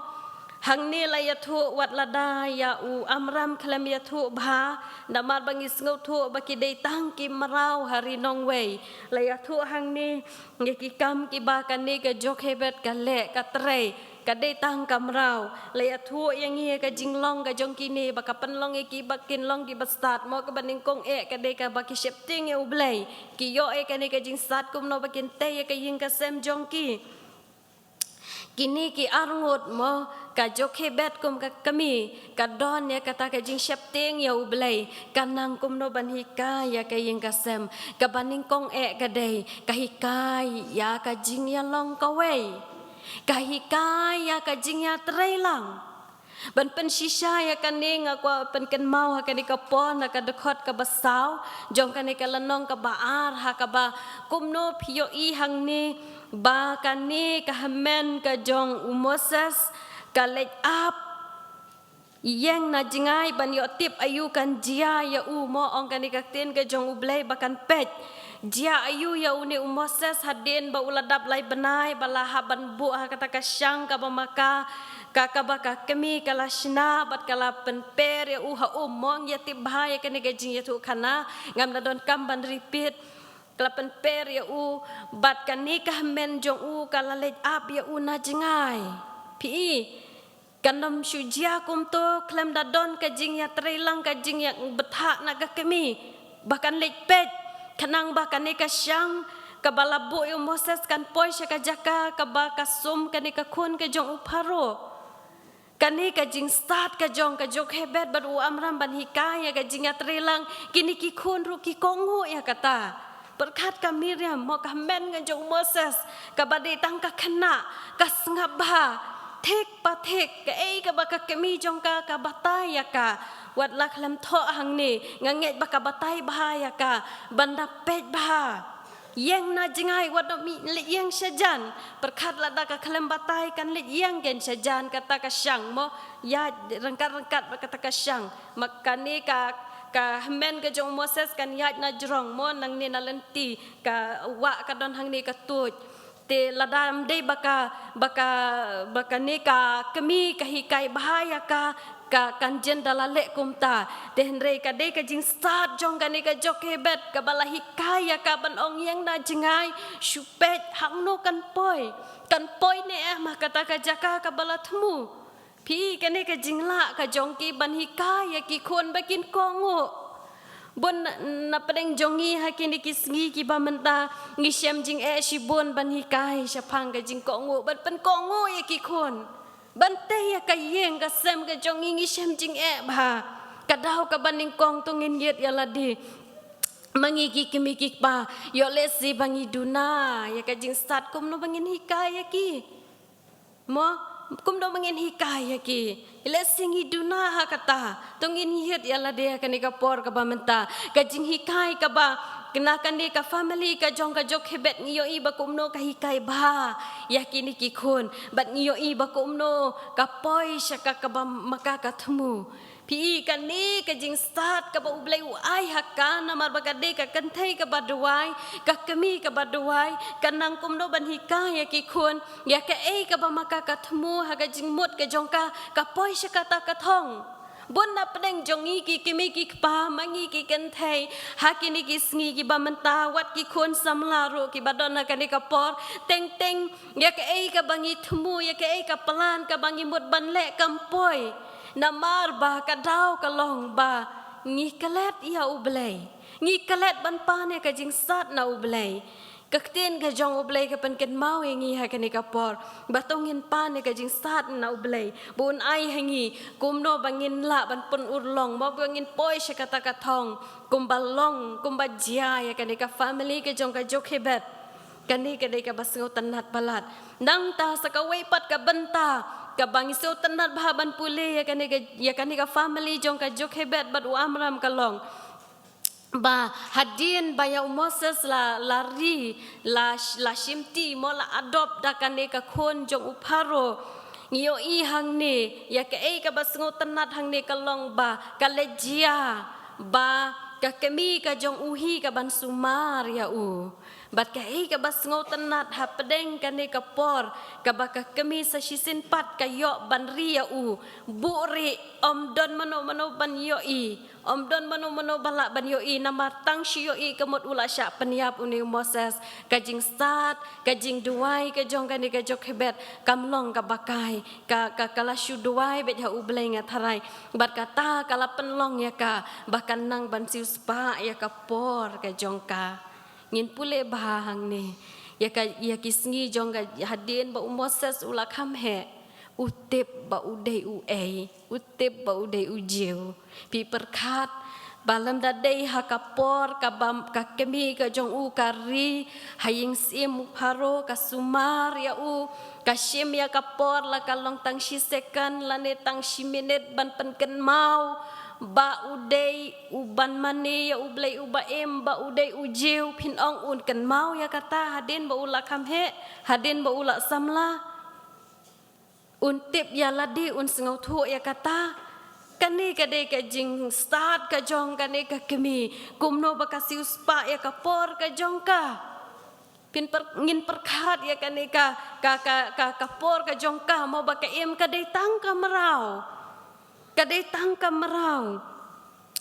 Hangne la ïathuh, wat lada ïa u Amram khlem ïathuh bha, namar ba ngi sngewthuh ba ki dei tang ki mraw ha ri nongwei. La ïathuh hangne ïa ki kam kiba kane ka Jochebed ka leh, ka trei, ka dei tang ka mraw. La ïathuh ïa ngi ïa ka jinglong ka jong kine, ba ka pynlong ïa ki ba kin long kiba stad mo. Kaba nyngkong eh ka dei kaba ki sheptieng ïa U Blei. Ki ïoh ïa kane ka jingstad kumno ba kin tei ïa ka ïing ka sem jong ki. Kine ki arngut mo, ka Jochebed kum ka kmie ka don ïa kata ka jingsheptieng ïa U Blei, ka nang kumno ban hikai ïa ka ïing ka sem. Kaba nyngkong eh ka dei ka hikai ïa ka jingïalong kawei. Ka hikai ïa ka jingïatreilang. Ban pynshisha ïa kane nga kwah pynkynmaw ha kane ka por na ka dkhot kaba saw jong kane ka lynnong kaba ar, ha kaba kumno phi ïohi hangne ba kane ka hynmen ka jong u Moses ka leit ap ïeng na jngai ban ïoh tip aïu kan jia ïa u mo. Ong kane ka ktien ka jong U Blei ba kan peit jia aïu ïa une u Moses hadien ba u la dap lai bnai, ba la hap ban buh ha kata ka shang kaba ma ka, ka kaba ka kmie ka la shna bad ka la pynper ïa u ha um mo. Ngi ïa tip bha ïa kane ka jingïathuhkhana, ngam da donkam ban repeat. Ka la pynper ïa u bad kane ka hynmen jong u ka la leit ap ïa u na jngai. Phi i, kan ym shu jia kumto khlem da don ka jingïatreilang, ka jingïabthah na ka kmie ba kan leit peit, khnang ba kane ka shang kaba la buh ïa u Moses kan poi sha ka jaka kaba ka sum kane ka khun ka jong u Pharaoh. Kane ka jingstad ka jong ka Jochebed bad u Amram ban hikai ïa ka jingïatreilang, kine ki khun ruh ki kohnguh ïa kata. Pyrkhat ka Miriam mo, ka hynmen ka jong u Moses, kaba dei tang ka khynnah, ka sngap bha. Thik pa thik, kaei kaba ka kmie jong ka ka batai ïa ka. Wat la khlem thoh hangne, nga ngeit ba ka batai bha ïa ka ban da peit bha. Ïeng na jngai, wat ym leit ïeng shajan. Pyrkhat lada ka khlem batai kan leit ïeng kein shajan, kata ka shang mo. Ïaid ryngkat-ryngkat bad kata ka shang. Ma kane ka, ka hynmen ka jong u Moses kan ïaid na jrong mo, nangne na lynti, ka wah ka don hangne ka tuid. Te lada ym dei ba ka, ba ka, ba kane ka kmie ka hikai bha ïa ka, ka, kan jan da la leh kumta. Te hynrei ka dei ka jingstad jong kane ka Jokebed kaba la hikai ïa ka ban ong ïeng na jngai, shu peit hangno kan poi. Kan poi ne em ha kata ka jaka kaba la thmu. Phi, kane ka jinglah ka jong ki ban hikai ïa ki khun ba kin kohnguh. Bun na, na pdeng jong ngi ha kine ki sngi kiba mynta, ngi shem jingeh shibun ban hikai shaphang ka jingkohnguh, ban pynkohnguh ïa ki khun. Ban tei ïa ka ïing ka sem ka jong ngi, ngi shem jingeh bha. Ka daw kaba nyngkong to ngin ïit ïa lade. Ma ngi ki kmie ki kpa, ïoh lehse ba ngi duna ïa ka jingstad, kumno ba ngin hikai ïa ki. Mo, kumno ba ngin hikai ïa ki. Lehse ngi duna ha kata, to ngin ïit ïa lade ha kane ka por kaba mynta. Ka jinghikai kaba na kane ka family ka jong ka Jokebed, ngi ïohi ba kumno ka hikai bha ïa kine ki khun. Bad ngi ïohi ba kumno ka poi sha ka kaba ma ka ka thmu. Phi, kane ka jingstad kaba U Blei u ai ha ka, namar ba ka dei ka kynthei kaba duwai, ka kmie kaba duwai, ka nang kumno ban hikai ïa ki khun, ïa kaei kaba ma ka ka thmu ha ka jingmut ka jong ka, ka poi sha kata ka thong. Bun na pdeng jong ngi ki kmie ki kpa, ma ngi ki kynthei, ha kine ki sngi kiba mynta, wat ki khun samla ruh kiba don ha kane ka por, teng teng, ïa kaei kaba ngi thmu, ïa kaei ka plan kaba ngi mut ban leh kam poi. Namar ba ka daw ka long ba ngi klet ïa U Blei. Ngi klet ban pan ïa ka jingstad na U Blei. Ka ktien ka jong U Blei ka pynkynmaw ïa ngi ha kane ka por. Ba to ngin pan ïa ka jingstad na U Blei. Ba un ai ha ngi kumno ba ngin lah ban pynurlong. Mo ba ngin poi sha kata ka thong. Kumba long, kumba jia ïa kane ka family ka jong ka Jokebed. Kane ka dei kaba sngewtynnat palat. Nangta sa kawei pat ka bynta kaba ngi sngewtynnat bha ban pule ïa kane ka, ïa kane ka family jong ka Jokebed bad u Amram ka long ba hadien ba ïa u Moses la, la ri, la, la shimti mo, la adopt da kane ka khun jong u Pharaoh. Ngi ïohi hangne, ïa kaei kaba sngewtynnat hangne ka long ba ka leit jia ba ka kmie ka jong u hi kaban sumar ïa u. Bad kaei kaba sngewtynnat hapdeng kane ka por, kaba ka kmie sa shisien pat ka ïoh ban ri ïa u. Buhrieh, ym don mano mano ban ïohi. Ym don mano mano ba lah ban ïohi, namar tang shu ïohi ka mut u la shah pynïap une u Moses. Ka jingstad, ka jingduwai ka jong kane ka Jokebed kam long kaba kai. Ka, ka, ka la shu duwai beit ha U Blei, nga tharai. Bad kata ka la pynlong ïa ka ba kan nang ban siewspah ïa ka por ka jong ka. Ngin pule bha hangne. Ïa ka, ïa ki sngi jong ka hadien ba u Moses u la kham heh. U tip ba u dei uei. U tip ba u dei u Jiw. Phi pyrkhat ba lymda dei ha ka por kaba ka kmie ka jong u ka ri ha ïing syiem u Pharaoh, ka sumar ïa u, ka shim ïa ka por, la ka long tang shi second lane tang shi minit ban pynkynmaw ba u dei uban mane ïa U Blei uba im, ba u dei u Jiw. Phin ong un kynmaw ïa kata hadien ba u la kham heh, hadien ba u la samla? Un tip ïa lade, un sngewthuh ïa kata? Kane ka dei ka jingstad ka jong kane ka kmie, kumno ba ka siewspah ïa ka por ka jong ka. Phin pyr-, ngin pyrkhat ïa kane ka, ka, ka, ka, ka por ka jong ka, mo ba ka im ka dei tang ka mraw. Ka dei tang ka mraw.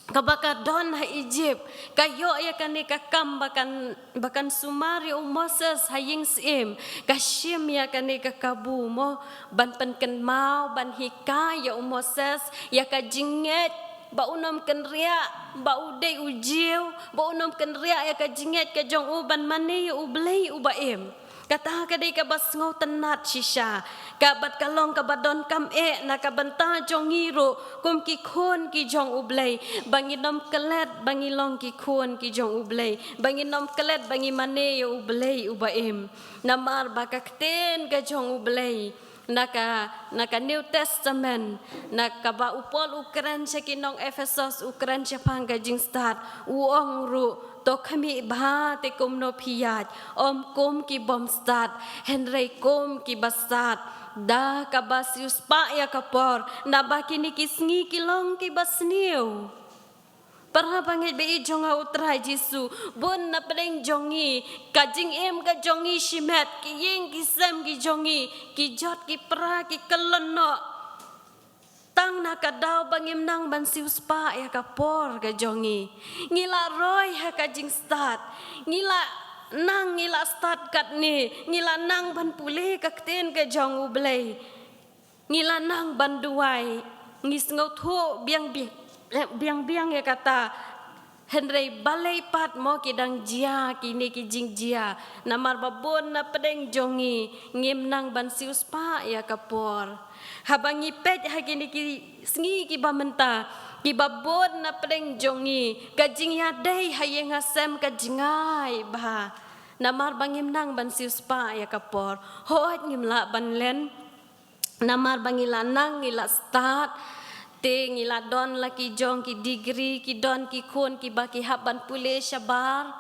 Kaba ka don ha Egypt, ka ïoh ïa kane ka kam ba kan, ba kan sumar ïa u Moses ha ïing syiem, ka shim ïa kane ka kabu mo, ban pynkynmaw, ban hikai ïa u Moses, ïa ka jingngeit, ba un ym kynriah, ba u dei u Jiw, ba un ym kynriah ïa ka jingngeit ka jong u ban mane ïa U Blei uba im. Kata ka dei kaba sngewtynnat shisha. Ka bad ka long kaba donkam eh na ka bynta jong ngi ruh kum ki khun ki jong U Blei. Ba ngin ym klet ba ngi long ki khun ki jong U Blei. Ba ngin ym klet ba ngi mane ïa U Blei uba im. Namar ba ka ktien ka jong U Blei Na ka, na ka New Testament, na kaba u Paul u kren sha ki nong Ephesos, u kren shaphang ka jingstad, u ong ruh, to khmih bha te kumno phi ïaid, ym kum ki bym stad, hynrei kum kiba stad, da kaba siewspah ïa ka por, naba kine ki sngi ki long kiba sniew. Para bangeit ba ïeit jong nga u Trai Jisu, bun na pdeng jong ngi, ka jingim ka jong ngi shimet, ki ïing ki sem ki jong ngi, ki jot ki pra ki kyllon noh. Tang na ka daw ba ngim nang ban siewspah ïa ka por ka jong ngi. Ngi la roi ha ka jingstad. Ngi la nang, ngi la stad katne. Ngi la nang ban pule ka ktien ka jong U Blei. Ngi la nang ban duwai, ngi sngewthuh biang biang, eh, biang biang ïa kata. Hynrei balei pat mo ki dang jia kine ki jingjia, namar ba bun na pdeng jong ngi, ngim nang ban siewspah ïa ka por. Haba ngi peit ha kine ki sngi kiba mynta, kiba bun na pdeng jong ngi, ka jingïadei ha ïing ha sem ka jngai bha. Namar ba ngim nang ban siewspah ïa ka por. Hooid ngim lah ban len. Namar ba ngi la nang, ngi la stad, te ngi la don la ki jong ki degree, ki don ki khun kiba ki hap ban pule shabar.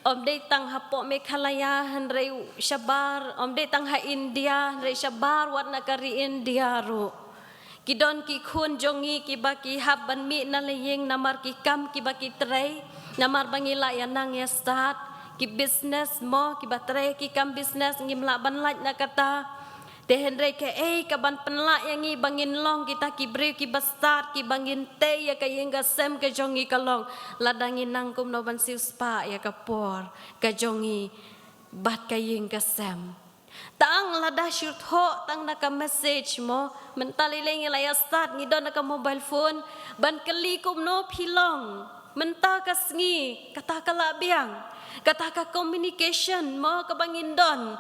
Ym dei tang hapoh Meghalaya hynrei shabar, ym dei tang ha India hynrei shabar, wat na ka ri India ruh. Ki don ki khun jong ngi kiba ki hap ban mih na la ïing namar ki kam kiba ki trei, namar ba ngi la ïa nang ïa stad, ki business mo, kiba trei ki kam business, ngim lah ban lait na kata. Te hynrei kaei kaban pynlah ïa ngi ba ngin long kita ki briew kiba stad, kiba ngin tei ïa ka ïing ka sem ka jong ngi ka long, lada ngi nang kumno ban siewspah ïa ka por ka jong ngi bad ka ïing ka sem. Tang lada shu thoh tang na ka message mo, mynta lei lei ngi la ïa stad, ngi don na ka mobile phone, ban kylli kumno phi long. Mynta ka sngi, kata ka la biang. Kata ka communication mo kaba ngin don,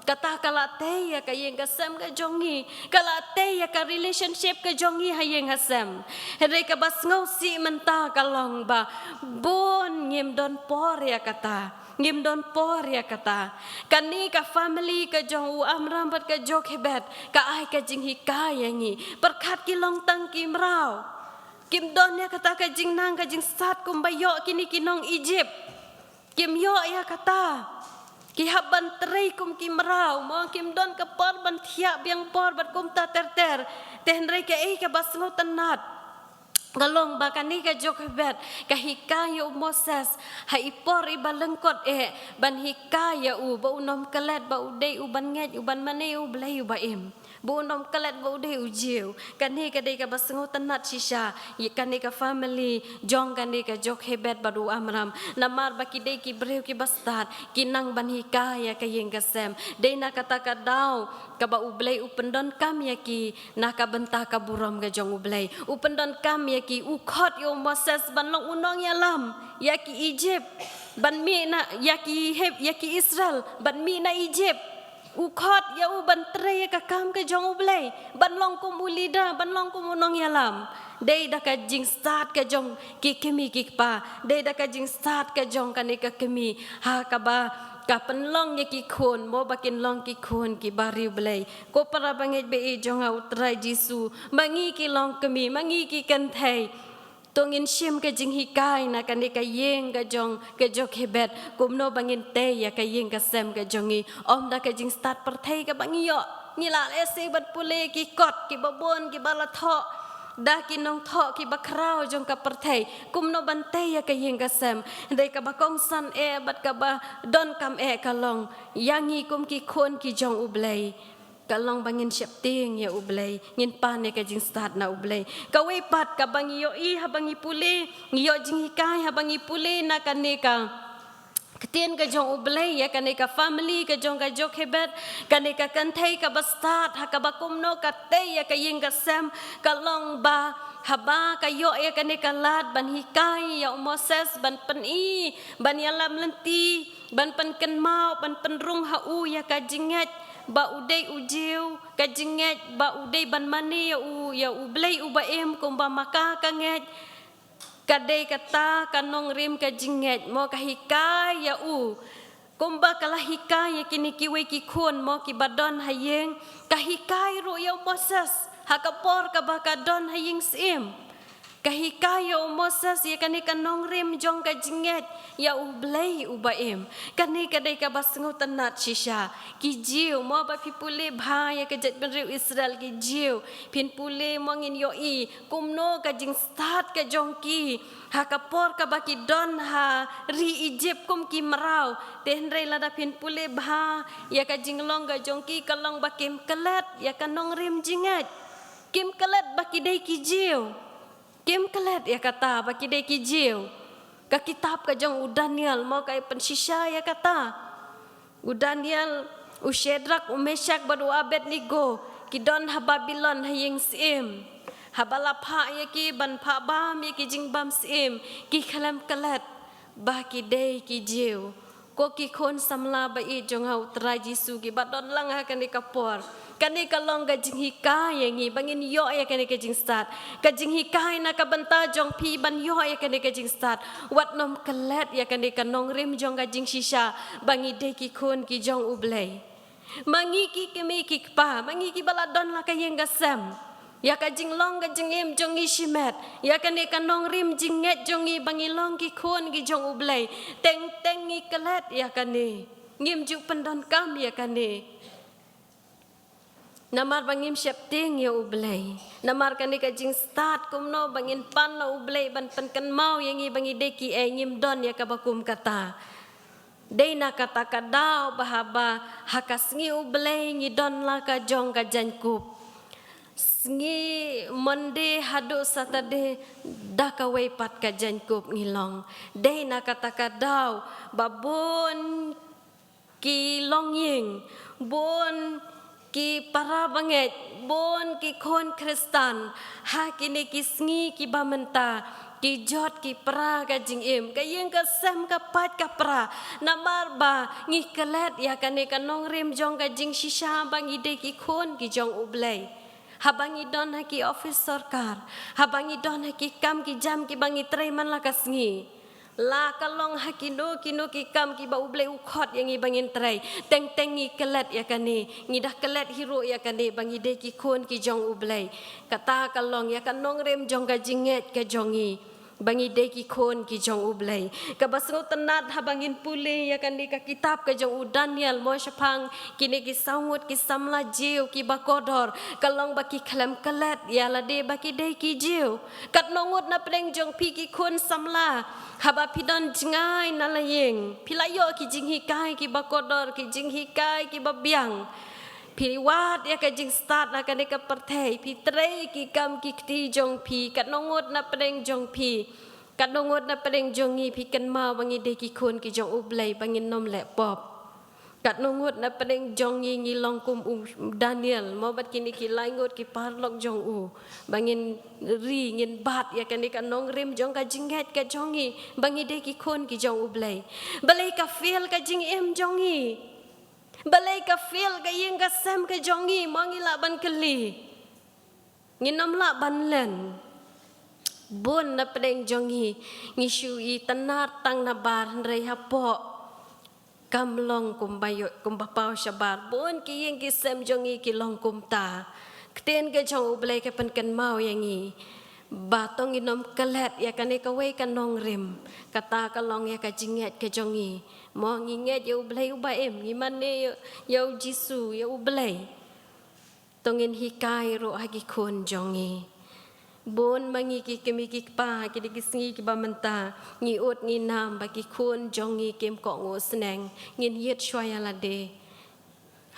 kata ka la tei ïa ka ïing ka sem ka jong ngi, ka la tei ïa ka relationship ka jong ngi ha ïing ha sem. Hynrei kaba sngewsih mynta ka long ba bun ngim don por ïa kata. Ngim don por ïa kata. Kane ka family ka jong u Amram bad ka Jochebed, ka ai ka jinghikai ïa ngi. Pyrkhat ki long tang ki mraw. Kim don ïa kata ka jingnang ka jingstad kumba ïoh kine ki nong Egypt. Kim ïoh ïa kata. Ki hap ban trei kum ki mraw mo, kim don ka por ban thiah biang por bad kumta ter ter. Te hynrei kaei kaba sngewtynnat, ka long ba kane ka Jochebed ka hikai ïa u Moses ha i por iba lyngkot eh, ban hikai ïa u ba un ym klet ba u dei u ban ngeit, u ban mane ïa U Blei uba im, ba un ym klet ba u dei u Jiw. Kane ka dei kaba sngewtynnat shisha ïa kane ka family jong kane ka Jochebed bad u Amram. Namar ba ki dei ki briew kiba stad, ki nang ban hikai ïa ka ïing ka sem. Dei na kata ka daw kaba U Blei u pyndonkam ïa ki na ka bynta ka burom ka jong U Blei. U pyndonkam ïa ki, u khot ïa u Moses ban long u nongïalam ïa ki Egypt, ban mih na, ïa ki Heb-, ïa ki Israel ban mih na Egypt. U khot ïa u ban trei ïa ka kam ka jong U Blei, ban long kum u leader, ban long kum u nongïalam. Dei da ka jingstad ka jong ki kmie ki kpa, dei da ka jingstad ka jong kane ka kmie, ha kaba ka pynlong ïa ki khun mo ba kin long ki khun kiba riewblei. Ko para bangeit ba ïeit jong nga u Trai Jisu, ma ngi ki longkmie, ma ngi ki kynthei, to ngin shim ka jinghikai na kane ka ïing ka jong ka Jochebed, kumno ba ngin tei ïa ka ïing ka sem ka jong ngi. Ym da ka jingstad pyrthei kaba ngi ïoh, ngi la lehse ban pule ki kot kiba bun kiba la thoh da ki nongthoh kiba khraw jong ka pyrthei, kumno ban tei ïa ka ïing ka sem. Hynrei kaba kongsan eh bad kaba donkam eh ka long, ïa ngi kum ki khun ki jong U Blei, ka long ba ngin sheptieng ïa U Blei, ngin pan ïa ka jingstad na U Blei. Kawei pat kaba ngi ïohi haba ngi pule, ngi ïoh jinghikai haba ngi pule na kane ka ktien ka jong U Blei ïa kane ka family ka jong ka Jochebed, kane ka kynthei kaba stad ha kaba kumno ka tei ïa ka ïing ka sem, ka long ba haba ka ïoh ïa kane ka lad ban hikai ïa u Moses ban pyni, ban ïalam lynti, ban pynkynmaw, ban pynrung ha u ïa ka jingngeit ba u dei u Jiw, ka jingngeit ba u dei ban mane ïa u, ïa U Blei uba im kumba ma ka ka ngeit. Ka dei kata ka nongrim ka jingngeit mo, ka hikai ïa u Kumba ka la hikai ïa kine kiwei ki khun mo kiba don ha ïing, ka hikai ruh ïa u Moses ha ka por kaba ka don ha ïing syiem. Ka hikai ïa u Moses ïa kane ka nongrim jong ka jingngeit ïa U Blei uba im. Kane ka dei kaba sngewtynnat shisha. Ki Jiw mo, ba phi pule bha ïa ka jaitbynriew Israel, ki Jiw, phin pule mo ngin ïohi kumno ka jingstad ka jong ki ha ka por kaba ki don ha ri Egypt kum ki mraw. Te hynrei lada phin pule bha ïa ka jinglong ka jong ki, ka long ba kim klet ïa ka nongrim jingngeit. Kim klet ba ki dei ki Jiw. Kim klet ïa kata ba ki dei ki Jiw. Ka kitab ka jong u Daniel mo ka pynshisha ïa kata. U Daniel, u Shadrak, u Meshak bad u Abednego ki don ha Babilon ha ïing syiem. Haba la phah ïa ki ban phah bam ïa ki jingbam syiem, ki khlem klet ba ki dei ki Jiw. Ko ki khun samla ba ïeit jong nga, U Trai Jisu, kiba don lang ha kane ka por, kane ka long ka jinghikai ïa ngi ba ngin ïoh ïa kane ka jingstad. Ka jinghikai na ka bynta jong phi ban ïoh ïa kane ka jingstad. Wat nym klet ïa kane ka nongrim jong ka jingshisha ba ngi dei ki khun ki jong U Blei. Ma ngi ki kmie ki kpa, ma ngi kiba la don la ka ïing ka sem, ïa ka jinglong ka jingim jong ngi shimet, ïa kane ka nongrim jingngeit jong ngi ba ngi long ki khun ki jong U Blei, teng teng ngi klet ïa kane. Ngim ju pyndonkam ïa kane. Namar ba ngim sheptieng ïa U Blei. Namar kane ka jingstad kumno ba ngin pan la U Blei ban pynkynmaw ïa ngi ba ngi dei kiei, ngim don ïa kaba kum kata. Dei na kata ka daw ba haba ha ka sngi U Blei ngi don la ka jong ka jaiñkup. Sngi Monday haduh Saturday da kawei pat ka jaiñkup ngi long. Dei na kata ka daw ba bun ki longïing, bun ki para bangeit, bun ki khun Khristan ha kine ki sngi kiba mynta ki jot ki pra ka jingim, ka ïing ka sem ka pait ka pra. Namar ba ngi klet ïa kane ka nongrim jong ka jingshisha ba ngi dei ki khun ki jong U Blei. Haba ngi don ha ki office sorkar, haba ngi don ha ki kam ki jam kiba ngi trei man la ka sngi, la ka long ha kino kino ki kam kiba U Blei u khot ïa ngi ba ngin trei, teng teng ngi klet ïa kane. Ngi da klet hi ruh ïa kane ba ngi dei ki khun ki jong U Blei. Kata ka long ïa ka nongrim jong ka jingngeit ka jong ngi ba ngi dei ki khun ki jong U Blei. Kaba sngewtynnat haba ngin pule ïa kane ka kitab ka jong u Daniel mo shaphang kine ki saw ngut ki samla Jiw kiba kordor, ka long ba ki khlem klet ïa lade ba ki dei ki Jiw. Katno ngut na pdeng jong phi ki khun samla, haba phi don jngai na la ïing, phi la ïoh ki jinghikai kiba kordor, ki jinghikai kiba biang. Phi wad ïa ka jingstad ha kane ka pyrthei, phi trei ki kam ki kti jong phi, katno ngut na pdeng jong phi, katno ngut na pdeng jong ngi phi kynmaw ba ngi dei ki khun ki jong U Blei ba ngin nym leh pop. Katno ngut na pdeng jong ngi ngi long kum u Daniel mo bad kine ki lai ngut ki paralok jong u, ba ngin ri ngin bat ïa kane ka nongrim jong ka jingngeit ka jong ngi ba ngi dei ki khun ki jong U Blei. Balei ka fail ka jingim jong ngi? Balei ka fail ka ïing ka sem ka jong ngi? Mo ngi lah ban kylli. Ngin nym lah ban len. Bun na pdeng jong ngi ngi shu itynnad tang na bar, hynrei hapoh kam long kumba ïoh, kumba paw shabar. Bun ki ïing ki sem jong ngi ki long kumta. Ktien ka jong U Blei ka pynkynmaw ïa ngi ba to ngin nym klet ïa kane kawei ka nongrim. Kata ka long ïa ka jingngeit ka jong ngi. Mo ngi ngeit ïa U Blei uba im, ngi mane ïa, ïa U Jisu, ïa U Blei. To ngin hikai ruh ha ki khun jong ngi. Bun ma ngi ki kmie ki kpa ha kine ki sngi kiba mynta, ngi ud ngi nam ba ki khun jong ngi kim kohnguh sneng, ngin ïit shuwa ïa lade.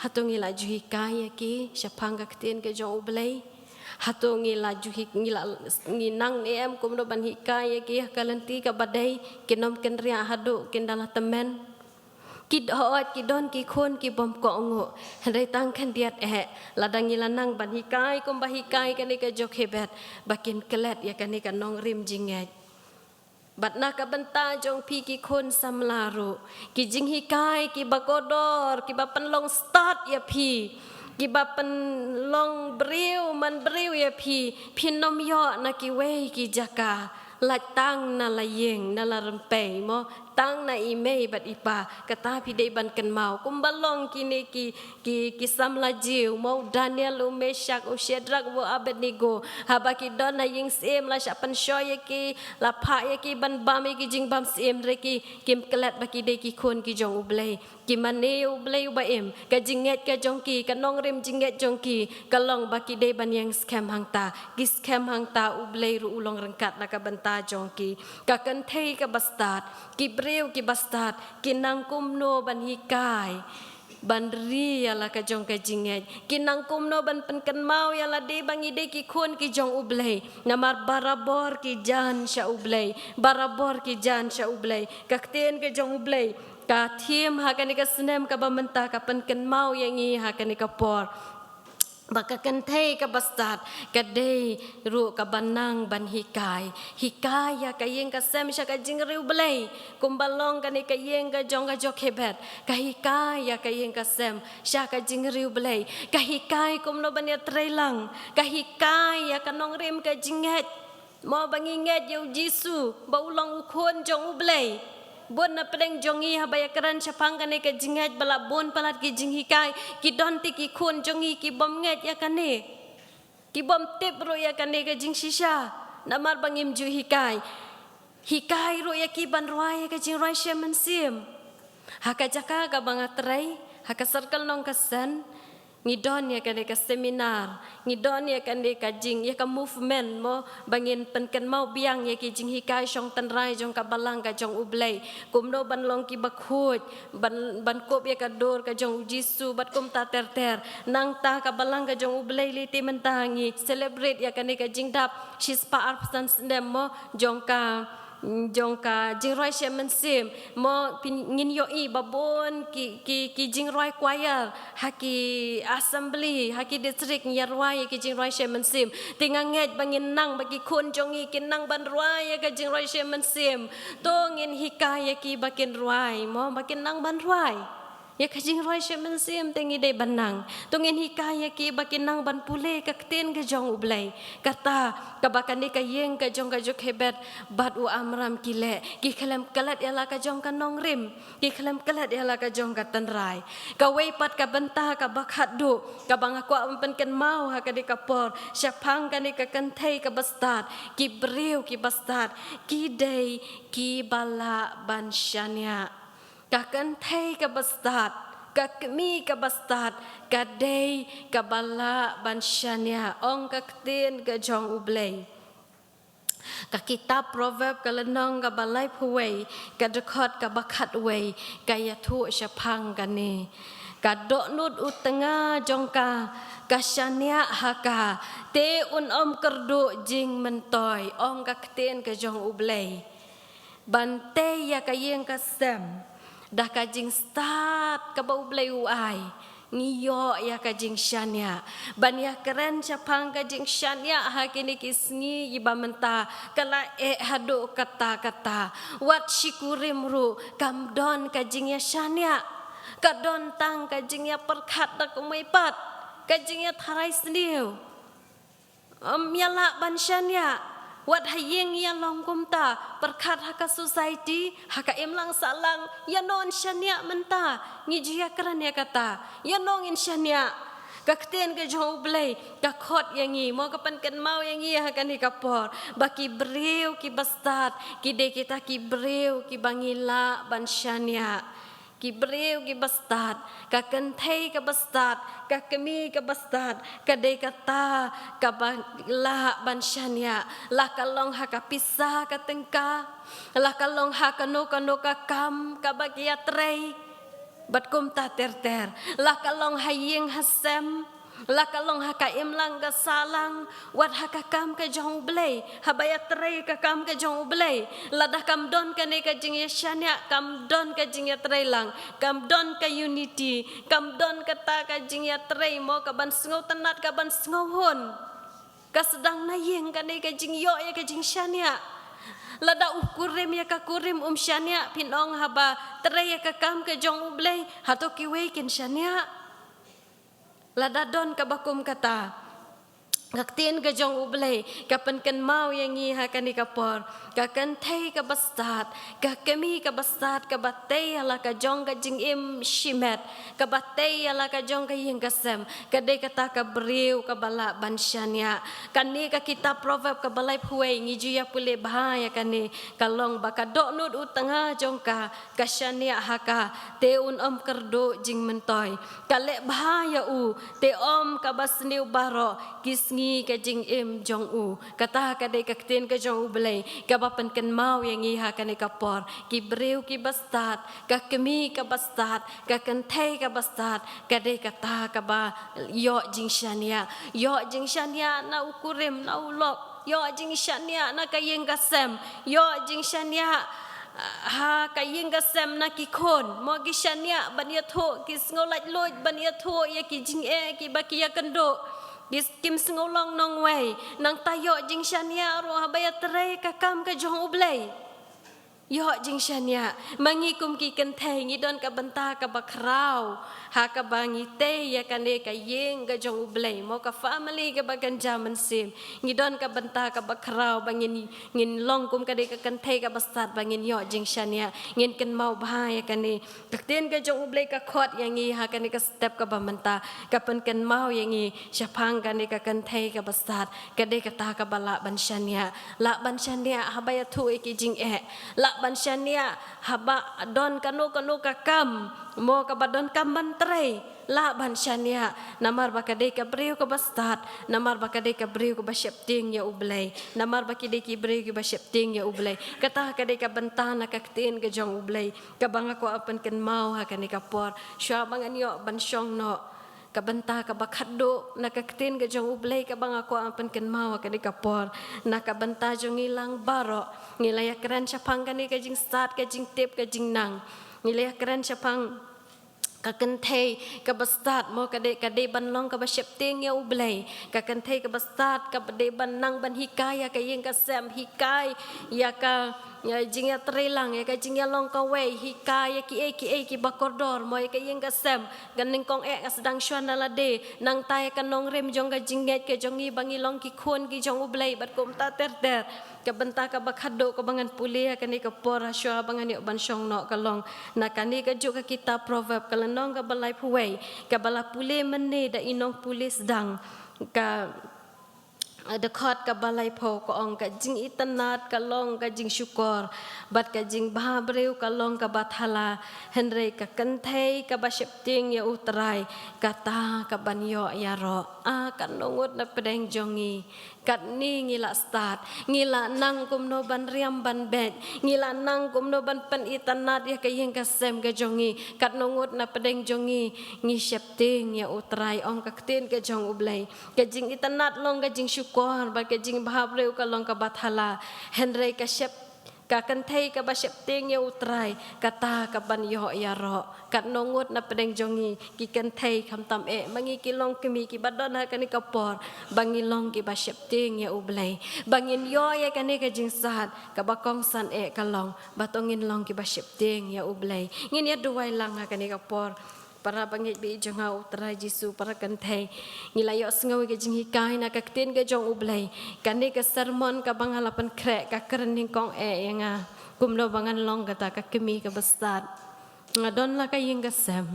Hato ngi la ju hikai ïa ki shaphang ka ktien ka jong U Blei? Hato ngi la ju hik, ngi la, ngi nang ne em kumno ban hikai ïa ki ha ka lynti kaba dei, kin nym kynriah haduh kin da la tymmen? Ki dohnud ki don ki khun ki bym kohnguh, hynrei tang khyndiat eh, lada ngi la nang ban hikai kumba hikai kane ka Jokebed, ba kin klet ïa kane ka nongrim jingngeit. Bad na ka bynta jong phi ki khun samla ruh, ki jinghikai kiba kordor, kiba pynlong stad ïa phi, kiba pynlong briew man briew ïa phi, phin nym ïoh na kiwei ki jaka, lait tang na la ïing, na la rympei mo, Tang na i mei bad i pa, kata phi dei ban kynmaw. Kumba long kine ki, ki, ki samla Jiw, mo u Daniel, u Meshak, u Shadrak, u Abednego. Haba ki don ha ïing syiem la shah pynshoi ïa ki, la phah ïa ki ban bam ïa ki jingbam syiem, hynrei ki, kim klet ba ki dei ki khun ki jong U Blei. Ki mane ïa U Blei uba im, ka jingngeit ka jong ki, ka nongrim jingngeit jong ki, ka long ba ki dei ban ïeng skhem hangta, ki skhem hangta U Blei ruh u long ryngkat na ka bynta jong ki. Ka kynthei kaba stad, ki briew kiba stad, ki nang kumno ban hikai, ban ri ïa la ka jong ka jingngeit, ki nang kumno ban pynkynmaw ïa lade ba ngi dei ki khun ki jong U Blei, namar barabor ki jan sha U Blei, barabor ki jan sha U Blei. Ka ktien ka jong U Blei, ka theme ha kane ka snem kaba mynta ka pynkynmaw ïa ngi ha kane ka por. Ba ka kynthei kaba stad, ka dei ruh kaba nang ban hikai. Hikai ïa ka ïing ka sem sha ka jingriewblei. Kumba long kane ka ïing ka jong ka Jokhebed. Ka hikai ïa ka ïing ka sem sha ka jingriewblei. Ka hikai kumno ban ïatrei lang. Ka hikai ïa ka nongrim ka jingngeit. Mo ba ngi ngeit ïa U Jisu, ba u long u khun jong U Blei. Bun na pdeng jong ngi haba ïakren shaphang kane ka jingngeit ba la bun palat ki jinghikai, ki don te ki khun jong ngi ki bym ngeit ïa kane. Ki bym tip ruh ïa kane ka jingshisha, namar ba ngim ju hikai. Hikai ruh ïa ki ban rwai ïa ka jingrwai shem mynsiem. Ha ka jaka kaba nga trei, ha ka circle Nongkasen, ngi don ïa kane ka seminar, ngi don ïa kane ka jing, ïa ka movement mo, ba ngin pynkynmaw biang ïa ki jinghikai shong tynrai jong ka balang ka jong U Blei. Kumno ban long kiba khuid, ban, ban kup ïa ka dur ka jong U Jisu, bad kumta ter ter. Nangta ka balang ka jong U Blei lei te mynta ngi celebrate ïa kane ka jingdap shispah arphew san snem mo, jong ka jong ka jingrwai shem mynsiem, mo phin, ngin ïohi ba bun ki, ki, ki jingrwai choir, ha ki assembly, ha ki district ngi ïa rwai ïa ki jingrwai shem mynsiem. Te nga ngeit ba ngin nang, ba ki khun jong ngi kin nang ban rwai ïa ka jingrwai shem mynsiem. To ngin hikai ïa ki ba kin rwai, mo ba kin nang ban rwai. Ïa ka jingrwai shem mynsiem te ngi dei ban nang. To ngin hikai ïa ki ba kin nang ban pule ka ktien ka jong U Blei. Kata, kaba kane ka ïing ka jong ka Jokhebed, bad u Amram ki leh, ki khlem klet ïa la ka jong ka nongrim, ki khlem klet ïa la ka jong ka tynrai. Kawei pat ka bynta kaba khatduh, kaba nga kwah ban pynkynmaw ha kane ka por, shaphang kane ka kynthei kaba stad, ki briew kiba stad, ki dei kiba lah ban shaniah. Ka kynthei kaba stad, ka kmie kaba stad, ka dei kaba lah ban shaniah, ong ka ktien ka jong U Blei. Ka kitab Proverb ka lynnong kaba laiphew wei, ka dkhot kaba khatwei, ka ïathuh shaphang kane. Ka dohnud u tnga jong ka, ka shaniah ha ka, te un ym kyrduh jingmyntoi, ong ka ktien ka jong U Blei. Ban tei ïa ka ïing ka sem da ka jingstad kaba U Blei u ai, ngi ïoh ïa ka jingshaniah. Ban ïakren shaphang ka jingshaniah ha kine ki sngi kiba mynta, ka la eh haduh katta katta. Wat shi kurim ruh kam don ka jingïashaniah. Ka don tang ka jingïapyrkhat da kumwei pat, ka jingïatharai sniew. Ym ïa lah ban shaniah. Wat ha ïing ïa long kumta, pyrkhat ha ka society, ha ka imlang sahlang, ïa nong shaniah mynta, ngi ju ïakren ïa kata, ïa nong in shaniah. Ka ktien ka jong U Blei, ka khot ïa ngi, mo ka pynkynmaw ïa ngi ha kane ka por, ba ki briew kiba stad, ki dei kita ki briew kiba ngi lah ban shaniah. Ki briew kiba stad, ka kynthei kaba stad, ka kmie kaba stad, ka dei kata kaba lah ban shaniah, la ka long ha ka pisa ka tyngka, la ka long ha kano kano ka kam kaba ki ïatrei, bad kumta ter ter, la ka long ha ïing ha sem, la ka long ha ka imlang ka sahlang, wat ha ka kam ka jong U Blei, haba ïatrei ka kam ka jong U Blei, lada kam don kane ka jingïashaniah, kam don ka jingïatrei lang, kam don ka unity, kam don kata ka jingïatrei mo ka ban sngewtynnad ka ban sngewhun. Ka sdang na ïing kane ka jingïoh ïa ka jingshaniah. Lada u kurim ïa ka kurim um shaniah, phin ong haba trei ïa ka kam ka jong U Blei, hato kiwei kin shaniah? Lada don kaba kum kata. Ka ktien ka jong U Blei ka pynkynmaw ïa ngi ha kane ka por. Ka kynthei kaba stad, ka kmie kaba stad, kaba tei ïa la ka jong ka jingim shimet, kaba tei ïa la ka jong ka ïing ka sem, ka dei kata ka briew kaba lah ban shaniah. Kane ka kitab Proverb kaba laiphew wei, ngi ju ïa pule bha ïa kane, ka long ba ka dohnud u tnga jong ka, ka shaniah ha ka, te un ym kyrduh jingmyntoi. Ka leh bha ïa u, te ym kaba sniew baroh ki sngi ka jingim jong u. Kata ka dei ka ktien ka jong U Blei kaba pynkynmaw ïa ngi ha kane ka por. Ki briew kiba stad, ka kmie kaba stad, ka kynthei kaba stad, ka dei kata kaba ïoh jingshaniah. Ïoh jingshaniah na u kurim, na u lok. Ïoh jingshaniah na ka ïing ka sem. Ïoh jingshaniah, ah, ha ka ïing ka sem na ki khun. Mo, ki shaniah ban ïathuh, ki sngew laitluid ban ïathuh ïa ki jingeh kiba ki ïakynduh. Ki s-, kim sngew long nongwei. Nangta ïoh jingshaniah ruh haba ïatrei ka kam ka jong U Blei. Ïoh jingshaniah. Ma ngi kum ki kynthei ngi don ka bynta kaba khraw ha kaba ngi tei ïa kane ka ïing ka jong U Blei, mo, ka family kaba kynja mynsiem. Ngi don ka bynta kaba khraw ba ngin, ngin long kum ka dei ka kynthei kaba stad, ba ngin ïoh jingshaniah. Ngin kynmaw bha ïa kane. Ka ktien ka jong U Blei ka khot ïa ngi ha kane ka step kaba mynta, ka pynkynmaw ïa ngi shaphang kane ka kynthei kaba stad. Ka dei kata kaba lah ban shaniah. Lah ban shaniah haba ïathuh ïa ki jingeh. Lah ban shaniah haba don kano kano ka kam, mo, kaba donkam ban trei. Lah ban shaniah, namar ba ka dei ka briew kaba stad, namar ba ka dei ka briew kaba sheptieng ïa U Blei, namar ba ki dei ki briew kiba sheptieng ïa U Blei. Kata ka dei ka bynta na ka ktien ka jong U Blei kaba nga kwah pynkynmaw ha kane ka por. Shuwa ba ngan ïoh ban shong noh, ka bynta kaba khatduh na ka ktien ka jong U Blei kaba nga kwah pynkynmaw ha kane ka por. Na ka bynta jong ngi lang baroh, ngi la ïakren shaphang kane ka jingstad, ka jingtip, ka jingnang. Ngi la ïakren shaphang ka kynthei kaba stad, mo, ka dei, ka dei ban long kaba sheptieng ïa U Blei. Ka kynthei kaba stad ka dei ban nang ban hikai ïa ka ïing ka sem, hikai ïa ka, ïa jingïatreilang, ïa ka jingïalong kawei, hikai ïa kiei kiei kiba kordor, mo, ïa ka ïing ka sem. Ka nyngkong eh ka sdang shuwa na lade, nangta ïa ka nongrim jong ka jingngeit ka jong ngi ba ngi long ki khun ki jong U Blei bad kumta ter ter. Ka bynta kaba khatduh kaba ngan pule ha kane ka por, ha shuwa ba ngan ïoh ban shong noh, ka long na kane ka juh ka kitab Proverb, ka lynnong kaba laiphew wei, kaba la pule mynne da i nongpule sdang. Ka dkhot kaba laiphew ka ong, ka jingitynnad ka long ka jingshukor, bad ka jingbhabriew ka long kaba thala, hynrei ka kynthei kaba sheptieng ïa U Trai, kata kaban ïoh ïaroh. Ah, katno ngut na pdeng jong ngi, katne ngi la stad, ngi la nang kumno ban riam ban beit, ngi la nang kumno ban pynitynnad ïa ka ïing ka sem ka jong ngi. Katno ngut na pdeng jong ngi, ngi sheptieng ïa U Trai, ong ka ktien ka jong U Blei. Ka jingitynnad long ka jingshukor, bad ka jingbhabriew ka long kaba thala. Hynrei ka shep, ka kynthei kaba sheptieng ïa U Trai, kata kaban ïoh ïaroh. Katno ngut na pdeng jong ngi ki kynthei, khamtam eh ma ngi ki longkmie kiba don ha kane ka por, ba ngi long kiba sheptieng ïa U Blei, ba ngin ïoh ïa kane ka jingstad. Kaba kongsan eh ka long ba to ngin long kiba sheptieng ïa U Blei. Ngin ïa duwai lang ha kane ka por. Para bangeit baieit jong nga, U Trai Jisu, para kynthei, ngi la ïohsngew ïa ka jinghikai na ka ktien ka jong U Blei. Kane ka sermon kaba nga la pynkhreh ka kren nyngkong eh ïa nga kumno ba ngan long kata ka kmie kaba stad. Nga don la ka ïing ka sem,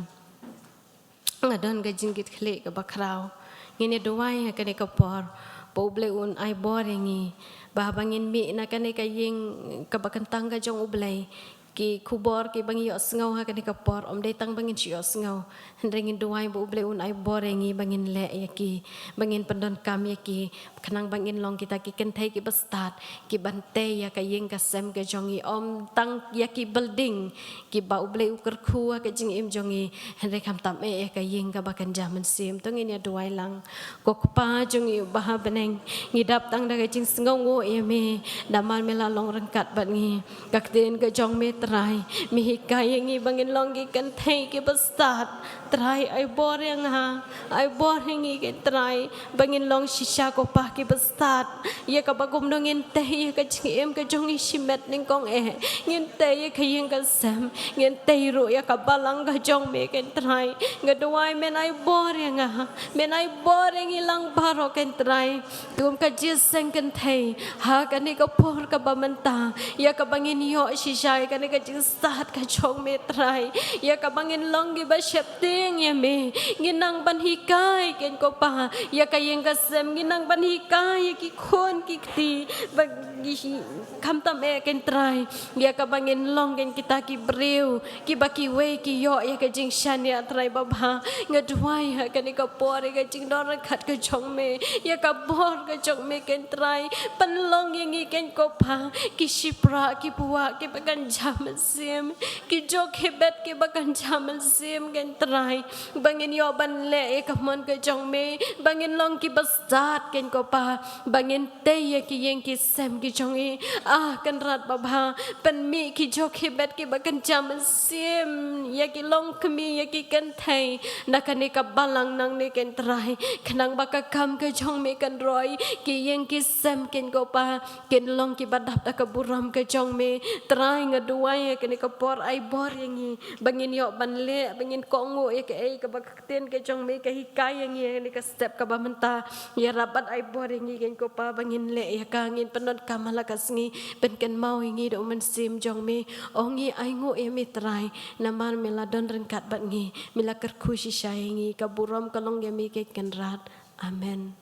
nga don ka jingkitkhlieh kaba khraw. Ngin ïa duwai ha kane ka por ba U Blei un ai bor ïa ngi, ba haba ngin mih na kane ka ïing kaba kyntang ka jong U Blei, ki khubor kiba ngi ïohsngew ha kane ka por, ym dei tang ba ngin shu ïohsngew, hynrei ngin duwai ba U Blei un ai bor ïa ngi ba ngin leh ïa ki, ba ngin pyndonkam ïa ki, khnang ba ngin long kita ki kynthei kiba stad, kiban tei ïa ka ïing ka sem ka jong ngi, ym tang ïa ki building kiba U Blei u kyrkhu ha ka jingim jong ngi, hynrei khamtam eh ïa ka ïing kaba kynja mynsiem. To ngin ïa duwai lang. Ko Kpa jong ngi uba ha bneng, ngi dap tang da ka jingsngewnguh ïa me, namar me la long ryngkat bad ngi. Ka ktien ka jong me Trai, me hikai ïa ngi ba ngin long ki kynthei kiba stad. Trai, ai bor ïa nga, ai bor ïa ngi, ko Trai, ba ngin long shisha ko Pa kiba stad. Ïa kaba kumno ngin tei ïa ka jingim ka jong ngi shimet nyngkong eh. Ngin tei ïa ka ïing ka sem, ngin tei ruh ïa ka balang ka jong me, ko Trai. Nga duwai men ai bor ïa nga, men ai bor ïa ngi lang baroh, ko Trai. Kum ka jingïaseng kynthei ha kane ka por kaba mynta, ïa kaba ngin ïoh shisha ïa kane ka jingstad ka jong me, Trai, ïa kaba ngin long kiba sheptieng ïa me. Ngin nang ban hikai, ko Pa, ïa ka ïing ka sem, ngin nang ban hikai ïa ki khun ki kti, ba ngi hi-, khamtam eh, ko Trai, ïa kaba ngin long, ko, kita ki briew kiba kiwei ki ïoh ïa ka jingshaniah, Trai babha. Nga duwai ha kane ka por ïa ka jingdon ryngkat ka jong me, ïa ka bor ka jong me, ko Trai. Pynlong ïa ngi, ko Pa, ki shipra ki puwa kiba kan jam mynsiem, ki jok ki bet kiba kan jam mynsiem, ko Trai, ba ngin ïoh ban leh ïa ka mon ka jong me, ba ngin long kiba stad, ko Pa, ba ngin tei ïa ki ïing ki sem ki jong ngi. Ah, Kynrad babha, pynmih ki jok ki bet kiba kan jam mynsiem ïa ki longkmie, ïa ki kynthei na kane ka balang nangne, ko Trai, khnang ba ka kam ka jong me kan roi, ki ïing ki sem, ko Pa, kin long kiba dap da ka burom ka jong me. Trai, nga duwai ha kane ka por, ai bor ïa ngi ba ngin ïoh ban leh, ba ngin kohnguh ïa kaei kaba ka ktien ka jong me ka hikai ïa ngi ha kane ka step kaba mynta. Ïarap bad ai bor ïa ngi, ko Pa, ba ngin leh ïa ka, ngin pyndonkam ha la ka sngi. Pynkynmaw ïa ngi da u Mynsiem jong me. Ong ngi ainguh ïa me, Trai, namar me la don ryngkat bad ngi, me la kyrkhu shisha ïa ngi. Ka burom ka long ïa me, ko Kynrad. Amen.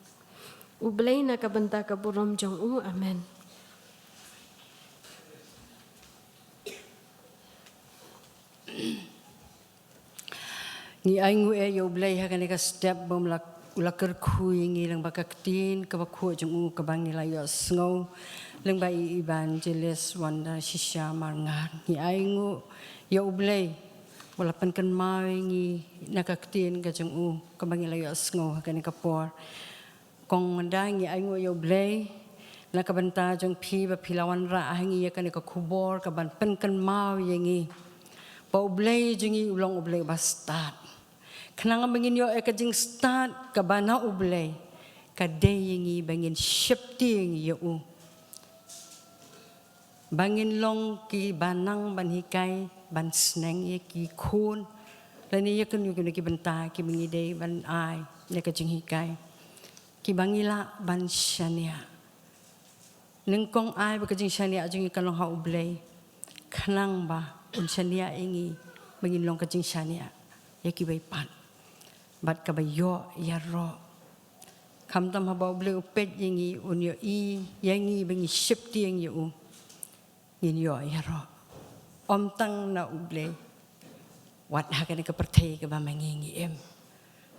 U Blei na ka bynta ka burom jong u. Amen. Ngi ainguh eh ïa U Blei ha kane ka step ba u la, u la kyrkhu ïa ngi lyngba ka ktien kaba khuid jong u kaba ngi la ïohsngew lyngba i Evangelist Wanda Shisha Marngar. Ngi ainguh ïa U Blei ba u la pynkynmaw ïa ngi na ka ktien ka jong u kaba ngi la ïohsngew ha kane ka por. Kong Wanda, ngi ainguh ïa U Blei na ka bynta jong phi ba phi la wanrah ha ngi ïa kane ka khubor kaban pynkynmaw ïa ngi ba U Blei jong ngi u long U Blei uba stad. Khnang ba ngin ïoh ïa ka jingstad kaba na U Blei, ka dei ïa ngi ba ngin sheptieng ïa u. Ba ngin long kiba nang ban hikai, ban sneng ïa ki khun, lane ïa kino kino ki bynta kiba ngi dei ban ai ïa ka jinghikai, kiba ngi lah ban shaniah. Nyngkong ai ba ka jingshaniah jong ngi kan long ha U Blei, khnang ba un shaniah ïa ngi ba ngin long ka jingshaniah ïa kiwei pat bad kaba ïoh ïaroh. Khamtam haba U Blei u peit ïa ngi, un ïohi ïa ngi ba ngi sheptieng ïa u, ngin ïoh ïaroh. Ym tang na U Blei, wat ha kane ka pyrthei kaba ma ngi ngi im,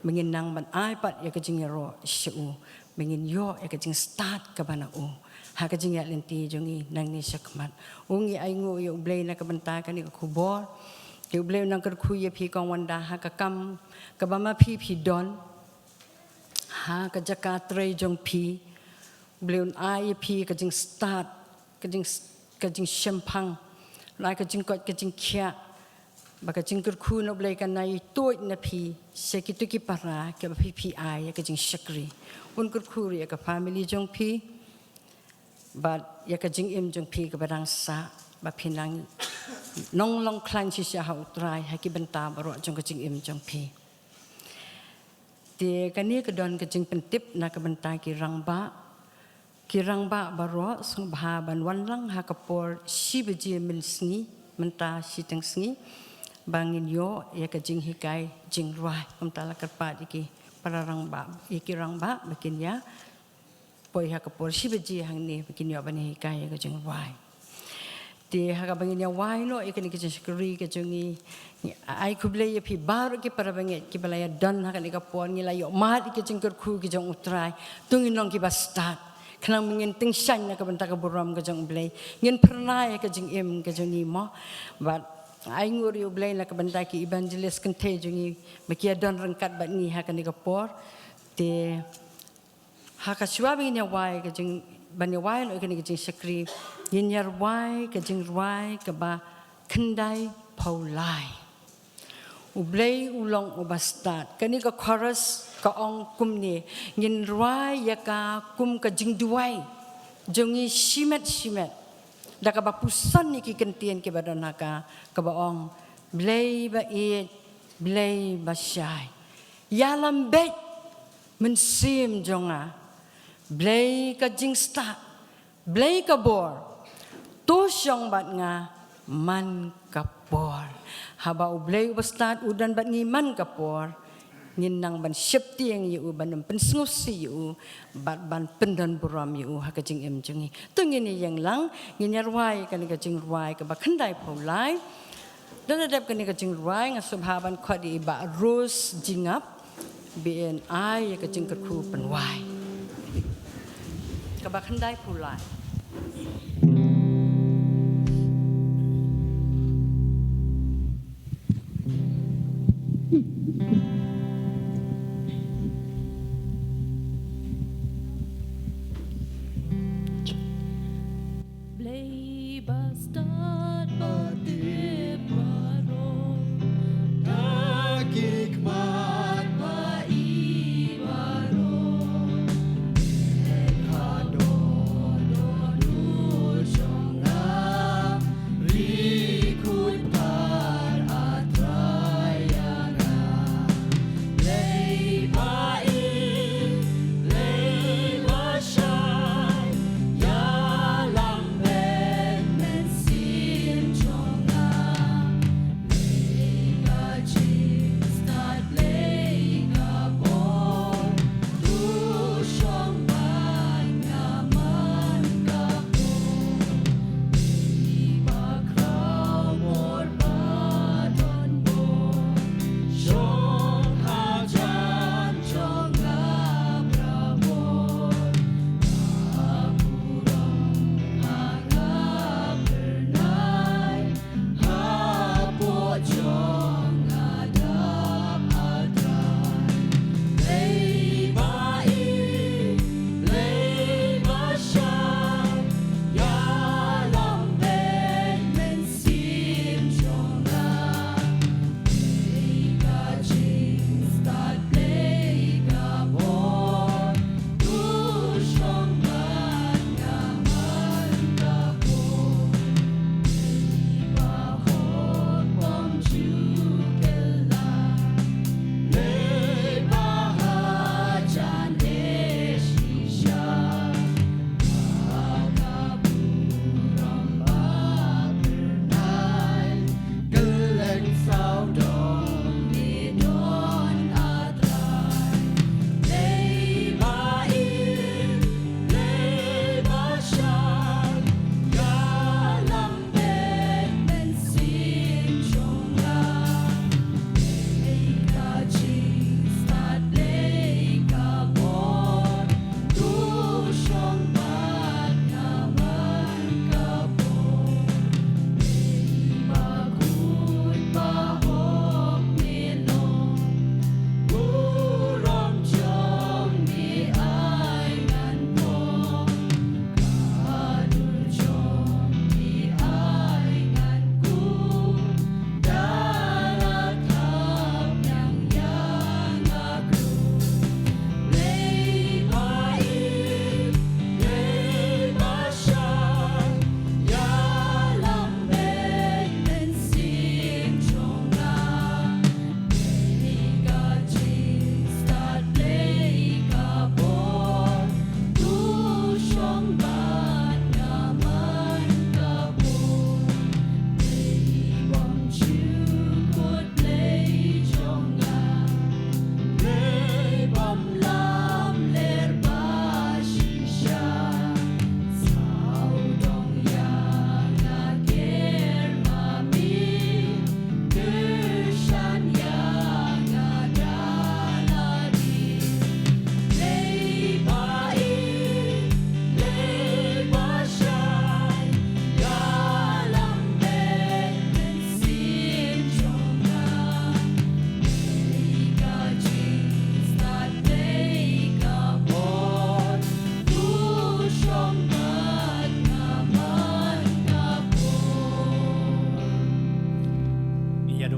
ba ngin nang ban ai pat ïa ka jingïaroh sha u, ba ngin ïoh ïa ka jingstad kaba na u ha ka jingïaid lynti jong ngi nangne shakhmat. U, ngi ainguh ïa U Blei na ka bynta kane ka khubor. Ïa U Blei u nang kyrkhu ïa phi Kong Wanda ha ka kam kaba ma phi phi don, ha ka jaka trei jong phi. U Blei un ai ïa phi ka jingstad, ka jing, ka jingshemphang, un ai ka jingkoit ka jingkhiah, ba ka jingkyrkhu na U Blei kan nang ïaid na phi sha kito ki para kiba phi phi ai ïa ka jingshakri. Un kyrkhu ruh ïa ka family jong phi bad ïa ka jingim jong phi kaba dang sah, ba phin nang nang long khlaiñ shisha ha U Trai ha ki bynta baroh jong ka jingim jong phi. Te kane ka don ka jingpyntip na ka bynta ki rangbah, ki rangbah baroh sngewbha ban wan lang ha ka por shi baje mynsngi, mynta shiteng sngi, ba ngin ïoh ïa ka jinghikai jingrwai. Kumta la kyrpad ïa ki para rangbah, ïa ki rangbah ba kin ïa poi ha ka por shi baje hangne ba kin ïoh ban hikai ïa ka jingrwai. Te ha kaba ngin ïa wai noh ïa kane ka jingshakri ka jong ngi, ngi ai khublei ïa phi baroh ki para bangeit kiba la ïa don ha kane ka por, ngi la ïoh mad ïa ka jingkyrkhu ka jong U Trai. To ngin long kiba stad, khnang ba ngin tyngshaiñ na ka bynta ka burom ka jong U Blei, ngin phyrnai ïa ka jingim ka jong ngi mo. Bad ai nguh ruh ïa U Blei na ka bynta ki evangelist kynthei jong ngi ba ki ïa don ryngkat bad ngi ha kane ka por. Te ha ka shuwa ba ngin ïa wai ka jing, ban ïa wai noh ïa kane ka jingshakri, ngin ïa rwai ka jingrwai kaba khyndai phew lai. U Blei u long uba stad. Kane ka chorus ka ong kumne, ngin rwai ïa ka kum ka jingduwai jong ngi shimet shimet, da kaba puson ïa ki kyntien kiba don ha ka, kaba ong: Blei ba ïeit, Blei ba shai, ïalam beit mynsiem jong nga. Blei ka jingstad, Blei ka bor, to shong bad nga man ka por. Haba U Blei uba stad u don bad ngi man ka por, ngin nang ban sheptieng ïa u, ban ym pynsngewsih ïa u, bad ban pyndon burom ïa u ha ka jingim jong ngi. To ngin ïeng lang, ngin ïa rwai kane ka jingrwai kaba khyndai phew lai. Da la dep kane ka jingrwai, nga sngewbha ban khot ïa i Bah Rose Jingap, ba in ai ïa ka jingkyrkhu pynwai kaba khyndai phew lai. Blei ba stad ba tip baroh, da ki khmat ba i baroh. Heh haduh duh duh jong nga, ri khun par A Trai ïa nga. Blei ba ïeit, Blei ba shai, ïalam beit mynsiem.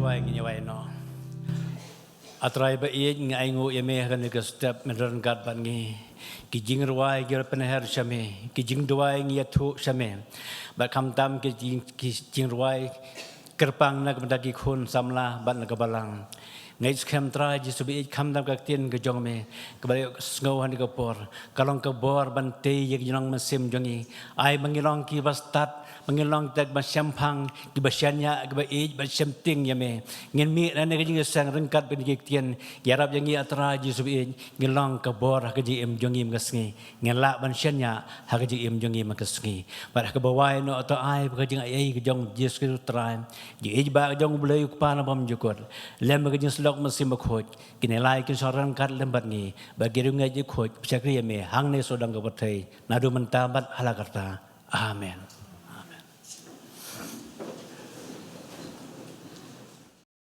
Wai ngi wai noh. A Trai ba ïeit, ngi ainguh ïa me ha kane ka step, men ryngkat bad ngi. Ki jingrwai ki pynher sha me, ki jingduwai ngi ïathuh sha me. Bad khamtam ki jing, ki jingrwai kyrpang na ka bynta ki khun samla bad na ka balang. Ngi skhem Trai Jisu ba ïeit, khamtam ka ktien ka jong me kaba la ïohsngew ha kane ka por, ka long ka bor ban tei ïa ki jinglong mynsiem jong ngi. Ai ba ngin long kiba stad, ba ngin long kiba shemphang, kiba shaniah, kiba ïeit, ba shemtieng ïa me. Ngin mih na kane ka jingïaseng ryngkat bad kine ki ktien. Ïarap ïa ngi A Trai Jisu ba ïeit, ngin long ka bor ha ka jingim jong ngi man ka sngi. Ngin lah ban shaniah ha ka jingim jong ngi man ka sngi. Bad ha kaba wai noh, to ai ba ka jingaiei ka jong Jisu Khrist Trai, jingïeit ba ka jong U Blei U Kpa nabym jukut, lem bad ka jingsyllok Mynsiem Bakhuid, kine lai kin shong ryngkat lem bad ngi, bad ki riewngeit ki khuid ba shakri ïa me hangne sawdong ka pyrthei, naduh mynta bad hala karta. Amen.